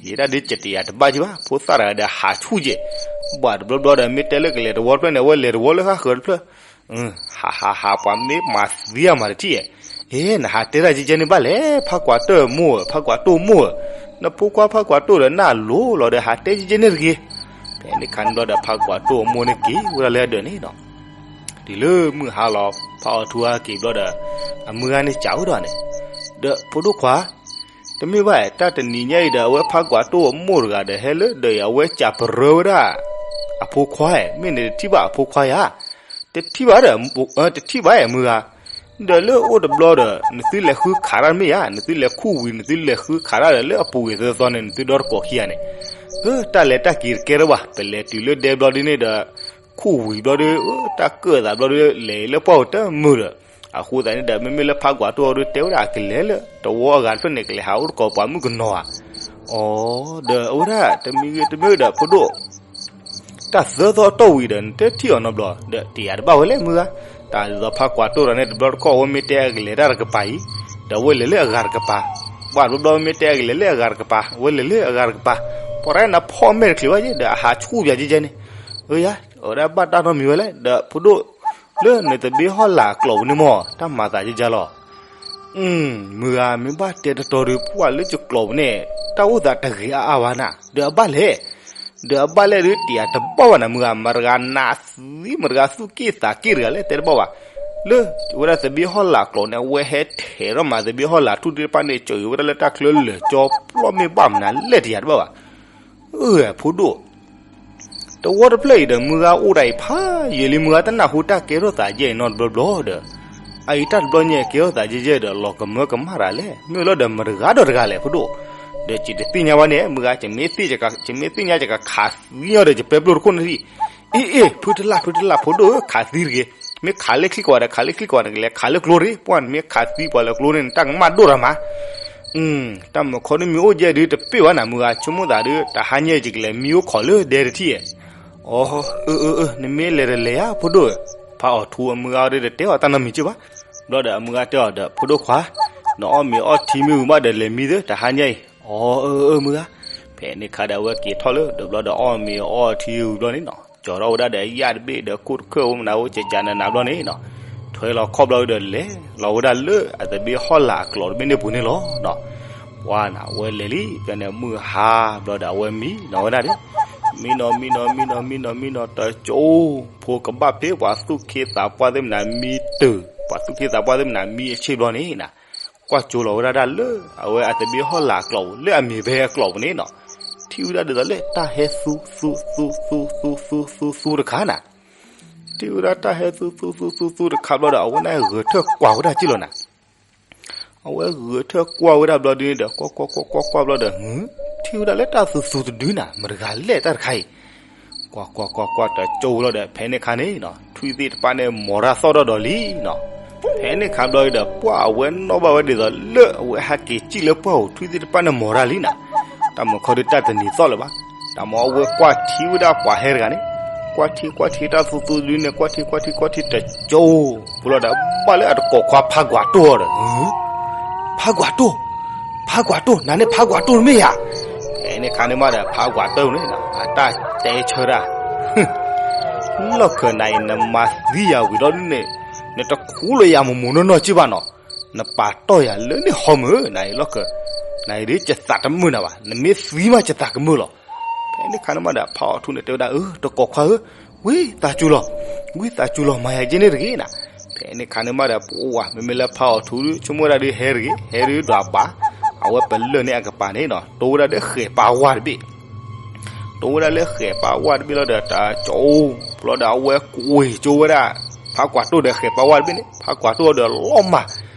ယဲဒၣ်ဒုးကတယၤတဘၣ်က့ၢ်ဘၣ် ဖိသၣ်တဂၤဒီးဟးဆူၣ်က့ၤ, ဘၣ်တဘျီဘျီဒီး မ့ၢ်တဲလၢကလဲၤတဝီတဖျၢၣ်န့ၣ် အဝဲလဲၤတဝီလၢဃၣ်ဃၢၤတဖျၢၣ် ဟးဟးဟး ပှၤမ့ၢ်မၤသံအမၤတထံၣ်ဧါ. အ့ နဟးတဲတၢ်ကဲကဲန့ၣ်ဘၣ်လဲၣ် ဖးကွၢ်တိၢ်မိၢ်ဧၢ ဖးကွၢ်တိၢ်မိၢ်ဧၢ, နဖိခွါဖးကွၢ်တိၢ်ဒီးနၢ်လိၤလီၤဒီး ဟးတဲကဲကဲန့ၣ်တဂ့ၤ. ဖဲန့ၣ်ခါန့ၣ်ဘျီဒီး ဖးကွၢ်တိၢ်အမိၢ်န့ၣ်က့ၤဝဲဒၣ်လၢအဒၢးန့ၣ်နီၤ. တုၤလၢမုၢ်ဟါလီၤ ဖးအီၤထူဟဲက့ၤဘျီဒီး အမုၢ်ဂၤန့ၣ်ကးဝဲဒၣ်န့ၣ်, ဒီးဖိဒိၣ်ခွါ တမ့ၢ်ဘၣ် တၢ်တနံၤညါအံၤဒီး အဝဲဖးကွၢ်တိၢ်အမိၢ်တဂၤဒီး ဟဲလၢဒၢးအံၤ အဝဲကးပရၢဝဲဒၣ်အဖိခွါဧါ, မ့ၢ်န့ၣ်တထံၣ်ဘၣ်အဖိခွါဧါ. တထံၣ်ဘၣ်ဒီး တထံၣ်ဘၣ်ဧါ မုၢ်ဂၤ, ဒီးလၢအိၣ်တဘျီဒီး နသုလဲၤဃုခးတၢ်မ့ၢ်ဧါ, နသုလဲၤခူၣ်ဝံၤ နသုလဲၤဃုခးတၢ်ဒီး လၢအပူၤကွံာ်သၢသီန့ၣ် နသုဒီတကိးခံဂၤန့ၣ်, အၢ တၢ်လဲၤတၢ်က့ၤတကဲထီၣ်ဘၣ်, ပလဲၤတုၤလၢဒဲဘျီဒ်န့ၣ်ဒီး ခူၣ်ဝံၤဘျီဒီး အၢ တၢ်ကၢၣ်သးဘျီဒီး လဲၤလၢပှၢ်ပူၤတမုာ်ဒီး, အဃိသတးန့ၣ်ဒီး မ့မ့ၢ်လၢဖးကွၢ်တိၢ်အီၤဒီး တဲဝဲဒၣ်အကလဲၤလၢတဝီအဂၤတဖျၢၣ်န့ၣ် ကလဲၤဟးအိၣ်တကိးပှၤမုၣ်ကနီၤဧါ. အီ ဒီးအဝဲဒၣ် တမံၤဂ့ၤတမံၤဒီး ဖိဒိၣ် တၢ်သၢသီအတီၢ်ဝံၤဒီး နတထံၣ်အီၤနီတဘျီ, ဒီးတယၤတဘၣ်ဝဲလဲၣ် မုၢ်ဂၤ, တၢ်ဒ်သိးဖးကွၢ်တိၢ်တဂၤန့ၣ် တဘျီတခီၣ် အဝဲမ့ၢ်တဲအကလဲၤတၢ်တကပၤအံၤ, ဒီးအဝဲလဲၤလၢအဂၤတကပၤ, ဘၣ်တဘျီဘျီ မ့ၢ်တဲအကလဲၤလၢအဂၤတကပၤ အဝဲလဲၤလၢအဂၤတကပၤ, ပှၤတဂၤန့ၣ်ဖီၣ်မဲာ်တချုးဘၣ်က့ၤ ဒီးအဟးဆူၣ်ပၠးကဲကဲန့ၣ်, အၢယၤ အဝဲဒၣ်ဘၣ်တၢ်နီတမံၤဝဲလဲၣ်, ဒီးဖိဒိၣ် လၢနသဘ့ဟီၣ်လာ်အကျိာ်ပူၤန့ၣ်မ့ၢ် တၢ်မၤသးကဲကဲလီၤ. မုၢ်ဂၤ မ့ၢ်ဘၣ်တဲတတီၤဒီး ပှၤလၢယကျိာ်ပူၤန့ၣ် တၢ်အိၣ်သးတဂ့ၤအါအါဘၣ်နၤ, ဒီးအဘၣ်လဲၣ်, ဒီးအဘၣ်လဲၣ်ဒီး တယၤတဘၣ်ဘၣ်နၤ မုၢ်ဂၤ, မတၤတဂၤနးသံ မတၤတဂၤသူၣ်က့ၣ်သးက့ၣ်တဂၤလဲၣ် တဲတဘၣ်ဘၣ်. လၢ ဝဲဒၣ်သဘ့ဟီၣ်လာ်အကျိာ်န့ၣ် အဝဲဟဲထဲးထီၣ်မးသဘ့ဟီၣ်လာ်ထူၣ်သ့ၣ်တဖၣ်န့ၣ် ကၠီၤက့ၤဝဲဒၣ်လၢတၢ်ချၢလၢာ်ကၠီပျီ မ့ၢ်ဘၣ်မနုၤလဲၣ် တယၤတဘၣ်ဘၣ်. အၢ ဖိဒိၣ် တဝီတဖျၢၣ်အံၤဒီး မုၢ်ဂၤအိၣ်ဒၣ်အံၤဖးယံာ်လံ မုၢ်ဂၤတနၢ်ဟူတၢ်ကဲထီၣ်သးယဲၢ်အံၤနီတဘျီဘျီဒီး, အအံၤတၢ်တဘျီညါကဲထီၣ်သးယဲၢ်ယဲၢ်ဒီး လီၤကမၢကမၣ်တၢ်လဲၣ်, မ့ၢ်လီၤဒီးမတၤတဂၤဒီးတဂၤလဲၣ် ဖိဒိၣ်. ဒီးယတသ့ၣ်ညါဘၣ်န့ၣ် မုၢ်ဂၤ ယမ့ၢ်သ့ၣ်ညါယကခးသံညီဒီး ယပဲပျိၢ်တခိၣ်န့ၣ်ဒံး. အ့ အ့ ဖုတလၢ် ဖုတလၢ် ဖိဒိၣ်ဧၢ ခးသံတဂ့ၤ, မ့ၢ်ခးလၢချံကဝၤဒီး ခးလၢချံကဝၤန့ၣ် ကလဲၤခးလၢကျိရ့ၣ်, ပှၢ်နမ့ၢ်ခးသံပှၤလၢကျိန့ၣ် နတၢ်ကမၣ်ဒိၣ်တၢ်မး တၢ်မုၢ်ခီဒ်မ့ၢ်အိၣ်ယဲၢ်ဒုးတပ့ၢ်ဘၣ်နၤ မုၢ်ဂၤ ဆိကမိၣ်သးဒီး တဟါညါအံၤ ယကလဲၤမံအိၣ်ခိးလၢဒဲတထံၣ်ဧါ. အီ အၢ အၢ အၢ နမ့ၢ်လဲၤတလဲၤဧါ ဖိဒိၣ်ဧၢ, ဖးအီၤထူအမုၢ်ဂၤဒီး တတဲအီၤတၢ်နီတမံၤက့ၢ်ဘၣ်. ဘျီဒီးအမုၢ်ဂၤတဲအီၤဒီး ဖိဒိၣ်ခွါ, နအီၣ်မ့ၤအီထံမ့ၢ်ဝံၤမးဒီးလဲၤမံသ့ တဟါညါအံၤ. အီ အၢ အၢ မုၢ်ဂၤ. ဖဲန့ၣ်ခါဒီးအဝဲက့ၤထီၣ်လၢ ဒီးဘျီဒီးအီၣ်မ့ၤအီထံဝံၤဘျီန့ၣ်နီၤ ကၠီၤထီၣ်ဝဲဒၣ်ဒီးယၣ်တဘ့ၣ်ဒီးခိၣ်တခၢၣ်အိၣ်မနုၤအိၣ်ကကနနၤဘျီန့ၣ်နီၤ, ထွဲလီၤခီၣ်ဘျီဒီးလဲၤလီၤဝဲဒၣ်လၢအသဘ့ဟီၣ်လာ်အကျိာ်တဘ့ၣ်န့ၣ်ပူၤန့ၣ်လီၤနီၤ. ပှၤနၤဝဲလဲၤလံ ဖဲန့ၣ်မုၢ်ဟါဘျီဒီးအဝဲမံနီၤဝဲဒၣ်ဒီး မံနီၤ မံနီၤ မံနီၤ မံနီၤ မံနီၤ တကၠိ ဖိကဘၣ်ဖဲပှၤသူၣ်က့သးပှၢ်သ့ၣ်မနၤမံတုၤ ပှၤသူၣ်က့သးပှၢ်သ့ၣ်မနၤမံအဆ့ၣ်ဘျီန့ၣ်နီၤ ကွၢ်ကၠိလီၤဝဲဒၣ်ဒၣ်လၢ အဝဲအသဘ့ဟီၣ်လာ်အကျိာ်ပူၤ လၢအမ့ၢ်ဝဲအကျိာ်ပူၤန့ၣ်နီၤ, ထံၣ်ဝဲဒၣ်ဒ်သိးလၢတၢ်ဟဲသူသူသူသူသူသူသူသူတခါနၤ, ထံၣ်ဝဲဒၣ်တၢ်ဟဲသူသူသူသူသူတခါဘျီဒီး အဝဲန့ၣ်ဂဲၤထၢၣ်ကွၢ်ဝဲဒၣ်က့ၢ်လီၤနၤ. အဝဲဂဲၤထၢၣ်ကွၢ်ဝဲဒၣ်ဘျီဒုန့ၣ်ဒီး ကွၢ်ကွၢ်ကွၢ်ကွၢ်ကွၢ်ဘျီဒီး ထံၣ်ဝဲဒၣ်လၢတၢ်သူသူတဒုနၤ မတၤတဂၤလဲၣ်တၢ်တခါအံၤ ကွၢ်ကွၢ်ကွၢ်ကွၢ်တကၠိဘျီဒီး ဖဲန့ၣ်ခါန့ၣ်နီၤ ထွံၣ်သ့ၣ်တဖၣ်န့ၣ် မီၤတၢ်သီၣ်ထီၣ်ဒီးလံနီၤ. ဖဲန့ၣ်ခါဘျီဒီး ပှၢ်အဝဲနီၣ်ဘၣ်ဝဲဒ်သိးလၢအဝဲဟဲက့ၤစံၣ်လၢပှၢ်ဧိၤ ထွံၣ်သ့ၣ်တဖၣ်န့ၣ် မီၤတၢ်လံနၤ. တၢ်မုၢ်ခီဒုးတၢ်တနံၤသီၣ်လၢၤဘၣ်. တၢ်မၤအဝဲကွၢ်ထံဝဲဒၣ်ပှၤဟဲတဂၤန့ၣ် ကွၢ်ထံကွၢ်ထံတၢ်သူသူတဒုန့ၣ် ကွၢ်ထံကွၢ်ထံကွၢ်ထံတကၠိ ပူၤလီၤဒီး ဘၣ်လၢအတကိးခွါဖးကွၢ်တိၢ်အီၤဒီး ဖးကွၢ်တိၢ်, ဖးကွၢ်တိၢ်, နၤန့ၣ်ဖးကွၢ်တိၢ်တမ့ၢ်ဧါ. ဖဲန့ၣ်ခါန့ၣ်မးဒီး ဖးကွၢ်တိၢ်န့ၣ် အတၢ်တဲဆၢဒၣ်, လီၢ်ခၢၣ်နၤအံၤ နမၤသံယၤဝံၤဒီးန့ၣ် နတခူလၢယၤမူးမူးနီၢ်နီၢ်က့ဘၣ်နီၤ. နပာ်တီၢ်ယၤလၢန့ၣ်ဟီမုၢ် နၤအံၤလီၢ်ခၢၣ်, နၤအံၤဒ်ယသးတမုာ်နၤဘၣ်, နမ့ၢ်သံမးယသးကမုာ်လီၤ. ဖဲန့ၣ်ခါန့ၣ်မးဒီး ဖးအီၣ်ထူန့ၣ်တဲဝဲဒၣ် အၢ တကိးခွါဧၢ, ဝံသးစူၤလီၤ, ဝံသးစူၤလီၤ မၤယၤက့န့ၣ်တဂ့ၤနၤ. ဖဲန့ၣ်ခါန့ၣ်မးဒီး ပှၤ မ့မ့ၢ်လၢဖးအီၣ်ထူ ဆိကမိၣ်ဝဲဒၣ်ဒုးဟဲတဂ့ၤ, ဟဲဒုးဒွးပာ်, အဝဲပလၢၢ်န့ၢ်အကပၤန့ၣ်နီၤ တိၢ်ဝဲဒၣ်လၢဃဲၤပာ်ဝါတဘ့ၣ် တိၢ်ဝဲဒၣ်လၢဃဲၤပာ်ဝါတဘ့ၣ်လီၤဒီး တကၠိ ဘျီဒီးအဝဲကွံာ်ကၠိဝဲဒၣ် ဖးကွၢ်တိၢ်ဒီးဃဲၤပာ်ဝါတဘ့ၣ်န့ၣ် ဖးကွၢ်တိၢ်ဒီးလီၤမၢ်,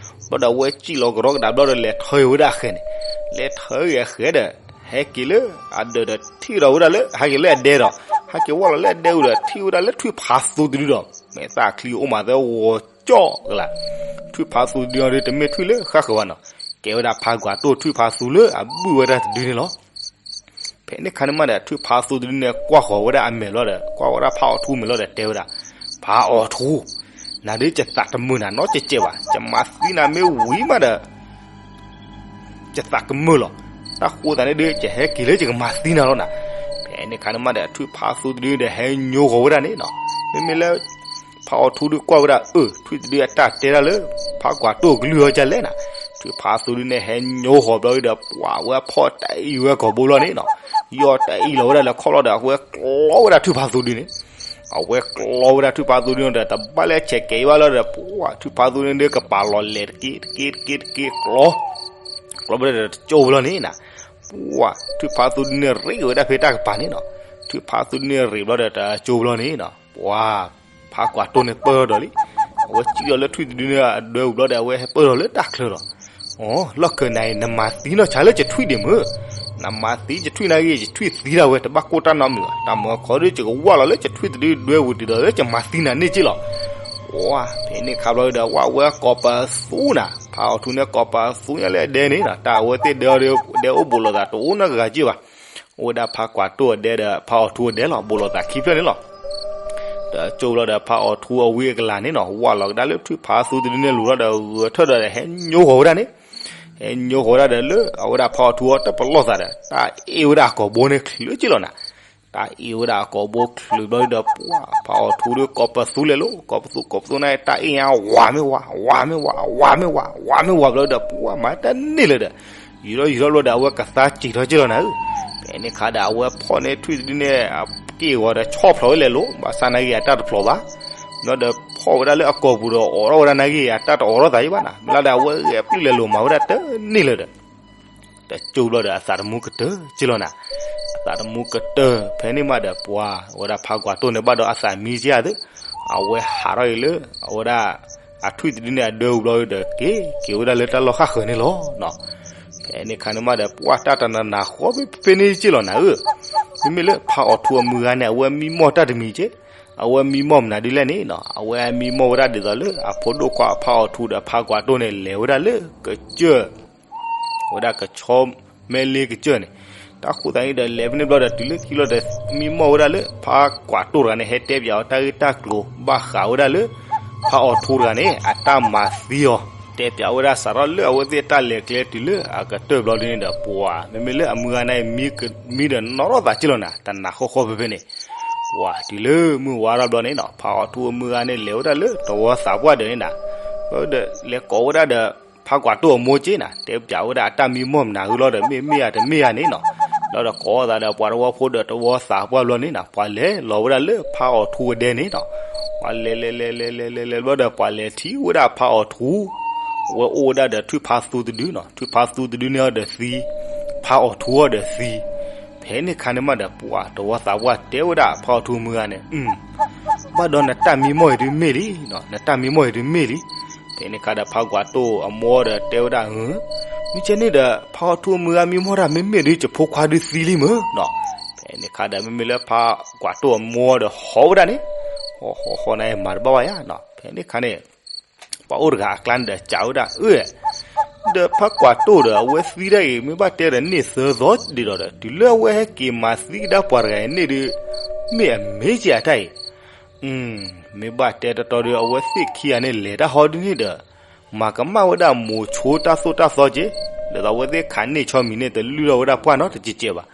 ဘျီဒီးအဝဲစံၣ်လီၤကရီကဒါဘျီဒီး လဲၤထၢဝဲဒၣ်အဃဲၤန့ၣ်, လဲၤထၢဂ့ၤအဃဲၤဒီး ဟဲက့ၤလၢအဒၢးဒီးထံၣ်ဒီးဝဲဒၣ်လၢ ဟဲက့ၤလၢအဒဲဒီး ဟဲက့ၤဝီၢ်လီၤလၢအဒဲဝံၤဒီး ထံၣ်ဝဲဒၣ်လၢထွံၣ်ဖးသူတဒုဒီး မဲာ်သၣ်ချံအိၣ်မးသဲဂီၤကၠီၣ်ကလး, ထွံၣ်ဖးသူတဒုအံၤဒီး တမ့ၢ်ထွံၣ်လၢဃၣ်ဃၢၤဘၣ်နီၤ, ကဲဝဲဒၣ်ဖးကွၢ်တိၢ်ထွံၣ်ဖးသူလၢအဘုၣ်ဝဲဒၣ်တဒုန့ၣ်လီၤ. ဖဲန့ၣ်ခါန့ၣ်မးဒီး ထွံၣ်ဖးသူတဒုန့ၣ် ကွၢ်ဃီၤဝဲဒၣ်အမဲာ်လီၤဒီး ကွၢ်ဝဲဒၣ်ဖးအီၣ်ထူမဲာ်လီၤဒီး တဲဝဲဒၣ်, ဖးအီၣ်ထူ, နၤဒ်ယသးတမုာ်နၤနီတစဲးဘၣ်, ယမၤသံနၤမ့ၢ်ဝံၤမးဒီး ယသးကမုာ်လီၤ. တၢ်ဃိသးန့ၣ်ဒုး ယဟဲက့ၤလၢယကမၤသံနၤလီၤနၤ. ဖဲန့ၣ်ခါန့ၣ်မးဒီး ထွံၣ်ဖးသူတဒုဒီး ဟဲညိဃီၤဝဲဒၣ်န့ၣ်နီၤ, မ့မ့ၢ်လၢ ဖးအီၣ်ထူဒုးကွၢ်ဝဲဒၣ် အၢ ထွံၣ်တဒုအတၢ်တဲဒၣ်လၢ ဖးကွၢ်တိၢ်ကလုၢ်အီၤဒ်လဲၣ်နၤ, ထွံၣ်ဖးသူဒုန့ၣ် ဟဲညိဃီၤဘျီဒုးဒီး ပှၤဝဲဖီၣ်တၢ်အံၤဝဲကိာ်ဘိလီၤန့ၣ်နီၤ, ယီၢ်တၢ်အံၤလီၤဝဲဒၣ်လၢခီၣ်လီၤဒီး အဝဲကျီဝဲဒၣ်ထွံၣ်ဖးသူဒုန့ၣ် အဝဲကျီဝဲဒၣ်ထွံၣ်ဖးသူဒုန့ၣ်ဒီး တဘၣ်လၢဆဲးကဲၤအံၤဘၣ်လီၤဒီး ပှၤထွံၣ်ဖးသူန့ၣ်ဒုးကပာ်လီၤလဲၤတက့ၢ်တက့ၢ်တက့ၢ်တက့ၢ်ကျီ, ကျီဝဲဒၣ်ဒီးတကၠိလီၤန့ၣ်နၤ, ပှၤထွံၣ်ဖးသူဒုန့ၣ်ရ့ဝဲဒၣ်ဖဲတၢ်ကပၤန့ၣ်နီၤ, ထွံၣ်ဖးသူဒုန့ၣ်ရ့ဘျီဒီးတကၠိလီၤန့ၣ်နီၤ, ပှၤ ဖးကွၢ်တိၢ်န့ၣ်ပၢၢ်ထီၣ်ဒီးလံ, အဝဲစံၣ်လီၤလၢထွံၣ်တဒုန့ၣ်အဒွဲအူၤဘျီဒီး အဝဲဟဲပၢၢ်ထီၣ်လၢတၢ်ချၢဒီး အိ လီၢ်ခၢၣ်နၤအံၤ နမၤသံနီၢ်ဆါလၢယထွံၣ်ဒံးမုၢ်, နမၤသံယထွံၣ်နာ်ဂ့ၤ ယထွံၣ်သံဒၣ်ဝဲ တဘၣ်ကိၢ်တၢ်နီတမံၤဘၣ်, တၢ်မၤခီဒုး ယကဝၢ်လီၤလၢယထွံၣ်တဒုဒွဲဝူၤတံၢ်ဒီးလၢယမၤသံနၤန့ၣ်က့လီၤ. ဝါ ဖဲန့ၣ်ခါဘျီဒီး ဝဲဝဲကိးပသူနၤ, ဖးအီၣ်ထူန့ၣ်ကိးပသူညါလၢအဒဲန့ၣ်နီၤ, တၢ်အဝဲသ့ၣ်ဒဲအီၤဒီး ဒဲအိၣ်ဘူးလိာ်သးတအိၣ်နီတဂၤက့ဘၣ်, အိၣ်ဝဲဒၣ်ဖးကွၢ်တိၢ်အဒဲဒီး ဖးအီၣ်ထူအဒဲလီၤ, ဘူးလိာ်သးခံဖျၢၣ်န့ၣ်လီၤ. ဒီးကၠိဘျီဒီး ဖးအီၣ်ထူအဝံအကလၤန့ၣ်နီၤ ဝၢ်လီၤကဒါလၢထွံၣ်ဖးသူတဒုန့ၣ်လူၤလီၤဒီး ဂဲၤထၢၣ်ဒီး ဟဲညိဃီၤဝဲဒၣ်န့ၣ်, ဟဲညိဃီၤဝဲဒၣ်ဒီးလၢ အဝဲဒၣ်ဖးအီၣ်ထူအတပလီၢ်သးဒီး တၢ်အ့ၣ်ဝဲဒၣ်အကိာ်ဘိန့ၣ်ချုးက့လီၤနၤ, တၢ်အ့ၣ်ဝဲဒၣ်အကိာ်ဘိချုးဘျီဒီး ပှၤ ဖးအီၣ်ထူဒီးကိးပသူလဲၤလိၤ ကိးပသူကိးပသူန့ၣ် တၢ်အ့ၣ်ညါ ဝၤမ့ၢ်ဝၤ ဝၤမ့ၢ်ဝၤ ဝၤမ့ၢ်ဝၤ ဝၤမ့ၢ်ဝၤဘျီဒီး ပှၤမၤတန့ၢ်လၢၤဒီး ယူၤထီၣ်ယူၤထီၣ်ဘျီဒီး အဝဲကသါစံးထီၣ်က့လီၤနၤဧၢ, ဖဲန့ၣ်ခါဒီး အဝဲဖီၣ်န့ၢ်ထွံၣ်တဒုန့ၣ် အက့ၢ်အဂီၤဒီးဆီၣ်ဖျိးဝဲလဲၤလိၤ ဘၣ်ဆၣ်နာ်ဂ့ၤအတၢ်တဖျိးဘၣ်, ဘျီဒီးဖီၣ်ဝဲဒၣ်လၢအကိာ်ပူၤဒီးအိးထီၣ်ဝဲဒၣ်နာ်ဂ့ၤ အတၢ်တအိးထီၣ်သးယံၤဘၣ်နၤ, မ့ၢ်လၢဒီးအဝဲဂဲၤပျုၢ်လဲၤလိၤမၤဝဲဒၣ်တန့ၢ်လၢၤဒီး တကၠိဘျီဒီး အသးတမူကတၢၢ်က့လီၤနၤ, အသးတမူကတၢၢ် ဖဲန့ၣ်မးဒီး ပှၤ အဝဲဒၣ်ဖးကွၢ်တိၢ်န့ၣ် ဘၣ်ဒီးအသးမံက့ဧါသ့ၣ်, အဝဲဟးထီၣ်အံၤလၢ အဝဲဒၣ် အထွံၣ်တဒုန့ၣ် အဒွဲအူၤဘျီဒီး က့ၤ က့ၤဝဲဒၣ်လၢတၢ်လီၢ်ဃၣ်ဃၢၤန့ၣ်လီၤ. ဖဲန့ၣ်ခါန့ၣ်မးဒီး ပှၤတၢ်တနးနးဃီဖဲဖဲန့ၣ်က့လီၤနၤဧၢ, မ့မ့ၢ်လၢဖးအီၣ်ထူအမုၢ်ဂၤန့ၣ် အဝဲမံမီၢ်တၢ်တမံၤက့, အဝဲမံမီၢ်မနုၤဒ်လဲၣ်န့ၣ်နီၤ, အဝဲမံမီၢ်ဝဲဒၣ်ဒ်သိးလၢ အဖိဒိၣ်ခွါဖးအီၣ်ထူဒီးဖးကွၢ်တိၢ်န့ၣ် လဲၤဝဲဒၣ်လၢကစၢၢ် ဝဲဒၣ်ကဆီမဲလ့ကစၢၢ်န့ၣ်, တၢ်ဃိသးန့ၣ်ဒီး လဲၤဖဲန့ၣ်ဘျီဒီး တုၤလၢခံဘျီဒီး မံမီၢ်ဝဲဒၣ်လၢ ဖးကွၢ်တိၢ်တဂၤန့ၣ် ဟဲတဲပၠးအီၤတၢ်ဂ့ၢ်တၢ်ကျိၤ ဘၣ်ဃးဝဲဒၣ်လၢ ဖးအီၣ်ထူတဂၤန့ၣ် အတၢ်မၤသံအီၤ, တဲပၠးဝဲဒၣ်စးထီၣ်လၢအဝဲသ့ၣ်တၢ်လဲၤကျဲတုၤလၢအကတၢၢ်ဘျီဒ်န့ၣ်ဒီး ပှၤ မ့မ့ၢ်လၢအမုၢ်ဂၤန့ၣ် မံဒီးနီၣ်ထီၣ်သးက့လီၤနၤ, တနးဃီဃီဖဲဖဲန့ၣ် ပှၤ တုၤလၢမုၢ်ဝါထီၣ်ဘျီန့ၣ်နီၤ, ဖးအီၣ်ထူအမုၢ်ဂၤန့ၣ် လဲၤဝဲဒၣ်လၢတဝီသးပှၢ်ဒၢးန့ၣ်နၤ, ဒီးလဲၤကိးဝဲဒၣ်ဒီး ဖးကွၢ်တိၢ်အမိၢ်က့နၤ, တဲပၠးဝဲဒၣ်အတၢ်မံမီၢ်မနုၤအဂ့ၢ်လီၤဒီး မ့ၢ်မ့ၢ်ဧါတမ့ၢ်ဧါန့ၣ်နီၤ, ဒီးဒီးကိးအသးဒီးပှၤတဝီဖိဒီးတဝီသးပှၢ်ဘျီန့ၣ်နၤ, ပှၤလဲၤလီၤဝဲဒၣ်လၢဖးအီၣ်ထူအဒဲန့ၣ်နီၤ, ပှၤလဲၤလဲၤလဲၤလဲၤလဲၤလဲၤလဲၤဘျီဒီး ပှၤလဲၤထံၣ်ဝဲဒၣ်ဖးအီၣ်ထူ ဝဲအိၣ်ဝဲဒၣ်ဒီးထွံၣ်ဖးသူတဒုနီၤ, ထွံၣ်ဖးသူတဒုန့ၣ်အီၤဒီးသံ, ဖးအီၣ်ထူအီၤဒီးသံ, ဖဲန့ၣ်ခါန့ၣ်မးဒီး ပှၤတဝီသးပှၢ်တဲဝဲဒၣ်ဖးအီၣ်ထူမုၢ်ဂၤန့ၣ်, ဘၣ်ဒီးနတၢ်မံမီၢ်အံၤဒုးမ့ၢ်လံ, နတၢ်မံမီၢ်အံၤဒုးမ့ၢ်လံ, ဖဲန့ၣ်ခါဒီးဖးကွၢ်တိၢ်အမိၢ်ဒီးတဲဝဲဒၣ်, မ့ၢ်ကဲန့ၣ်ဒီး ဖးအီၣ်ထူအမုၢ်ဂၤမံမီၢ်တၢ် မ့မ့ၢ်ဒုး ယဖိခွါဒုးသံလံမ့ၢ်နီၤ. ဖဲန့ၣ်ခါဒီး မ့မ့ၢ်လၢဖးကွၢ်တိၢ်အမိၢ်ဒီးဟီဝဲဒၣ်န့ၣ်, ဟီဟီဟီန့ၣ် မၤတဘၣ်ဘၣ်ယါနီၤ. ဖဲန့ၣ်ခါန့ၣ် ပှၤအိၣ်တဂၤအကျါန့ၣ်ဒီး စံးဝဲဒၣ်, အၢ, ဒီးဖးကွၢ်တိၢ်ဒီး အဝဲသံဒၣ်အံၤ မ့ၢ်ဘၣ်တဲဒီး န့ၢ်သၢသီဒ်ဒီးဒီး တုၤလၢအဝဲဟဲက့ၤမၤသံကဒါပှၤတဂၤအံၤန့ၣ်ဒီး မ့ၢ်အမ့ၢ်ကဲအတၢ်အံၤ. မ့ၢ်ဘၣ်တဲတတီဒီး အဝဲသ့ၣ်ခံဂၤန့ၣ် လဲၤတၢ်ဟီဒ်န့ၣ်ဒီး မၤကမၣ်ဝဲဒၣ်မိၤဆိတၢ်သိၣ်တၢ်သီက့ၤ, ဒ်သိးအဝဲသ့ၣ်ခးန့ၢ်ဆီမံၤန့ၣ် တလုၢ်ထီၣ်ဝဲဒၣ်ပှၢ်နီတကဲးကဲးဘၣ်.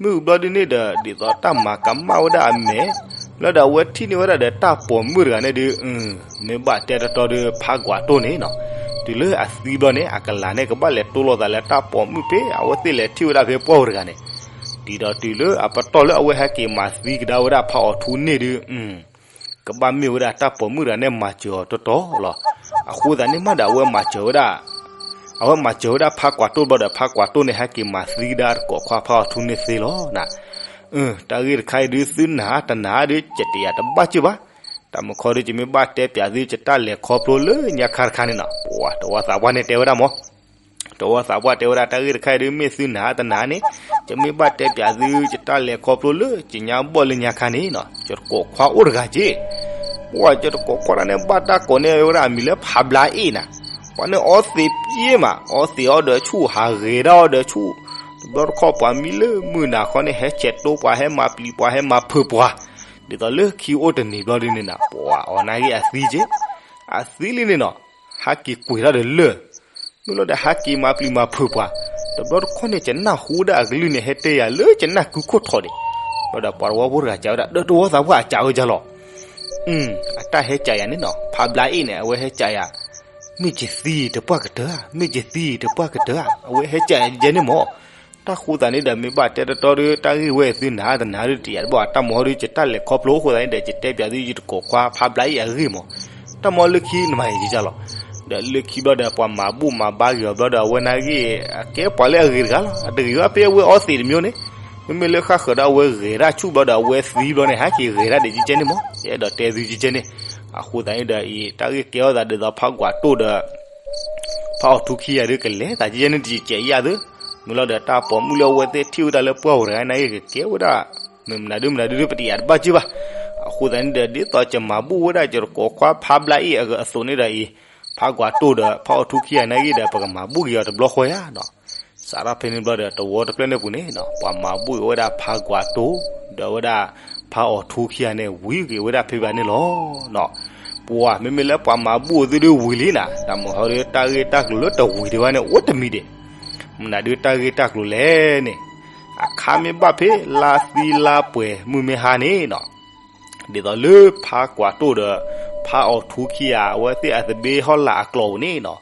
မ့ၢ်ဘျီဒ်န့ၣ်ဒီး ဒ်သိးတၢ်မၤကမၣ်ဝဲဒၣ်အမဲာ်, လၢဒီးအဝဲထံၣ်န့ၢ်ဝဲဒၣ်ဒီးတၢ်ပိာ်မုၣ်တဂၤန့ၣ်ဒီး, မ့ၢ်ဘၣ်တဲတတီဒီး ဖးကွၢ်တိၢ်န့ၣ်နီၤ, တုၤလၢအသံဘျီန့ၣ် အကလၤန့ၣ် ကဘၣ်လဲၤတိၢ်လိာ်သးလၢတၢ်ပိာ်မုၣ်ဖဲ အဝဲသ့ၣ်လဲၤထံၣ်ဝဲဒၣ်ဖဲပှၢ်ဧိၤတဂၤန့ၣ်, ဒ်သိးတုၤလၢအပတီၢ်လၢအဝဲဟဲက့ၤမၤသံကဒါဝဲဒၣ်ဖးအီၣ်ထူန့ၣ်ဒီး ကဘၣ်မ့ၢ်ဝဲဒၣ်တၢ်ပိာ်မုၣ်တဂၤန့ၣ် မၤစၢၤအီၤတတီၤလီၤ. အဃိသတးန့ၣ်မးဒီး အဝဲမၤစၢၤဝဲဒၣ်, အဝဲမၤစၢၤဝဲဒၣ်ဖးကွၢ်တိၢ်ဘျီဒီး ဖးကွၢ်တိၢ်န့ၣ် ဟဲက့ၤမၤသံကဒါတကိးခွါဖးအီၣ်ထူန့ၣ်သ့လီၤနၤ. တၢ်ဂ့ၢ်တခါအံၤဒုး သုနၢ်တနၢ်ဒီး ယတယာ်တဘၣ်စၢၤဘၣ်. တၢ်မုၢ်ခီဒီး ယမ့ၢ်ဘၣ်တဲပၠးသု ယတၢ်လဲၤခီဖျိလၢညါခါတခါန့ၣ်နီၤ, ပှၤတဝီသးပှၢ်န့ၣ်တဲဝဲဒၣ်မး, တဝီသးပှၢ်တဲဝဲဒၣ် တၢ်ဂ့ၢ်တခါအံၤဒုး မ့ၢ်သုနၢ်တနၢ်န့ၣ်, ယမ့ၢ်ဘၣ်တဲပၠးသု ယတၢ်လဲၤခီဖျိလၢ ယညါဘီၣ်လၢညါခါန့ၣ်နီၤ, ယတကိးခွါအိၣ်တဂၤက့ၤ, ပှၤယတကိးခွါတဂၤန့ၣ် ဘၣ်တၢ်ကိးန့ၢ်ဝဲဒၣ်အမံၤလၢ ဖးဘျါအ့ၣ်နၤ, ပှၤန့ၣ်အီသံးပျ့ၤမး, အီသံးအီဒီးဆူၣ် ဟးဂဲၤဒၣ်အီဒီးဆူၣ်, တဘျီတခီၣ်ပှၤမံလၢမုၢ်နၤခီန့ၣ် ဟဲဆဲးတိပှၤ ဟဲမၤပျံၤပှၤ ဟဲမၤဖုးပှၤ, ဒ်သိးလၢခံအိၣ်တနံၤဘျီဒ်န့ၣ်နၤ, ပှၤအီၤနာ်က့အသံက့ၤ, အသံလံန့ၣ်နီၤ, ဟးက့ၤကွံာ်ထီၣ်ဒီးလၢၢ်, မ့ၢ်လီၤဒီးဟးက့ၤမၤပျံၤမၤဖုးပှၤ, တဘျီတခီၣ်န့ၣ် ယနၢ်ဟူဒၣ်အကလုၢ်န့ၣ် ဟဲတဲယၤလၢယနၢ်ကုခိၣ်ထီၣ်ဒံး, ဘျီဒီးပှၤတဝီဖိတဂၤစံးဝဲဒၣ် ဒီးတဝီသးပှၢ်အစံးဝဲဒ်လီၤ, အတၢ်ဟဲစံးယၤန့ၣ်နီၤ, ဖးဘျါအ့ၣ်န့ၣ် အဝဲဟဲစံးယၤ, မ့ၢ်ယသံတပှၢ်ကတၢၢ်ဧါ, မ့ၢ်ယသံတပှၢ်ကတၢၢ်ဧါ, အဝဲဟဲစံးယၤယဲန့ၣ်မး, တၢ်ဃိသးန့ၣ်ဒီး မ့ၢ်ဘၣ်တဲတတီဒီး တၢ်ဂ့ၢ်ဝဲသုနၢ်တနၢ်ဒီး တယာ်တဘၣ် တၢ်မၤဟီဒီး ယတၢ်လဲၤခီဖျိအဃိသတးန့ၣ်ဒီး ယတဲပၠးသု ယတကိးခွါဖးဘျါအ့ၣ်အဂ့ၢ်မး, တၢ်မၤလၢခံနမၤယံာ်ကလီၤ, ဒီးလၢခံဘျီဒီး ပှၤမၤဘူၣ်မၤဘါက့ၤအီၤဘျီဒီး အဝဲနာ်က့ အကဲပှၤလၢအဂ့ၤတဂၤလီၤ, အတဂ့ၤဘၣ်ဖဲအဝဲအီသံးတမံၤန့ၣ်, မ့မ့ၢ်လၢဃၣ်ဃၢၤဒီးအဝဲဂဲၤဒၣ်ဆူၣ်ဘျီဒီး အဝဲသံဘျီန့ၣ် ဟဲက့ၤဂဲၤဒၣ်ဒံးကဲန့ၣ်မး, ယအဲၣ်ဒိးတဲသုကဲန့ၣ်, အဃိသတးန့ၣ်ဒီးအံၤ တၢ်ဂ့ၢ်ကဲထီၣ်သးဒ်သိး ဖးကွၢ်တိၢ်ဒီး ဖးအီၣ်ထူခံဂၤဒီး ကလဲၤသးကဲန့ၣ်တကဲးယၤသု, မ့ၢ်လီၤဒီးတၢ်ပိာ်မုၣ်လၢအဝဲသ့ၣ်ထံၣ်ဝဲဒၣ်လၢပှၢ်ဧိၤတဂၤနာ်က့ ကကဲဝဲဒၣ်, မ့ၢ်မနုၤဒုးမနုၤဒုး ပတယာ်တဘၣ်က့ၤဘၣ်, အဃိသတးန့ၣ်ဒီး ဒ်သိးယမၤဘူၣ်ဝဲဒၣ် ယတကိးခွါဖးဘျါအ့ၣ်အသိးန့ၣ်ဒီးအံၤ, ဖးကွၢ်တိၢ်ဒီး ဖးအီၣ်ထူခံဂၤနာ်က့ဒီး ပကမၤဘူၣ်က့ၤအီၤတဘျီဃီယၤနီၤ, စးထီၣ်ဖဲန့ၣ်ဘျီဒီး တဝီတဖျၢၣ်န့ၣ်ပူၤန့ၣ်နီၤ, ပှၤမၤဘူၣ်က့ၤဝဲဒၣ်ဖးကွၢ်တိၢ် ဒီးဝဲဒၣ်ဖးအီၣ်ထူခံဂၤန့ၣ် ဝံၤက့ၤဝဲဒၣ်ဖဲဘၣ်န့ၣ်လီၤ. ပှၤမ့မ့ၢ်လၢပှၤမၤဘူၣ်အီၤသုဒုးဝံၤလံနၤ, တၢ်မၤဟီဒီးတၢ်ဂ့ၢ်တၢ်ကျိၤလၢတဝံၤဒံးဘၣ်န့ၣ် အိၣ်တမံၤဒံး, မနုၤဒုးတၢ်ဂ့ၢ်တၢ်ကျိၤလဲၣ်န့ၣ်, အခါမ့ၢ်ဘၣ်ဖဲလါသံလါပှဲၤမုၢ်မ့ၢ်ဟါန့ၣ်နီၤ, ဒ်သိးလၢဖးကွၢ်တိၢ်ဒီး ဖးအီၣ်ထူခံဂၤ အဝဲသ့ၣ်အသဘ့ဟီၣ်လာ်အကျိၤပူၤန့ၣ်နီၤ,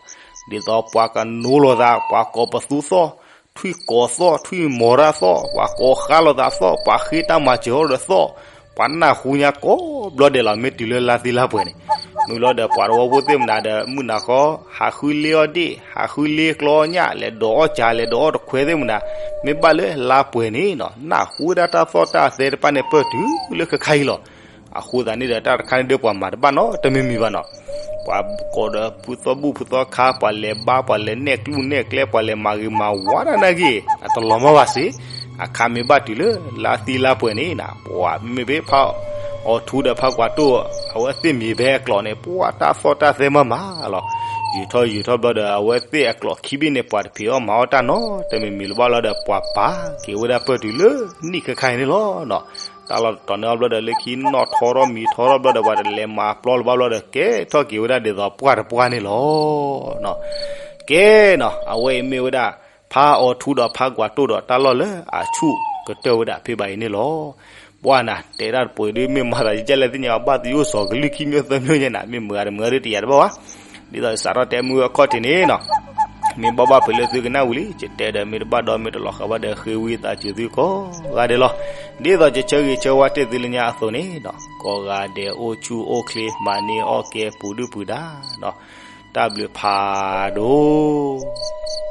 ဒ်သိးပှၤကနိလိာ်သး ပှၤကိးပသူသီၣ်, ထွံၣ်ကိးသီၣ် ထွံၣ်မီၤတၢ်သီၣ်, ပှၤကိးဃါလိာ်သးသီၣ်, ပှၤဃ့တၢ်မၤစၢၤဟီၣ်ဒီးသီၣ်, ပှၤနၢ်ဟူညါကိးဘျီဒဲးလီၤ မ့ၢ်တုၤလၢလါသံလါပှဲၤန့ၣ်, မ့ၢ်လီၤဒီးပှၤတဝီဖိသ့ၣ်မနၤဒီး မုၢ်နၤဃီ ဟးဃုလ့အီၣ်ဒ့ၣ် ဟးဃုလ့ကျီညၣ် လဲၤဒိးအီၣ်ကၢလဲၤဒိးအီၣ်တခွဲသ့ၣ်မနၤ, မ့ၢ်ဘၣ်လၢလါပှဲၤန့ၣ်နီၤ နၢ်ဟူဝဲဒၣ်တၢ်သီၣ်တၢ်သဲတဖၣ်န့ၣ်ပၢၢ်တုၤလၢခဲခါအံၤလီၤ. အဃိသတးန့ၣ်ဒီး တၢ်တခါန့ၣ်ဒီးပှၤမၤတဘၣ်နီတမံၤမံၤဘၣ်နီၤ, ပှၤကိးဒီးဖုသီၣ်ဘူၣ်ဖုသီခါ ပှၤလဲၤဘါ ပှၤလဲၤနဲၣ်ကျူၣ်နဲၣ်ကျဲ ပှၤလဲၤမၤဂ့ၤမၤဝါဒၣ်နာ်က့ အတလီၤမၢ်ဘၣ်စ့ၢ်, အခါမ့ၢ်ဘၣ်တုၤလၢလါသံလါပှဲၤန့ၣ်နီၤ ပှၤမ့မ့ၢ်ဖဲဖးအီၣ်ထူဒီးဖးကွၢ်တိၢ် အဝဲသ့ၣ်မံၤဖဲအကျိၤန့ၣ် ပှၤတၢ်သီၣ်တၢ်သဲမၤမၤလီၤ. ယံာ်ထီၣ်ယံာ်ထီၣ်ဘျီဒီး အဝဲသ့ၣ်အကျိၤခံဘ့ၣ်န့ၣ် ပှၤတဖံးအီၣ်မၤအီၣ်တၢ်နီတမံၤမံၤလၢၤဘၣ်လီၤဒီး ပှၤပာ်က့ၤဝဲဒၣ်ပၢၢ်တုၤလၢနံၣ်ခဲခါအံၤန့ၣ်လီၤ. တၢ်လီၢ်တတီၤန့ၢ်အီၤဘျီဒီး လၢခံနီၣ်ထီထီၣ်မံၤထီထီၣ်ဘျီဒီး ပှၤတလဲၤမၤပျီလၢၤဘၣ်ဘျီဒီး ကဲထီၣ်က့ၤဝဲဒၣ်ဒ်သိးပှၢ်တပှၢ်န့ၣ်လီၤ. ကဲနီၤ အဝဲအံၤမ့ၢ်ဝဲဒၣ် ဖးအီၣ်ထူဒီးဖးကွၢ်တိၢ်ဒီးတၢ်လီၢ်လၢအဆူၣ်ကတၢၢ်ဝဲဒၣ်ဖဲဘၣ်အံၤန့ၣ်လီၤ. ပှၢ်နၤ တဲဒၣ်တပှဲၤဒုး မ့ၢ်မၤသးယကလဲၣ်သ့ၣ်ညါ ဘၣ်သယိၣ်စီၤကလုၢ်ခံမၠိၣ်သၢမၠိၣ်ညါနၤ မ့ၢ်မုာ်ဂၤတမုာ်ဂၤဒုးတယာ်တဘၣ်ဘၣ်. ဒ်သိးစးထီၣ်တဲမုၢ်အခီၣ်ထံးန့ၣ်နီၤ မ့ၢ်ဘၣ်ဘၣ်ဖဲလၢသုကနၣ်ဝံၤလံ ယတဲဒီးမ့ၢ်တဘၣ်ဒီးမ့ၢ်တလီၤဃာ်ဘၣ်ဒီး ဃ့ဝံသးစူၤသုကိးဂၤဒဲးလီၤ. ဒ်သိးယဆၢဂ့ၤဆၢဝါတ့ၢ်သုလၢညါအသိးန့ၣ်နီၤ ကိးဂၤဒဲးအိၣ်ဆူၣ်အိၣ်ချ့ မၤန့ၢ်အီၣ်ကဲပူၤဒုၣ်ပူၤဒါနီၤ တၢ်ဘျုးဖးဒိၣ်